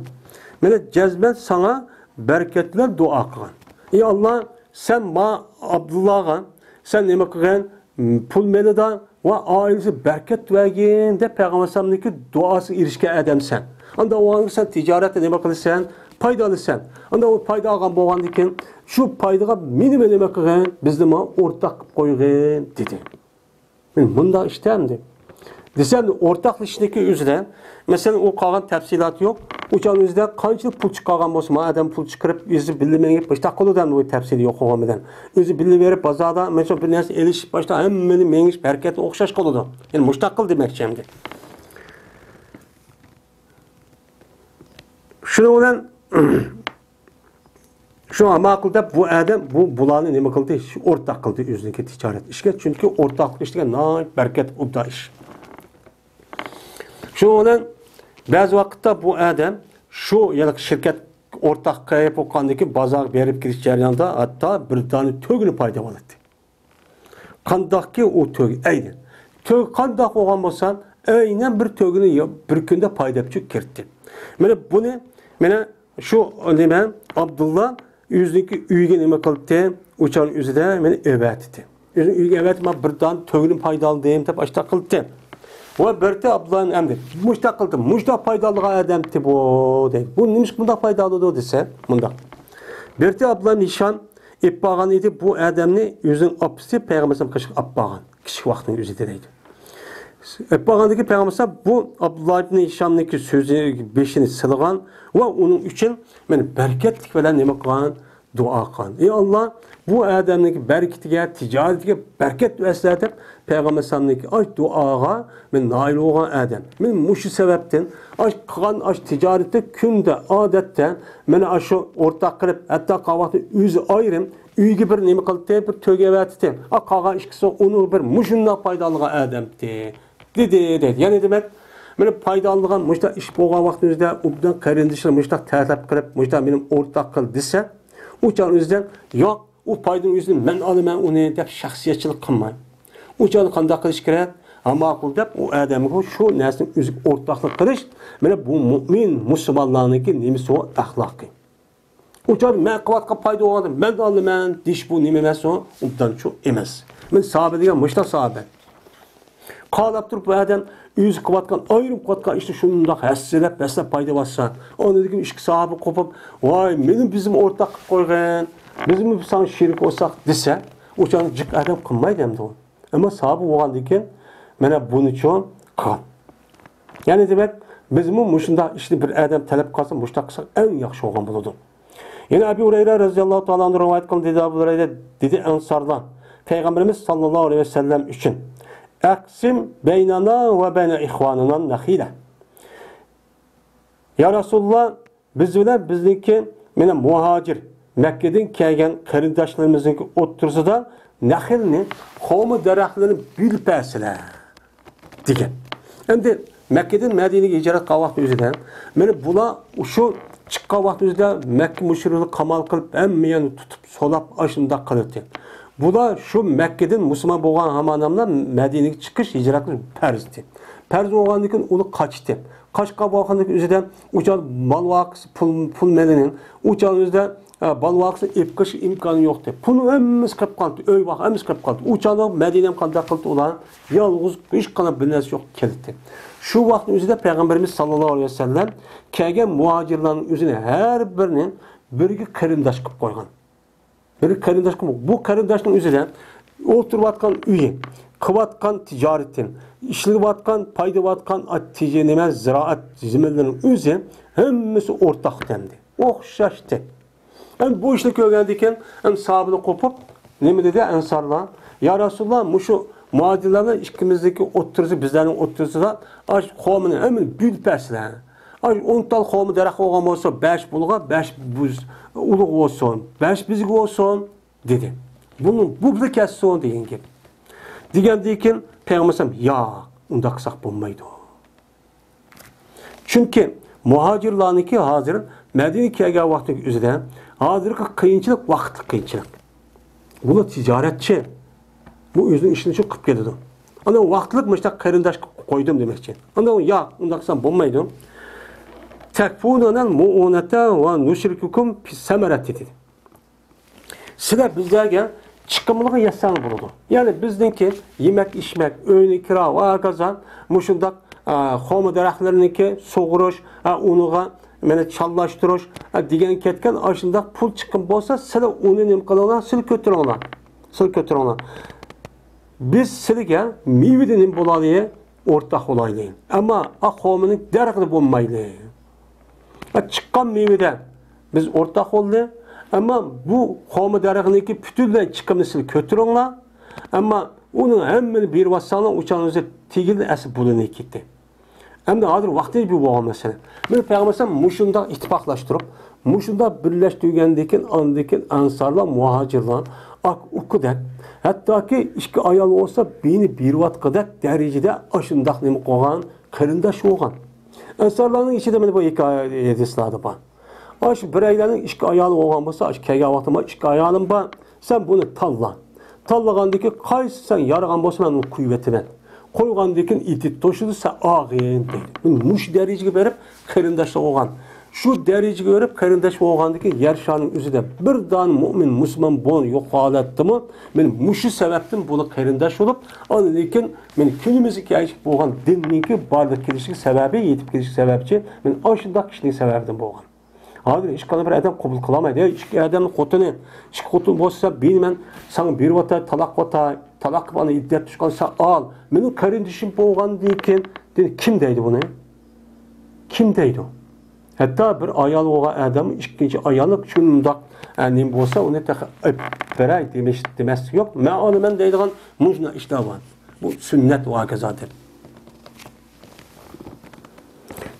مانا جەزمەن ساڭا بەرىكەت بىلەن دۇئا قىلغان. «ئى ئاللا، سەن ما ئابدۇللاغا سەن نېمە قىلغىن؟ پۇل مېلىدا ۋە ئائىلىسىگە بەرىكەت بەرگىن» دەپ پەيغەمبەر ئەلەيھىسسالامنىڭكى دۇئاسىغا ئېرىشكەن ئادەمسەن. ئاندا ئۇنىڭغا سەن تىجارەتتە نېمە قىلىسەن؟ پايدا ئالىسەن. ئاندا ئۇ پايدا ئالغان بولغاندىكىن شۇ پايدىغا مېنىمۇ نېمە قىلغىن؟ بىزنىمۇ ئورتاق قىلىپ قويغىن دېدى. مۇنداق ئىشتە ئەمدى. دېسەم، ئورتاقلىشىشنىڭكى ئۆزىدە، مەسىلەن، ئۇ قالغان تەپسىلاتى يوق. ئۇ چاغنىڭ ئۆزىدە قانچىلىك پۇل چىقارغان بولسا، ما ئادەم پۇل چىقىرىپ، ئۆزى بىللە مېڭىپ، مۇشتاق قىلىدۇ ئەمدى، ئۇ تەپسىلى يوق بولغان بىلەن. ئۆزى بىللە بېرىپ، بازاردا، مەسىلەن، بىر نەرسە ئېلىشىپ، باشتا ھەممىنى مېڭىش، ھەرىكەت ئوخشاش قىلىدۇ. يەنى مۇشتاق قىل دېمەكچى ئەمدى. شۇنىڭ بىلەن شۇڭا ماقۇل دەپ بۇ ئادەم بۇ، بۇلارنى نېمە قىلدى؟ ئورتاق قىلدى ئۆزىنىڭكى تىجارەت ئىشىگە. چۈنكى ئورتاقلىق ئىشىگە ناھايىتى بەرىكەت، ئوبدان ئىش. شۇنىڭ بىلەن بەزى ۋاقىتتا بۇ ئادەم شۇ، يەنى شىركەت ئورتاق قىلىپ بولغاندىن كېيىن بازارغا بېرىپ كېلىش جەريانىدا ھەتتا بىر دانە تۆگىنى پايدا ئالاتتى. قانداقكى ئۇ تۆگە ئەينەن. تۆگە قانداق بولغان بولسا، ئەينەن بىر تۆگىنى يا-، بىر كۈندە پايداپ چۈشۈپ كىرتتى. مانا بۇنى، مانا شۇ نېمە، ئابدۇللا ئۆزىنىڭكى ئۆيىگە نېمە قىلدى؟ ئۇچان ئۆزىدە مانا ئەۋەتتى. ئۆزىنىڭ ئۆيىگە ئەۋەتىپ، «مانا بىر دانە تۆگىنى پايدا ئالدىم» دەپ ئاشتاق قىلدى. ۋە بىرتى ئابدۇللا ئەمدى مۇشتاق قىلدى. مۇشتاق پايدا ئالىدىغان ئادەمتى بۇ دەيدۇ. بۇ نېمىشقا بۇنداق پايدا ئالىدۇ دېسە، مۇنداق. بىرتى ئابدۇللا ھىشام ئېلىپ بارغان ئىدى بۇ ئادەمنى، ئۆزىنىڭ ئاپىسى پەيغەمبەر ئەلەيھىسسالام قېشىغا ئاپ بارغان، كىچىك ۋاقتىنىڭ ئۆزىدە دەيدۇ. ئاپ بارغاندىكى پەيغەمبەر ئەلەيھىسسالام بۇ ئابدۇللا ئىبنى ھىشامنىڭكى سۆزى، بېشىنى سىلىغان ۋە ئۇنىڭ ئۈچۈن مانا بەرىكەتلىك بىلەن نېمە قىلغان؟ دۇئا قىلغان. «ئى ئاللا، بۇ ئادەمنىڭكى بەرىكىتىگە، تىجارىتىگە بەرىكەت بەرسىلە» دەپ پەيغەمبەر ئەلەيھىسسالامنىڭكى ئاش دۇئاغا مەن نائىل بولغان ئادەم. مەن مۇشۇ سەۋەبتىن ئاش قىلغان ئاش تىجارىتى كۈندە ئادەتتە مانا ئاشۇ ئورتاق قىلىپ، ھەتتا قالغان ۋاقىتتا ئۆزى ئايرىم ئۆيگە بىر نېمە قىلدى، بىر تۆگە ئەۋەتتى. ئا، قالغان ئىككىسى ئۇنىڭ بىر مۇشۇنداق پايدا ئالغان ئادەمتى دېدى، دەيدۇ. يەنى دېمەك، مانا پايدا ئالىدىغان مۇشۇنداق ئىش بولغان ۋاقتىمىزدا ئوبدان قېرىندىشلار مۇشۇنداق تەلەپ قىلىپ، مۇشۇنداق مېنى ئورتاق قىل دېسە، ئۇ چاغ ئۆزىدە، «ياق، ئۇ پايدىنىڭ ئۆزىنى مەن ئالىمەن ئۇنى» دەپ شەخسىيەتچىلىك قىلماي. ئۇ چاغدا قانداق قىلىش كېرەك؟ ھا، ماقۇل دەپ ئۇ ئادەمگە شۇ نەرسىنى ئۆزىگە ئورتاقلىق قىلىش، مانا بۇ مۇئمىن مۇسۇلمانلارنىڭكى نېمىسى ئۇ؟ ئەخلاقى. ئۇ چاغدا مەن قىلىۋاتقان پايدا بولغاندا مەن ئالىمەن دېيىش بۇ نېمە ئەمەس ئۇ؟ ئوبدانچۇ ئەمەس. مانا ساھابە دېگەن مۇشۇنداق ساھابە. قاراپ تۇرۇپ بۇ ئادەم ئۆزى قىلىۋاتقان، ئايرىم قىلىۋاتقان ئىشتا شۇنداق ھەسسىلەپ، ھەسسىلەپ پايدا بولسا، ئاندىن كېيىن ئىككى ساھابە قوپۇپ، «ۋاي، مېنى بىزمۇ ئورتاق قىلىپ قويغىن، بىزمۇ ساڭا شېرىك بولساق» دېسە، ئۇ چاغدا جىق ئادەم قىلمايدۇ ئەمدى ئۇ. ئەمما ساھابە بولغاندىن كېيىن مانا بۇنىچۇ قىلغان. يەنى دېمەك، بىزمۇ مۇشۇنداق ئىشنى بىر ئادەم تەلەپ قىلسا، مۇشۇنداق قىلساق ئەڭ ياخشى بولغان بولىدۇ. يەنە ئەبۇ ھۇرەيرە رەزىياللاھۇ تائالا ئەنھۇ رىۋايەت قىلدى، دېدى ئەبۇ ھۇرەيرە، دېدى ئەنسارلار پەيغەمبىرىمىز ساللاللاھۇ ئەلەيھى ۋەسەللەم ئۈچۈن، «ئەقسىم بەينەنا ۋە بەينە ئىخۋانىنا نەخىلە.» يا رەسۇلاللا، بىز بىلەن بىزنىڭكى، مانا مۇھاجىر، مەككىدىن كەلگەن قېرىنداشلىرىمىزنىڭكى ئوتتۇرىسىدا نەخىلنى، خورما دەرەخلىرىنى بۆلۈپ بەرسىلە دېگەن. ئەمدى مەككىدىن مەدىنىگە ھىجرەت قىلغان ۋاقتى ئۆزىدە، مانا بۇلار شۇ چىققان ۋاقتى ئۆزىدە مەككە مۇشرىكلىرىنى قامال قىلىپ، ھەممە يەرنى تۇتۇپ، سولاپ، ئاشۇنداق قىلدى. بۇلار شۇ مەككىدىن مۇسۇلمان بولغان ھامان ئادەملەر مەدىنىگە چىقىش، ھىجرەت قىلىش پەرز ئىدى. پەرز بولغاندىن كېيىن ئۇلار قاچتى. قاچقان ۋاقتىدىكى ئۆزىدە ئۇچان مال ۋاقىسى، پۇل، پۇل مېلىنى، ئۇچان ئۆزىدە، ئە، مال ۋاقىسىنى ئېلىپ قېلىش ئىمكانى يوقتى. پۇلنى ھەممىسى قېلىپ قالدى، ئۆي ۋاق ھەممىسى قېلىپ قالدى. ئۇچانلار مەدىنە قانداق قىلدى ئۇلار؟ يالغۇز ھېچقانداق بىر نەرسە يوق كەلدى. شۇ ۋاقىتنىڭ ئۆزىدە پەيغەمبىرىمىز ساللاللاھۇ ئەلەيھى ۋەسەللەم كەلگەن مۇھاجىرلارنىڭ ئۆزىنى ھەر بىرىنى بىرگە قېرىنداش قىلىپ قويغان. بىر قېرىنداش قىلىپ، بۇ قېرىنداشنىڭ ئۆزىدە ئولتۇرۇۋاتقان ئۆيى، قىلىۋاتقان تىجارىتى، ئىشلىۋاتقان، پايدىۋاتقان ئات-، تىجى-، نېمە، زىرائەت زېمىنلىرىنىڭ ئۆزى ھەممىسى ئورتاق ئەمدى. ئوخشاشتى. ئەمدى بۇ ئىشنى كۆرگەندىن كېيىن، ئەمدى ساھابىلەر قوپۇپ، نېمە دېدى ئەنسارلار؟ يا رەسۇلاللا، مۇشۇ مۇھاجىرلارنىڭ ئىككىمىزنىڭكى ئوتتۇرىسى، بىزلەرنىڭ ئوتتۇرىسىدا ئاش قومىنى ھەممىنى بۆلۈپ بەرسىلە. ئاش ئون تال خورما دەرەخ بولغان بولسا، بەش بۇلغا، بەش بۇز ئۇلۇغ بولسۇن، بەش بىزگە بولسۇن، دېدى. بۇنى، بۇ بىلەن كەتسۇن دېگەن گەپ. دېگەندىن كېيىن پەيغەمبەر ئەلەيھىسسالام، ياق، ئۇنداق قىلساق بولمايدۇ. چۈنكى مۇھاجىرلارنىڭكى ھازىر مەدىنىگە كەلگەن ۋاقتىنىڭ ئۆزىدە ھازىرقى قىيىنچىلىق ۋاقىتلىق قىيىنچىلىق. بۇلار تىجارەتچى. بۇ ئۆزىنىڭ ئىشىنى شۇ قىلىپ كېلىدۇ. ئانا ۋاقىتلىق مۇشۇنداق قېرىنداش قىلىپ قويدۇم دېمەكچى. ئانا ياق، ئۇنداق قىلسام بولمايدۇ. تەكفۇنەنەل مۇئۇنەتە ۋە نۇشرىكۇكۇم پىسسەمەرەتى دېدى. سىلەر بىزلەرگە چىقىملىقنى يەتسەڭلار بولىدۇ. يەنى بىزنىڭكى يېمەك، ئىچمەك، ئۆينى كىرا ۋە ھاكازا مۇشۇنداق، ئا، خورما دەرەخلىرىنىڭكى سۇغۇرۇش، ئا، ئۇنىغا مانا چاللاشتۇرۇش، ئا، دېگەن كەتكەن ئاشۇنداق پۇل چىقىم بولسا، سىلەر ئۇنى نېمە قىلىڭلار، سىلەر كۆتۈرۈڭلار. سىلەر كۆتۈرۈڭلار. بىز سىلىگە مېۋىدە نېمە بولايلى؟ ئورتاق بولايلى. ئەمما ئا خورمىنىڭ دەرىخىدە بولمايلى. ئا، چىققان مېۋىدە بىز ئورتاق بولدى. ئەمما بۇ خورما دەرىخىنىڭكى پۈتۈنلەي چىقىمنى سىلەر كۆتۈرۈڭلار. ئەمما ئۇنىڭ ھەممىنى بېرىۋاتساڭلار، ئۇچان ئۆزى تېگىلدى ئەسلى بۇلىنىپ كەتتى. ئەمدى ھازىر ۋاقتى بىر بولغان مەسىلە. مانا پەيغەمبەر ئەلەيھىسسالام مۇشۇنداق ئىتتىپاقلاشتۇرۇپ، مۇشۇنداق بىرلەشتۈرگەندىن كېيىن، ئاندىن كېيىن ئەنسارلار، مۇھاجىرلار، ئاكا-ئۇكىدەك، ھەتتاكى ئىككى ئايال بولسا بىرنى بېرىۋاتقۇدەك دەرىجىدە ئاشۇنداق نېمە قىلغان، قېرىنداش بولغان. ئەنسارلارنىڭ ئىچىدە مانا بۇ ھېكايە، ھەدىسلەردە بار. ئاشۇ بىرەيلەننىڭ ئىككى ئايالى بولغان بولسا، ئاشۇ كەلگەن ۋاقتىدا مانا ئىككى ئايالىم بار، سەن بۇنى تاللا. تاللىغاندىن كېيىن قايسى سەن يارىغان بولسا، مەن ئۇنى قويۇۋېتىمەن. قويغاندىن كېيىن ئىددىتى توشىدۇ، سەن ئالغىن دەيدۇ. مۇشۇ دەرىجىگە بېرىپ قېرىنداشلار بولغان. شۇ دەرىجىگە بېرىپ قېرىنداش بولغاندىن كېيىن يەر شارىنىڭ ئۆزىدە بىر دانە مۇئمىن، مۇسۇلمان بولغان يوق ھالەتتىمۇ، مانا مۇشۇ سەۋەبتىن بۇلار قېرىنداش بولۇپ، ئاندىن كېيىن مانا كۈنىمىزگە كەلگۈدەك بولغان دىننىڭكى بارلىققا كېلىشىگە سەۋەبى، يېتىپ كېلىشىگە سەۋەبچى مانا ئاشۇنداق كىشىنىڭ سەۋەبىدىن بولغان. ھازىر ھېچقانداق بىر ئادەم قوبۇل قىلالمايدۇ. ئەي، ئىككى ئادەمنىڭ خوتۇنى، ئىككى خوتۇن بولسا، بىرنى مەن ساڭا بېرىۋاتاي، تالاق قىلىۋاتاي، تالاق قىلىپ ئاندىن ئىددەت توشقان سەن ئال. مېنىڭ قېرىندىشىم بولغاندىن كېيىن، دېدى، كىم دەيدۇ بۇنى؟ كىم دەيدۇ؟ ھەتتا بىر ئايال بولغان ئادەم ئىككىنچى ئاياللىق شۇنداق، ئە، نېمە بولسا، ئۇنى تېخى ئېلىپ بېرەي دېمەس، دېمەسلىك يوق. مەن ئالىمەن دەيدىغان مۇشۇنداق ئىشلار بار. بۇ سۈننەت ۋە ھاكازا دەپ.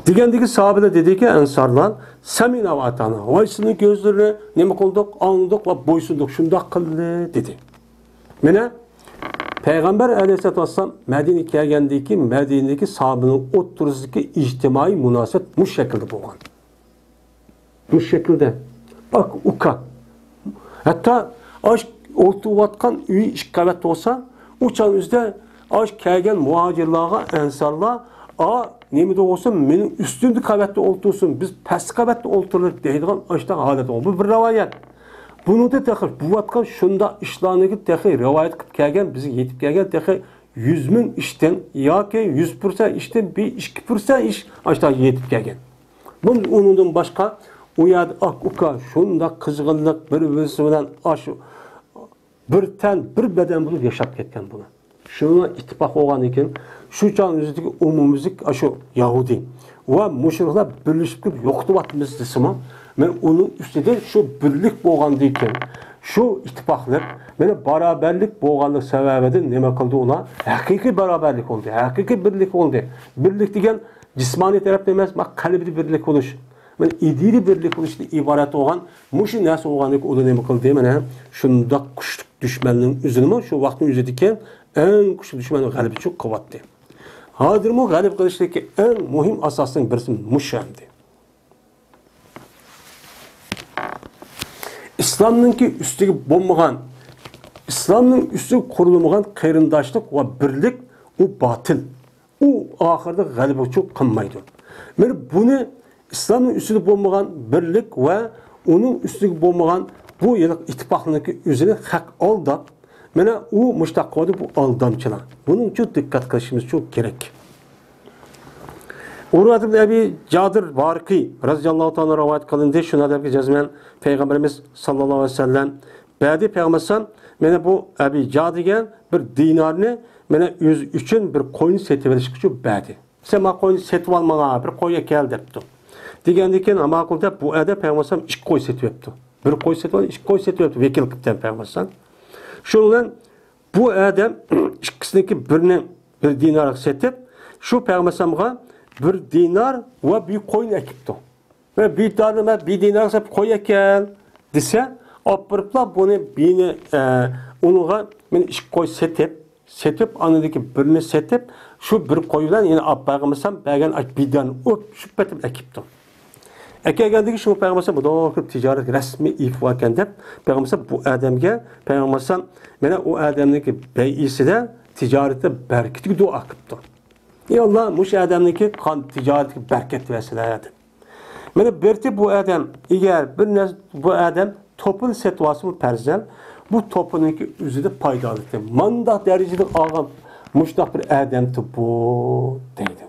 دېگەندىكى ساھابىلەر دېدىكى، ئەنسارلار، سەمىنا ۋە ئاتانا. ۋاي سىزنىڭ كۆزلىرىنى نېمە قىلدۇق؟ ئاڭلىدۇق ۋە بويسۇندۇق. شۇنداق قىلدى، دېدى. مانا، پەيغەمبەر ئەلەيھىسسالاتۇ ۋەسسالام مەدىنىگە كەلگەندىكى مەدىنىدىكى ساھابىنىڭ ئوتتۇرىسىدىكى ئىجتىمائىي مۇناسىۋەت مۇشۇ شەكىلدە بولغان. مۇشۇ شەكىلدە. ئاكا، ئۇكا. ھەتتا ئاش ئولتۇرۇۋاتقان ئۆي ئىككى قەۋەت بولسا، ئۇ چاغ ئۆزىدە ئاش كەلگەن مۇھاجىرلارغا ئەنسارلار، ئا، نېمىدە بولسۇن، مېنىڭ ئۈستۈمدە قەۋەتتە ئولتۇرسۇن، بىز پەسكى قەۋەتتە ئولتۇرىمىز دەيدىغان ئاشۇنداق ھالەت بولغان. بۇ بىر رىۋايەت. بۇنىڭدا تېخى بولۇۋاتقان شۇنداق ئىشلارنىڭكى تېخى رىۋايەت قىلىپ كەلگەن، بىزگە يېتىپ كەلگەن تېخى يۈز مىڭ ئىشتىن ياكى يۈز پىرسەنت ئىشتىن بىر ئىككى پىرسەنت ئىش ئاشۇنداق يېتىپ كەلگەن. بۇ، ئۇنىڭدىن باشقا ئۇ يەردە ئاكا-ئۇكا شۇنداق قىزغىنلىق، بىر-بىرسى بىلەن ئاشۇ بىر تەن، بىر بەدەن بولۇپ ياشاپ كەتكەن بۇلار. شۇنىڭ ئىتتىپاق بولغاندىن كېيىن، شۇ چاغنىڭ ئۆزىدىكى ئومۇميۈزلۈك ئاشۇ يەھۇدىي ۋە مۇشرىكلار بىرلىشىپ كېلىپ يوقىتىۋاتىمىز دېسىمۇ، مەن ئۇنىڭ ئۈستىدىن شۇ بىرلىك بولغاندىن كېيىن، شۇ ئىتتىپاقلىق، مانا بارابەرلىك بولغانلىق سەۋەبىدىن نېمە قىلدى ئۇلار؟ ھەقىقىي بارابەرلىك بولدى، ھەقىقىي بىرلىك بولدى. بىرلىك دېگەن جىسمانىي تەرەپتە ئەمەس، مانا قەلبىدە بىرلىك بولۇش، مانا ئىدىيىدە بىرلىك بولۇشتىن ئىبارەت بولغان مۇشۇ نەرسە بولغاندىن كېيىن ئۇلار نېمە قىلدى؟ مانا شۇنداق كۈچلۈك دۈشمەننىڭ ئۆزىنىمۇ شۇ ۋاقىتنىڭ ئۆزىدىكى ئەڭ كۈچلۈك دۈشمەننى غەلىبىچى قىلىۋەتتى. ھازىرمۇ غەلىبە قىلىشتىكى ئەڭ مۇھىم ئاساسنىڭ بىرسى مۇشۇ ئەمدى. ئىسلامنىڭكى ئۈستىگە بولمىغان، ئىسلامنىڭ ئۈستىگە قۇرۇلمىغان قېرىنداشلىق ۋە بىرلىك، ئۇ باتىل. ئۇ ئاخىرىدا غەلىبە ئۈچۈن قىلمايدۇ. مانا بۇنى ئىسلامنىڭ ئۈستىدە بولمىغان بىرلىك ۋە ئۇنىڭ ئۈستىگە بولمىغان بۇ يىللىق ئىتتىپاقلىقنىڭكى ئۆزىنى خەق ئالداپ، مانا ئۇ مۇشتاق قىلىدۇ، بۇ ئالدامچىلار. بۇنىڭ ئۈچۈن دىققەت قىلىشىمىز ئۈچۈن كېرەك. ئۇرۋەت ئىبن ئەبى جادىر ۋارىقى رەزىياللاھۇ تائالا رىۋايەت قىلىندى. شۇ ئادەمگە جەزمەن پەيغەمبىرىمىز ساللاللاھۇ ئەلەيھى ۋەسەللەم بەردى. پەيغەمبەر ئەلەيھىسسالام مانا بۇ ئەبى جادىگە بىر دىنارنى مانا ئۆزى ئۈچۈن بىر قوينى سېتىۋېلىش ئۈچۈن بەردى. سەن ماڭا قوينى سېتىۋال، ماڭا بىر قوي ئەكەل دەپتۇ. دېگەندىن كېيىن ماقۇل دەپ بۇ ئادەم پەيغەمبەر ئەلەيھىسسالام ئىككى قوي سېتىۋەپتۇ. بىر قوي سېتىۋال، ئىككى قوي سېتىۋەپتۇ، ۋەكىل قىلىپتۇ پەيغەمبەر ئەلەيھىسسالام. شۇنىڭ بىلەن بۇ ئادەم ئىككىسىنىڭكى بىرىنى بىر دىنارغا سېتىپ، شۇ پەيغەمبەر ئەلەيھىسسالامغا بىر دىنار ۋە بىر قوينى ئەكىپتۇ. ۋە بىر دىنار، بىر دىنار سېتىپ قوي ئەكەل دېسە، ئاپىرىپلا بۇنى بىنى، ئە، ئۇنىڭغا مەن ئىككى قوي سېتىپ، سېتىپ، ئاندىن بىرنى سېتىپ، شۇ بىر قوي بىلەن يەنە ئاپىرىپ بەرگەن بولسام، بەرگەن بىدان ئۇپ شۇ پېتىم ئەكىپتۇ. ئەكەلگەندىن كېيىن شۇ پەيغەمبەر ئەلەيھىسسالام بۇ تىجارەت رەسمىي ئېلىپ باركەن دەپ، پەيغەمبەر ئەلەيھىسسالام بۇ ئادەمگە، پەيغەمبەر ئەلەيھىسسالام مانا ئۇ ئادەمنىڭكى بەيئىسىدە تىجارەتتە بەرىكەتكە دۇئا قىپتۇ. ئى ئاللا، مۇشۇ ئادەمنىڭكى قان تىجارىتىگە بەرىكەت بەرسىلە دەپ. مانا بىرتى بۇ ئادەم، ئەگەر بىر نەرسە بۇ ئادەم توپىنى سېتىۋالسىمۇ پەرزەن، بۇ توپىنىڭكى ئۆزىدە پايدا ئالىدىكەن. مانداق دەرىجىدە ئالغان مۇشۇنداق بىر ئادەمتى بۇ دەيدۇ.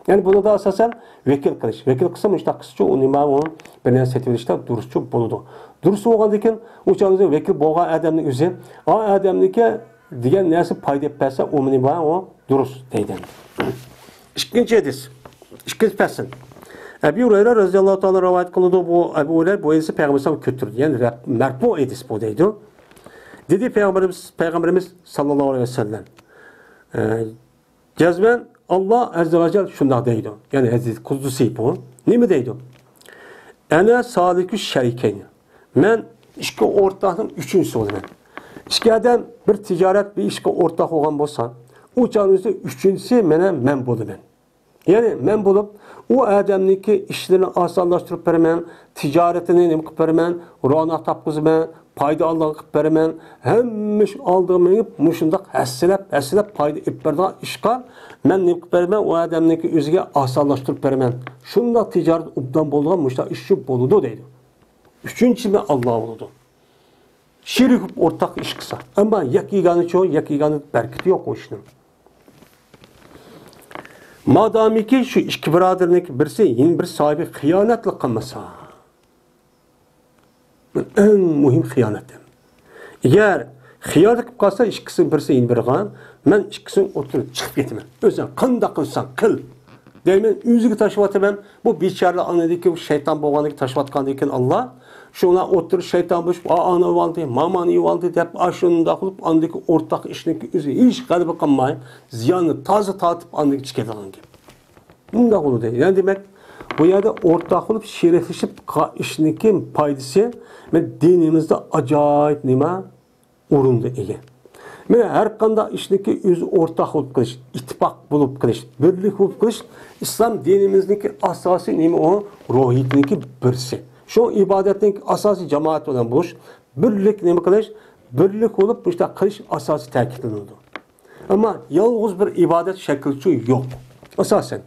يەنى بۇنىڭدا ئاساسەن ۋەكىل قىلىش. ۋەكىل قىلسا مۇشۇنداق قىلسىچۇ، ئۇ نېمە ئۇ بىر نەرسە سېتىۋېلىشتا دۇرۇسچۇ بولىدۇ. دۇرۇس بولغاندىن كېيىن ئۇ چاغدا ۋەكىل بولغان ئادەمنىڭ ئۆزى، ئا ئادەمنىڭكى دېگەن نەرسە پايدا ئېلىپ بەرسە، ئۇ نېمە ئۇ دۇرۇس دەيدۇ. ئىككىنچى ھەدىس، ئىككىنچى پەسىل. ئەبۇ ھۇرەيرە رەزىياللاھۇ تائالا رىۋايەت قىلىدۇ. بۇ ئەبۇ ھۇرەيرە بۇ ھەدىسنى پەيغەمبەر ئەلەيھىسسالام كۆتۈردى. يەنى رەپ-، مەرپۇ ھەدىس بۇ دەيدۇ. دېدى پەيغەمبىرىمىز، پەيغەمبىرىمىز ساللاللاھۇ ئەلەيھى ۋەسەللەم، ئە، جەزمەن ئاللا ئەززە ۋە جەل شۇنداق دەيدۇ. يەنى ھەدىس قۇدسىي بۇ. نېمە دەيدۇ؟ ئەنە سالىكۇ شەرىكەينى. مەن ئىككى ئورتاقنىڭ ئۈچىنچىسى بولىمەن. ئىككى ئادەم بىر تىجارەت، بىر ئىشقا ئورتاق بولغان بولسا، ئۇ چاغنىڭ ئۈچىنچىسى مانا مەن بولىمەن. يەنى مەن بولۇپ، ئۇ ئادەمنىڭكى ئىشلىرىنى ئاسانلاشتۇرۇپ بېرىمەن، تىجارىتىنى نېمە قىلىپ بېرىمەن، روناق تاپقۇزىمەن، پايدا ئالغان قىلىپ بېرىمەن، ھەممە ئىش ئالدىغا مېڭىپ، مۇشۇنداق ھەسسىلەپ، ھەسسىلەپ پايدا ئېلىپ بېرىدىغان ئىشقا مەن نېمە قىلىپ بېرىمەن، ئۇ ئادەمنىڭكى ئۆزىگە ئاسانلاشتۇرۇپ بېرىمەن. شۇنداق تىجارەت ئوبدان بولىدىغان مۇشۇنداق ئىشچۇ بولىدۇ دەيدۇ. ئۈچىنچى مەن ئاللا بولىدۇ. شېرىك بولۇپ ئورتاق ئىش قىلسا. ئەمما يەككە يېگانىچۇ، يەككە يېگانە بەرىكىتى يوق ئۇ ئىشنىڭ. مادامىكى شۇ ئىككى بۇرادەرنىڭكى بىرسى يەنە بىر ساھىبىگە خىيانەتلا قىلمىسا. ئەڭ مۇھىم خىيانەت. ئەگەر خىيانەت قىلىپ قالسا ئىككىسىنىڭ بىرسى يەنە بىرىغا، مەن ئىككىسىنىڭ ئوتتۇرىدا چىقىپ كېتىمەن. ئۆزۈڭ قانداق قىلساڭ قىل. دەيمەن، ئۆزىگە تاشلاۋاتىمەن. بۇ بىچارىلەر ئاندىكى شەيتان بولغاندىكىن تاشلاۋاتقاندىكىن ئاللا. شۇڭلار ئوتتۇرا شەيتان بولۇپ، ئا، ئانا ئالدى، مامانى ئالدى دەپ، ئاشۇنداق قىلىپ، ئاندىكى ئورتاق ئىشنىڭكى ئۆزى ھېچ غەلىبە قىلماي، زىياننى تازا تارتىپ، ئاندىكى چىقىدىغان گەپ. بۇنداق بولىدۇ. يەنى دېمەك، بۇ يەردە ئورتاق بولۇپ، شېرىكلىشىپ قا-، ئىشنىڭكى پايدىسى، مەن دىنىمىزدا ئاجايىپ نېمە؟ ئورۇنغا ئىگە. مانا ھەر قانداق ئىشنىڭكى ئۆزى ئورتاق بولۇپ قېلىش، ئىتتىپاق بولۇپ قېلىش، بىرلىك بولۇپ قېلىش ئىسلام دىنىمىزنىڭكى ئاساسىي نېمە ئۇ؟ روھىيىتىنىڭكى بىرسى. شۇ ئىبادەتنىڭكى ئاساسىي جامائەت بىلەن بولۇش، بىرلىك نېمە قىلىش، بىرلىك بولۇپ مۇشۇنداق قىلىش ئاساسىي تەكىتلىنىدۇ. ئەمما يالغۇز بىر ئىبادەت شەكلىچۇ يوق. ئاساسەن.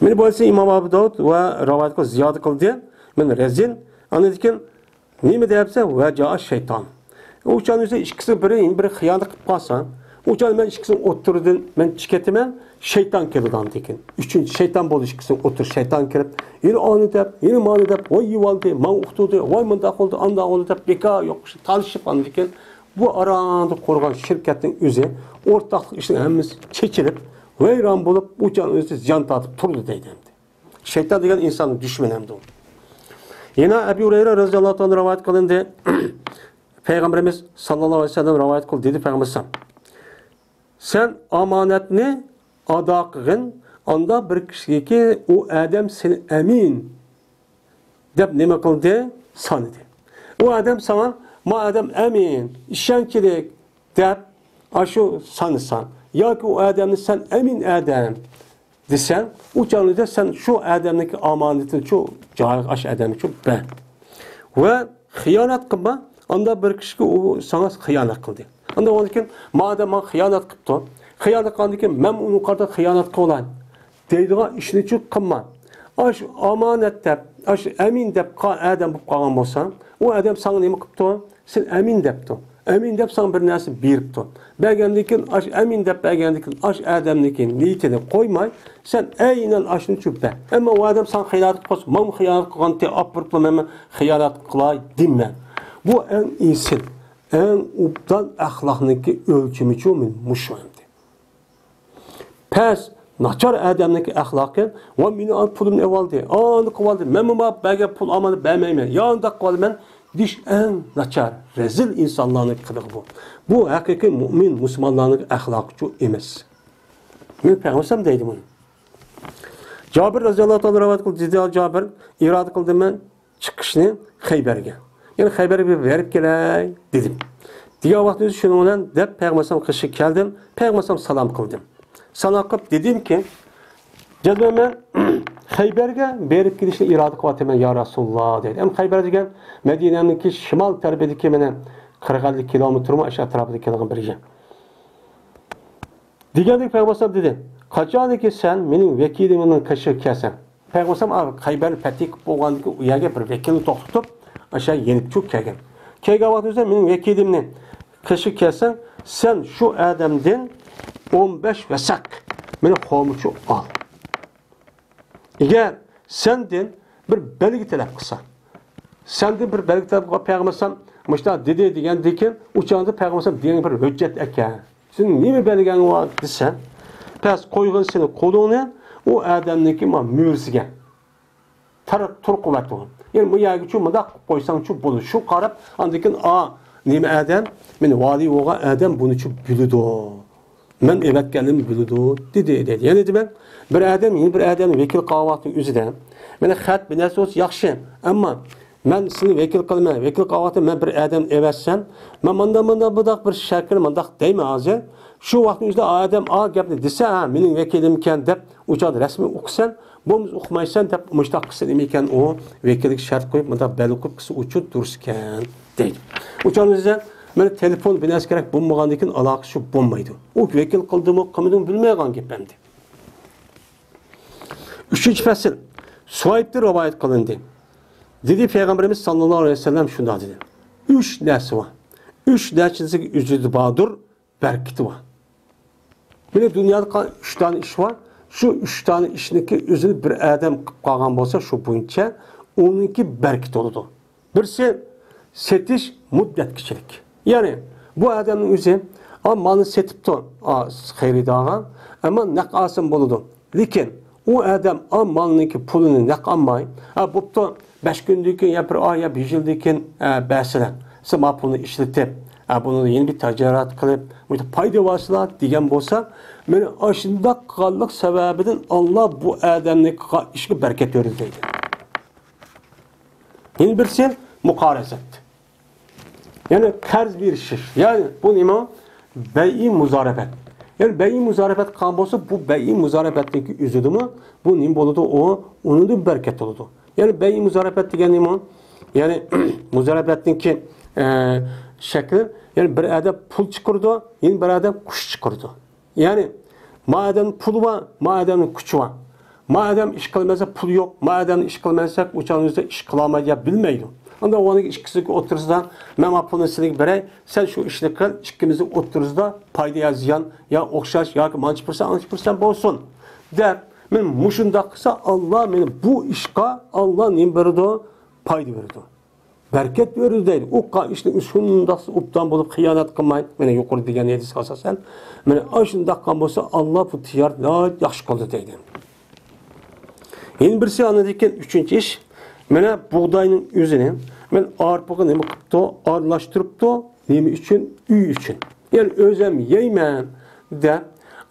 مانا بۇ ھەدىسنى ئىمام ئەبۇ داۋۇد ۋە رىۋايەت قىلىپ زىيادە قىلدى. مەن رەزىن. ئاندىن كېيىن نېمە دەپسە، ۋە جاء شەيتان. ئۇ چاغدا ئىككىسىنىڭ بىرى، بىرى خىيانەت قىلىپ قالسا، ئۇ چاغدا مەن ئىككىسىنىڭ ئوتتۇرىدىن مەن چىقىپ كېتىمەن، شەيتان كېلىدۇ ئاندىن كېيىن. ئۈچىنچى شەيتان بولۇش ئىككىسىنىڭ ئوتتۇرا شەيتان كىرىپ، يەنە ئانى دەپ، يەنە مانى دەپ، ۋاي يېۋالدى، ماڭا ئۇقتۇردى، ۋاي مۇنداق قىلدى، ئانداق قىلدى دەپ، بىكار يوق ئىشنى تالىشىپ ئاندىن كېيىن بۇ ئاراندا قۇرغان شىركەتنىڭ ئۆزى، ئورتاقلىق ئىشنىڭ ھەممىسى چېچىلىپ، ۋەيران بولۇپ، ئۇ چاغ ئۆزى زىيان تارتىپ تۇرىدۇ دەيدۇ ئەمدى. شەيتان دېگەن ئىنساننىڭ دۈشمىنى ئەمدى ئۇ. يەنە ئەبۇ ھۇرەيرە رەزىياللاھۇ تائالا رىۋايەت قىلىندى. پەيغەمبىرىمىز ساللاللاھۇ ئەلەيھى ۋەسەللەم رىۋايەت قىلدى، دېدى پەيغەمبىرىمىز، سەن ئامانەتنى ئادا قىلغىن، ئاندا بىر كىشىگىكى ئۇ ئادەم سېنى ئەمىن دەپ نېمە قىلدى؟ سانىدى. ئۇ ئادەم ساڭا، ما ئادەم ئەمىن، ئىشەنچلىك دەپ ئاشۇ سانىساڭ، ياكى ئۇ ئادەمنى سەن ئەمىن ئادەم دېسەڭ، ئۇ چاغدا سەن شۇ ئادەمنىڭكى ئامانىتىنى شۇ جايىغا، ئاشۇ ئادەمگە شۇ بەر. ۋە خىيانەت قىلما، ئاندا بىر كىشىگە ئۇ ساڭا خىيانەت قىلدى. ئاندا ئۇنىڭدىن كېيىن، مادەم ماڭا خىيانەت قىپتۇ، خىيانەت قىلغاندىن كېيىن مەن ئۇنىڭغا قارىتا خىيانەت قىلىۋالاي دەيدىغان ئىشنىچۇ قىلما. ئاش ئامانەت دەپ، ئاش ئەمىن دەپ قا-، ئادەم بولۇپ قالغان بولسا، ئۇ ئادەم ساڭا نېمە قىپتۇ؟ سېنى ئەمىن دەپتۇ. ئەمىن دەپ ساڭا بىر نەرسە بېرىپتۇ. بەرگەندىن كېيىن، ئاش ئەمىن دەپ بەرگەندىن كېيىن، ئاش ئادەمنىڭكى نىيىتىنى قويماي، سەن ئەينەن ئاشۇنى چۈپ بەر. ئەمما ئۇ ئادەم ساڭا خىيانەت قىلىپ قالسا، ماڭا خىيانەت قىلغانتى، ئاپىرىپلا مەن خىيانەت قىلاي دېمە. بۇ ئەڭ ئېسىل، ئەڭ ئوبدان ئەخلاقنىڭكى ئۆلچىمىچۇ مۇشۇ ئەمدى. پەس، ناچار ئادەمنىڭكى ئەخلاقى، ۋە مېنى ئال پۇلۇمنى ئېۋالدى، ئانى قىلىۋالدى، مەنمۇ ماڭا بەرگەن پۇل ئامانەت بەرمەيمەن، يا ئانداق قىلىۋالىمەن دېيىش ئەڭ ناچار، رەزىل ئىنسانلارنىڭ قىلىقى بۇ. بۇ ھەقىقىي مۇئمىن مۇسۇلمانلارنىڭ ئەخلاقىچۇ ئەمەس. مېنى پەيغەمبەر دەيدۇ بۇنى. جابىر رەزىياللاھۇ تائالا رىۋايەت قىلدى، دېدى جابىر، ئىرادە قىلدىم مەن چىقىشنى خەيبەرگە. يەنى خەيبەرگە بېرىپ كېلەي دېدىم. دېگەن ۋاقتىدا شۇنىڭ بىلەن دەپ پەيغەمبەر ئەلەيھىسسالام قېشىغا كەلدىم. پەيغەمبەر ئەلەيھىسسالام سالام قىلدىم. سالام قىلىپ دېدىمكى، جەزمەن مەن خەيبەرگە بېرىپ كېلىشنى ئىرادە قىلىۋاتىمەن، يا رەسۇلاللا دېدى. ئەمما خەيبەر دېگەن مەدىنەنىڭكى شىمال تەرىپىدىكى مانا قىرىق ئەللىك كىلومېتىرمۇ ئاشۇ ئەتراپىدا كېلىدىغان بىر يەر. دېگەندىكىن پەيغەمبەر ئەلەيھىسسالام دېدى، قاچانكى سەن مېنىڭ ۋەكىلىمنىڭ قېشىغا كەلسەڭ، پەيغەمبەر ئەلەيھىسسالام خەيبەرنى پەتھى قىلىپ بولغاندىن كېيىن ئۇ يەرگە بىر ۋەكىلنى توختىتىپ، ئاشۇ يەرگە يېنىپ چۈشۈپ كەلگەن. كەلگەن ۋاقتىدا مېنىڭ ۋەكىلىمنى قېشىغا كەلسەڭ، سەن شۇ ئادەمدىن ئون بەش ۋەسەق مېنى خورمىچۇ ئال. ئەگەر سەندىن بىر بەلگە تەلەپ قىلسا، سەندىن بىر بەلگە تەلەپ قىلغان پەيغەمبەر ئەلەيھىسسالام مۇشۇنداق دېدى دېگەندىن كېيىن، ئۇ چاغدا پەيغەمبەر ئەلەيھىسسالام دېگەن بىر ھۆججەت ئەكەن. سېنىڭ نېمە بەلگەڭ بار دېسە، پەس قويغىن سېنى قولۇڭنى ئۇ ئادەمنىڭكى ما مۈرىسىگە. تار-، تۇرقۇۋەتتى ئۇ. يەنى بۇ يەرگىچۇ مۇنداق قىلىپ قويساڭچۇ بولىدۇ. شۇ قاراپ، ئاندىن كېيىن، ئا، نېمە ئادەم؟ مېنى ۋالىي بولغان ئادەم بۇنىچۇ بىلىدۇ. مەن ئەۋەتكەنلىرىمنى بىلىدۇ، دېدى، دېدى. يەنە دېمەك، بىر ئادەم يەنە بىر ئادەمنى ۋەكىل قىلغان ۋاقتىنىڭ ئۆزىدە، مانا خەت بىر نەرسە بولسا ياخشى، ئەمما مەن سېنى ۋەكىل قىلىمەن، ۋەكىل قىلغان ۋاقتىدا مەن بىر ئادەمنى ئەۋەتسەم، مەن مانداق، مانداق، بۇنداق بىر شەرتلەر مانداق دەيمەن ھازىر. شۇ ۋاقىتنىڭ ئۆزىدە ئادەم ئا گەپنى دېسە، ھە، مېنىڭ ۋەكىلىمكەن دەپ، ئۇ چاغدا رەسمىي ئوقۇسەن، بولمىسا ئوقۇمايسەن دەپ، مۇشۇنداق قىلسا نېمە ئىكەن، ئۇ ۋەكىللىك شەرت قويۇپ، مۇنداق بەلگە قويۇپ قىلسا، ئۇچۇر دۇرۇس ئىكەن، دەيدۇ. ئۇ چاغدا بىزدە مانا تېلېفون بىر نەرسە كېرەك بولمىغاندىن كېيىن ئالاقە شۇ بولمايدۇ. ئۇ ۋەكىل قىلدىمۇ، قىلمىدىمۇ بىلمەيدىغان گەپ ئەمدى. ئۈچىنچى پەسىل، سۇھەيبتىن رىۋايەت قىلىندى. دېدى پەيغەمبىرىمىز ساللاللاھۇ ئەلەيھى ۋەسەللەم شۇنداق دېدى. ئۈچ نەرسە بار. ئۈچ نەرسىنىڭ ئۆزىدە باردۇر بەرىكىتى بار. مانا دۇنيادا قا-، ئۈچ دانە ئىش بار. شۇ ئۈچ دانە ئىشنىڭكى ئۆزىنى بىر ئادەم قىلىپ قالغان بولسا، شۇ بويىچە ئۇنىڭكى بەرىكىتى بولىدۇ. بىرسى سېتىش مۇددەتكىچىلىك. يەنى بۇ ئادەمنىڭ ئۆزى، ئا، مالنى سېتىپتۇ، ئا، خېرىدارغا، ئەمما نەق ئالسىمۇ بولىدۇ. لېكىن ئۇ ئادەم، ئا، مالنىڭكى پۇلىنى نەق ئالماي، ئا، بوپتۇ، بەش كۈندىن كېيىن يا بىر ئاي يا بىر يىلدىن كېيىن، ئە، بەرسىلە. سىز ما پۇلنى ئىشلىتىپ، ئە، بۇنى يەنە بىر تىجارەت قىلىپ، مۇشۇ پايدا بارسىلا دېگەن بولسا، مانا ئاشۇنداق قىلغانلىق سەۋەبىدىن ئاللا بۇ ئادەمنى قىلغان ئىشقا بەرىكەت بېرىدۇ دەيدۇ. يەنە بىرسى مۇقارىزەت. يەنى قەرز بېرىشىش. يەنى بۇ نېمە؟ بەيئى مۇزارىبەت. يەنى بەيئى مۇزارىبەت قىلغان بولسا، بۇ بەيئى مۇزارىبەتنىڭكى ئۆزىدىمۇ بۇ نېمە بولىدۇ؟ ئۇ، ئۇنىڭدا بەرىكەت بولىدۇ. يەنى بەيئى مۇزارىبەت دېگەن نېمە؟ يەنى مۇزارىبەتنىڭكى، ئە، شەكلى، يەنى بىر ئادەم پۇل چىقىرىدۇ، يەنە بىر ئادەم قۇش چىقىرىدۇ. يەنى، ما ئادەمنىڭ پۇلى بار، ما ئادەمنىڭ كۈچى بار. ما ئادەم ئىش قىلمىسا پۇل يوق، ما ئادەمنىڭ ئىش قىلمىسا ئۇ چاغنىڭ ئۆزىدە ئىش قىلالمايدۇ يا بىلمەيدۇ. ئاندا ئۇنىڭ ئىككىسىنىڭ ئوتتۇرىسىدا، مەن ما پۇلنى سېنىڭگە بېرەي، سەن شۇ ئىشنى قىل، ئىككىمىزنىڭ ئوتتۇرىسىدا پايدا يا زىيان يا ئوخشاش ياكى مانچە پىرسەنت، ئانچە پىرسەنت بولسۇن، دەپ، مەن مۇشۇنداق قىلسا، ئاللا مېنى بۇ ئىشقا، ئاللا نېمە بېرىدۇ؟ پايدا بېرىدۇ. بەرىكەت بېرىدۇ دەيدۇ. ئۇ قا-، ئىشنى شۇنداق ئوبدان بولۇپ خىيانەت قىلماي، مانا يۇقىرىدا دېگەن ھەدىسكە ئاساسەن، مانا ئاشۇنداق قىلغان بولسا، ئاللا بۇ تىجارەتنى ياخشى قىلىدۇ دەيدۇ. يەنە بىرسى ئاندىن كېيىن ئۈچىنچى ئىش، مانا بۇغداينىڭ ئۆزىنى مانا ئارپىغا نېمە قىپتۇ، ئارىلاشتۇرۇپتۇ، نېمە ئۈچۈن؟ ئۆي ئۈچۈن. يەنى ئۆزۈم يەيمەن دەپ،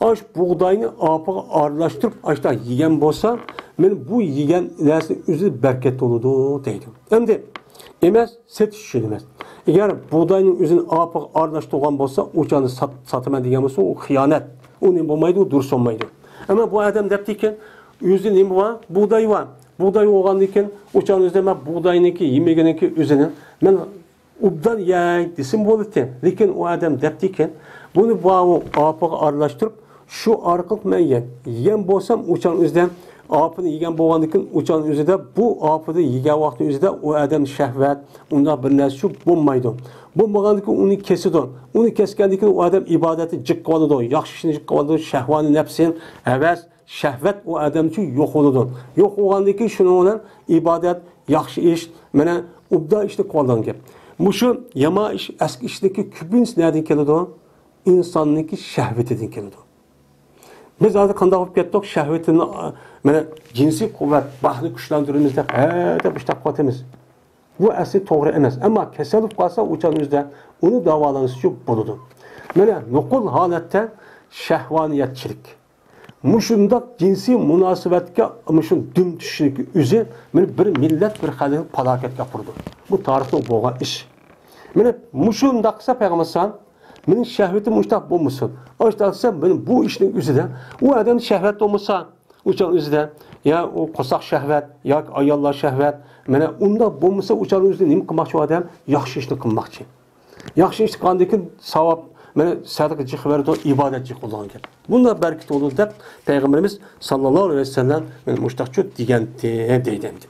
ئاش بۇغداينى ئارپىغا ئارىلاشتۇرۇپ، ئاشتا يېگەن بولسا، مانا بۇ يېگەن نەرسىنىڭ ئۆزىدە بەرىكەت بولىدۇ دەيدۇ. ئەمدى ئەمەس، سېتىش ئۈچۈن ئەمەس. ئەگەر بۇغداينىڭ ئۆزىنى ئارپىغا ئارىلاشتۇرغان بولسا، ئۇ چاغدا سات-، ساتىمەن دېگەن بولسا، ئۇ خىيانەت. ئۇ نېمە بولمايدۇ، ئۇ دۇرۇس بولمايدۇ. ئەمما بۇ ئادەم دەپتىكەن، ئۆزىدە نېمە بار؟ بۇغداي بار. بۇغداي بولغاندىن كېيىن، ئۇ چاغنىڭ ئۆزىدە مەن بۇغداينىڭكى يېمىگىنىڭكى ئۆزىنى مەن ئوبدان يەي دېسىمۇ بولىدىكەن. لېكىن ئۇ ئادەم دەپتىكەن، بۇنى بۇ ئاپىغا ئارىلاشتۇرۇپ، شۇ ئارقىلىق مەن يەي. يېگەن بولسام، ئۇ چاغنىڭ ئۆزىدە ئاپىنى يېگەن بولغاندىن كېيىن، ئۇ چاغنىڭ ئۆزىدە بۇ ئاپىنى يېگەن ۋاقتىنىڭ ئۆزىدە ئۇ ئادەمدە شەھۋەت، ئۇنداق بىر نەرسە شۇ بولمايدۇ. بولمىغاندىن كېيىن ئۇنى كېسىدۇ. ئۇنى كېسكەندىن كېيىن ئۇ ئادەم ئىبادەتنى جىق قىلىۋالىدۇ، ياخشى ئىشنى جىق قىلىۋالىدۇ، شەھۋانىي نەپسى، ھەۋەس، شەھۋەت ئۇ ئادەم ئۈچۈن يوق بولىدۇ. يوق بولغاندىن كېيىن شۇنىڭ بىلەن ئىبادەت، ياخشى ئىش، مانا ئوبدان ئىشنى قىلىۋالىدىكەن. مۇشۇ يامان ئىش، ئەسكى ئىشنىڭكى كۆپىنچىسى نەدىن كېلىدۇ؟ ئىنساننىڭكى شەھۋىتىدىن كېلىدۇ. بىز ھازىر قانداق بولۇپ كەتتۇق؟ شەھۋىتىنى، مانا جىنسىي قۇۋۋەت، باھنى كۈچلەندۈرىمىز دەپ، ھە دەپ ئىشتاق قىلىۋاتىمىز. بۇ ئەسلى توغرا ئەمەس. ئەمما كېسەل بولۇپ قالسا، ئۇ چاغنىڭ ئۆزىدە ئۇنى داۋالىنىش ئۈچۈن بولىدۇ. مانا نوقۇل ھالەتتە شەھۋانىيەتچىلىك. مۇشۇنداق جىنسىي مۇناسىۋەتكە مۇشۇ دۈم چۈشۈشنىڭ ئۆزى مانا بىر مىللەت، بىر خەلقنى پالاكەتكە ئاپىرىدۇ. بۇ تارىختا بولغان ئىش. مانا مۇشۇنداق قىلسا پەيغەمبەر ئەلەيھىسسالام، مېنىڭ شەھۋىتىم مۇشۇنداق بولمىسۇن. ئاشۇنداق قىلسا مانا بۇ ئىشنىڭ ئۆزىدە ئۇ ئادەمدە شەھۋەت بولمىسا، ئۇ چاغنىڭ ئۆزىدە يا ئۇ قورساق شەھۋەت ياكى ئاياللار شەھۋەت، مانا ئۇنداق بولمىسا ئۇ چاغنىڭ ئۆزىدە نېمە قىلماقچى ئۇ ئادەم؟ ياخشى ئىشنى قىلماقچى. ياخشى ئىش قىلغاندىن كېيىن ساۋاب، مانا سەدىقە جىق بېرىدۇ، ئىبادەت جىق بولىدىغان گەپ. بۇنداق بەرىكەت بولىدۇ دەپ پەيغەمبىرىمىز ساللاللاھۇ ئەلەيھى ۋەسەللەم مانا مۇشۇنداقچۇ دېگەنتى دەيدۇ ئەمدى.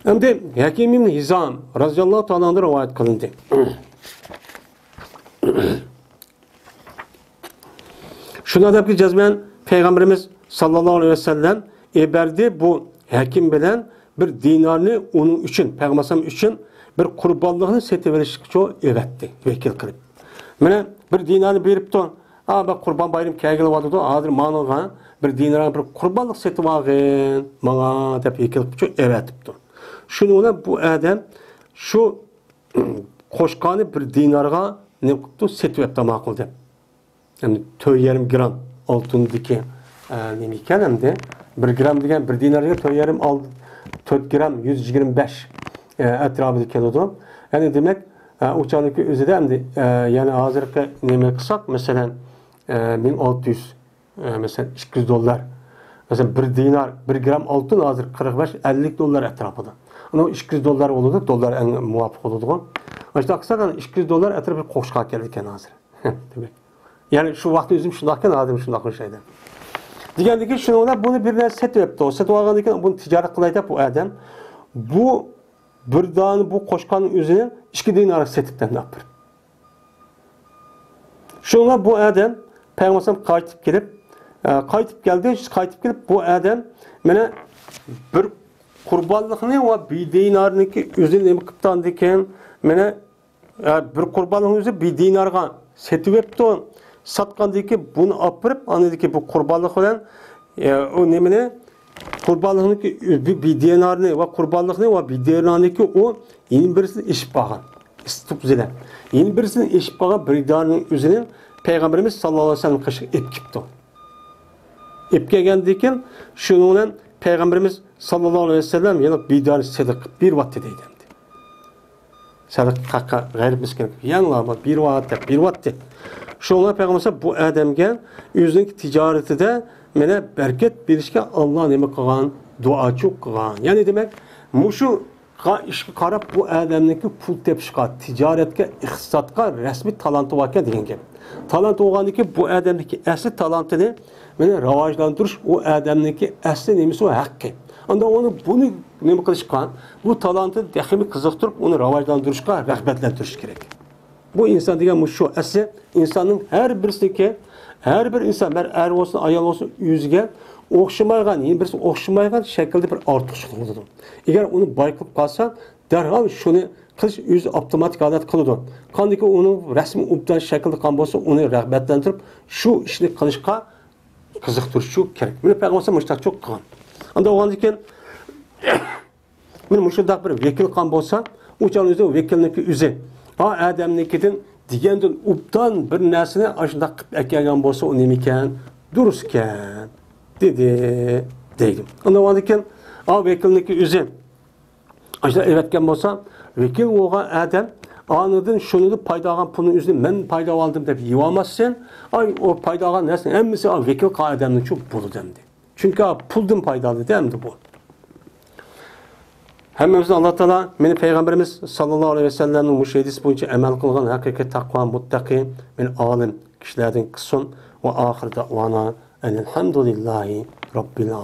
ئەمدى ھەكىم ئىبن ھىزام رازىياللاھۇ تائالا ئەنھۇدىن رىۋايەت قىلىندى. شۇنداق دەپكى جەزمەن پەيغەمبىرىمىز ساللاللاھۇ ئەلەيھى ۋەسەللەم ئېبەردى بۇ ھەكىم بىلەن بىر دىنارنى ئۇنىڭ ئۈچۈن، پەيغەمبەر ئۈچۈن بىر قۇربانلىقنى سېتىۋېلىشقىچۇ ئەۋەتتى، ۋەكىل قىلىپ. مانا بىر دىنارنى بېرىپتۇ. ئا، بىر قۇربان بايرىمى كەلگىلى بولىدۇ. ھازىر ماڭا بىر دىنارغا بىر قۇربانلىق سېتىۋالغىن ماڭا دەپ ۋەكىل قىلىپچۇ ئەۋەتىپتۇ. شۇنىڭ بىلەن بۇ ئادەم شۇ قوچقارنى بىر دىنارغا نېمە قىپتۇ؟ سېتىۋەپتۇ، ماقۇل دەپ. يەنى تۆت يېرىم گرام ئالتۇندىكى، ئە، نېمە ئىكەن ئەمدى؟ بىر گرام دېگەن، بىر دىنار دېگەن تۆت يېرىم ئال-، تۆت گرام يۈز يىگىرمە بەش، ئە، ئەتراپىدا كېلىدۇ. يەنى دېمەك، ئە، ئۇ چاغدىكى ئۆزىدە ئەمدى، ئە، يەنى ھازىرقى نېمە قىلساق، مەسىلەن، ئە، مىڭ ئالتە يۈز، ئە، مەسىلەن، ئىككى يۈز دوللار. مەسىلەن، بىر دىنار، بىر گرام ئالتۇن ھازىر قىرىق بەش، ئەللىك دوللار ئەتراپىدا. ئۇنىڭ ئىككى يۈز دوللار بولىدۇ، دوللار ئەڭ مۇۋاپىق بولىدىغۇ. ئاشۇنداق قىلساق، ئەنە ئىككى يۈز دوللار ئەتراپىدا قوشقا كەلدىكەن ھازىر. دېمەك. يەنى شۇ ۋاقىتتا ئۆزۈم شۇنداقكەن، ھازىر شۇنداق ئوخشايدۇ. دېگەندىكىن شۇنىڭ بىلەن بۇنى بىر نەرسە سېتىۋەپتۇ. سېتىۋالغاندىن كېيىن بۇنى تىجارەت قىلاي دەپ بۇ ئادەم بۇ بىر دانە بۇ قوچقارنىڭ ئۆزىنى ئىككى دىنارغا سېتىپتۇ ئەمدى ئاپىرىپ. شۇڭا بۇ ئادەم پەيغەمبەر قايتىپ كېلىپ، ئە، قايتىپ كەلدى، قايتىپ كېلىپ بۇ ئادەم مانا بىر قۇربانلىقنى ۋە بىر دىنارنىڭكى ئۆزىنى نېمە قىپتاندىكىن، مانا، ئە، بىر قۇربانلىقنىڭ ئۆزى بىر دىنارغا سېتىۋېپتۇ. ساتقاندىكى بۇنى ئاپىرىپ، ئاندىكى بۇ قۇربانلىق بىلەن، ئە، ئۇ نېمىنى، قۇربانلىقنىڭكى بىر، بىر دىنارنى ۋە قۇربانلىقنى ۋە بىر دىنارنىڭكى ئۇ يەنە بىرسىنى ئېشىپ قالغان. ئىستۇپزىلە. يەنە بىرسىنى ئېشىپ قالغان بىر دىنارنىڭ ئۆزىنى پەيغەمبىرىمىز ساللاللاھۇ ئەلەيھى ۋەسەللەم قېشىغا ئېلىپ كېپتۇ. ئېلىپ كەلگەندىن كېيىن شۇنىڭ بىلەن پەيغەمبىرىمىز ساللاللاھۇ ئەلەيھى ۋەسەللەم يەنە بىر دىنارنى سەدىقە قىلىپ بېرىۋاتتى دەيدۇ ئەمدى. سەدىقە غەرىب مىسكىن يەڭلا بىر ۋات دەپ بېرىۋاتتى. شۇڭا پەيغەمبەر ئەلەيھىسسالام بۇ ئادەمگە ئۆزىنىڭ تىجارىتىدە مانا بەرىكەت بېرىشكە ئاللا نېمە قىلغان؟ دۇئاچۇ قىلغان. يەنى دېمەك، مۇشۇ قا-، ئىشقا قاراپ بۇ ئادەمنىڭكى پۇل تېپىشقا، تىجارەتكە، ئىقتىسادقا رەسمىي تالانتى باركەن دېگەن گەپ. تالانت بولغاندىن كېيىن بۇ ئادەمنىڭكى ئەسلى تالانتىنى مانا راۋاجلاندۇرۇش ئۇ ئادەمنىڭكى ئەسلى نېمىسى ئۇ ھەققى. ئاندىن ئۇنى بۇنى نېمە قىلىشقا، بۇ تالانتىنى تېخىمۇ قىزىقتۇرۇپ، ئۇنى راۋاجلاندۇرۇشقا رىغبەتلەندۈرۈش كېرەك. بۇ ئىنسان دېگەن مۇشۇ ئەسلى ئىنساننىڭ ھەر بىرسىنىڭكى، ھەر بىر ئىنسان، بىر ئەر بولسۇن، ئايال بولسۇن، ئۆزىگە ئوخشىمايدىغان، يەنە بىرسىگە ئوخشىمايدىغان شەكىلدە بىر ئارتۇقچىلىقى بولىدۇ. ئەگەر ئۇنى بايقىلىپ قالسا، دەرھال شۇنى قىلىش ئۆزى ئاپتوماتىك ھالەتتە قىلىدۇ. قاندىكى ئۇنىڭ رەسمىي ئوبدان شەكىلدە قىلغان بولسا، ئۇنى رىغبەتلەندۈرۈپ، شۇ ئىشنى قىلىشقا قىزىقتۇرۇشى كېرەك. مانا پەيغەمبەر مۇشۇنداق چوق قىلغان. ئاندىن ئۇنىڭدىن كېيىن مانا مۇشۇنداق بىر ۋەكىل قىلغان بولسا، ئۇ چاغنىڭ ئۆزى ۋەكىلنىڭكى ئۆزى، ھا، ئادەمنىڭكىدىن دېگەندىن ئوبدان بىر نەرسىنى ئاشۇنداق قىلىپ ئەكەلگەن بولسا، ئۇ نېمىكەن؟ دۇرۇسكەن، دېدى، دەيدۇ. ئاندىن ئۇنىڭدىن كېيىن، ھا، ۋەكىلنىڭكى ئۆزى ئاشۇنداق ئەۋەتكەن بولسا، ۋەكىل بولغان ئادەم ئانىدىن شۇنىڭدىن پايدا ئالغان پۇلنىڭ ئۆزىنى مەن پايدا ئالدىم دەپ يېيىۋالماستىن، ئاي، ئۇ پايدا ئالغان نەرسىنىڭ ھەممىسى ۋەكىل قىلغان ئادەمنىڭچۇ بولىدۇ ئەمدى. چۈنكى پۇلدىن پايدىلىنىدۇ ئەمدى بۇ. ھەممىمىزنى ئاللا تائالا مېنى پەيغەمبىرىمىز ساللاللاھۇ ئەلەيھى ۋەسەللەمنىڭ مۇشۇ ھەدىسى بويىچە ئەمەل قىلغان ھەقىقىي تەقۋا مۇتتەقى، مېنى ئالىم كىشىلەردىن قىلسۇن. ۋە ئاخىر دەئۋانا ئەنىلھەمدۇلىللاھى رەببىل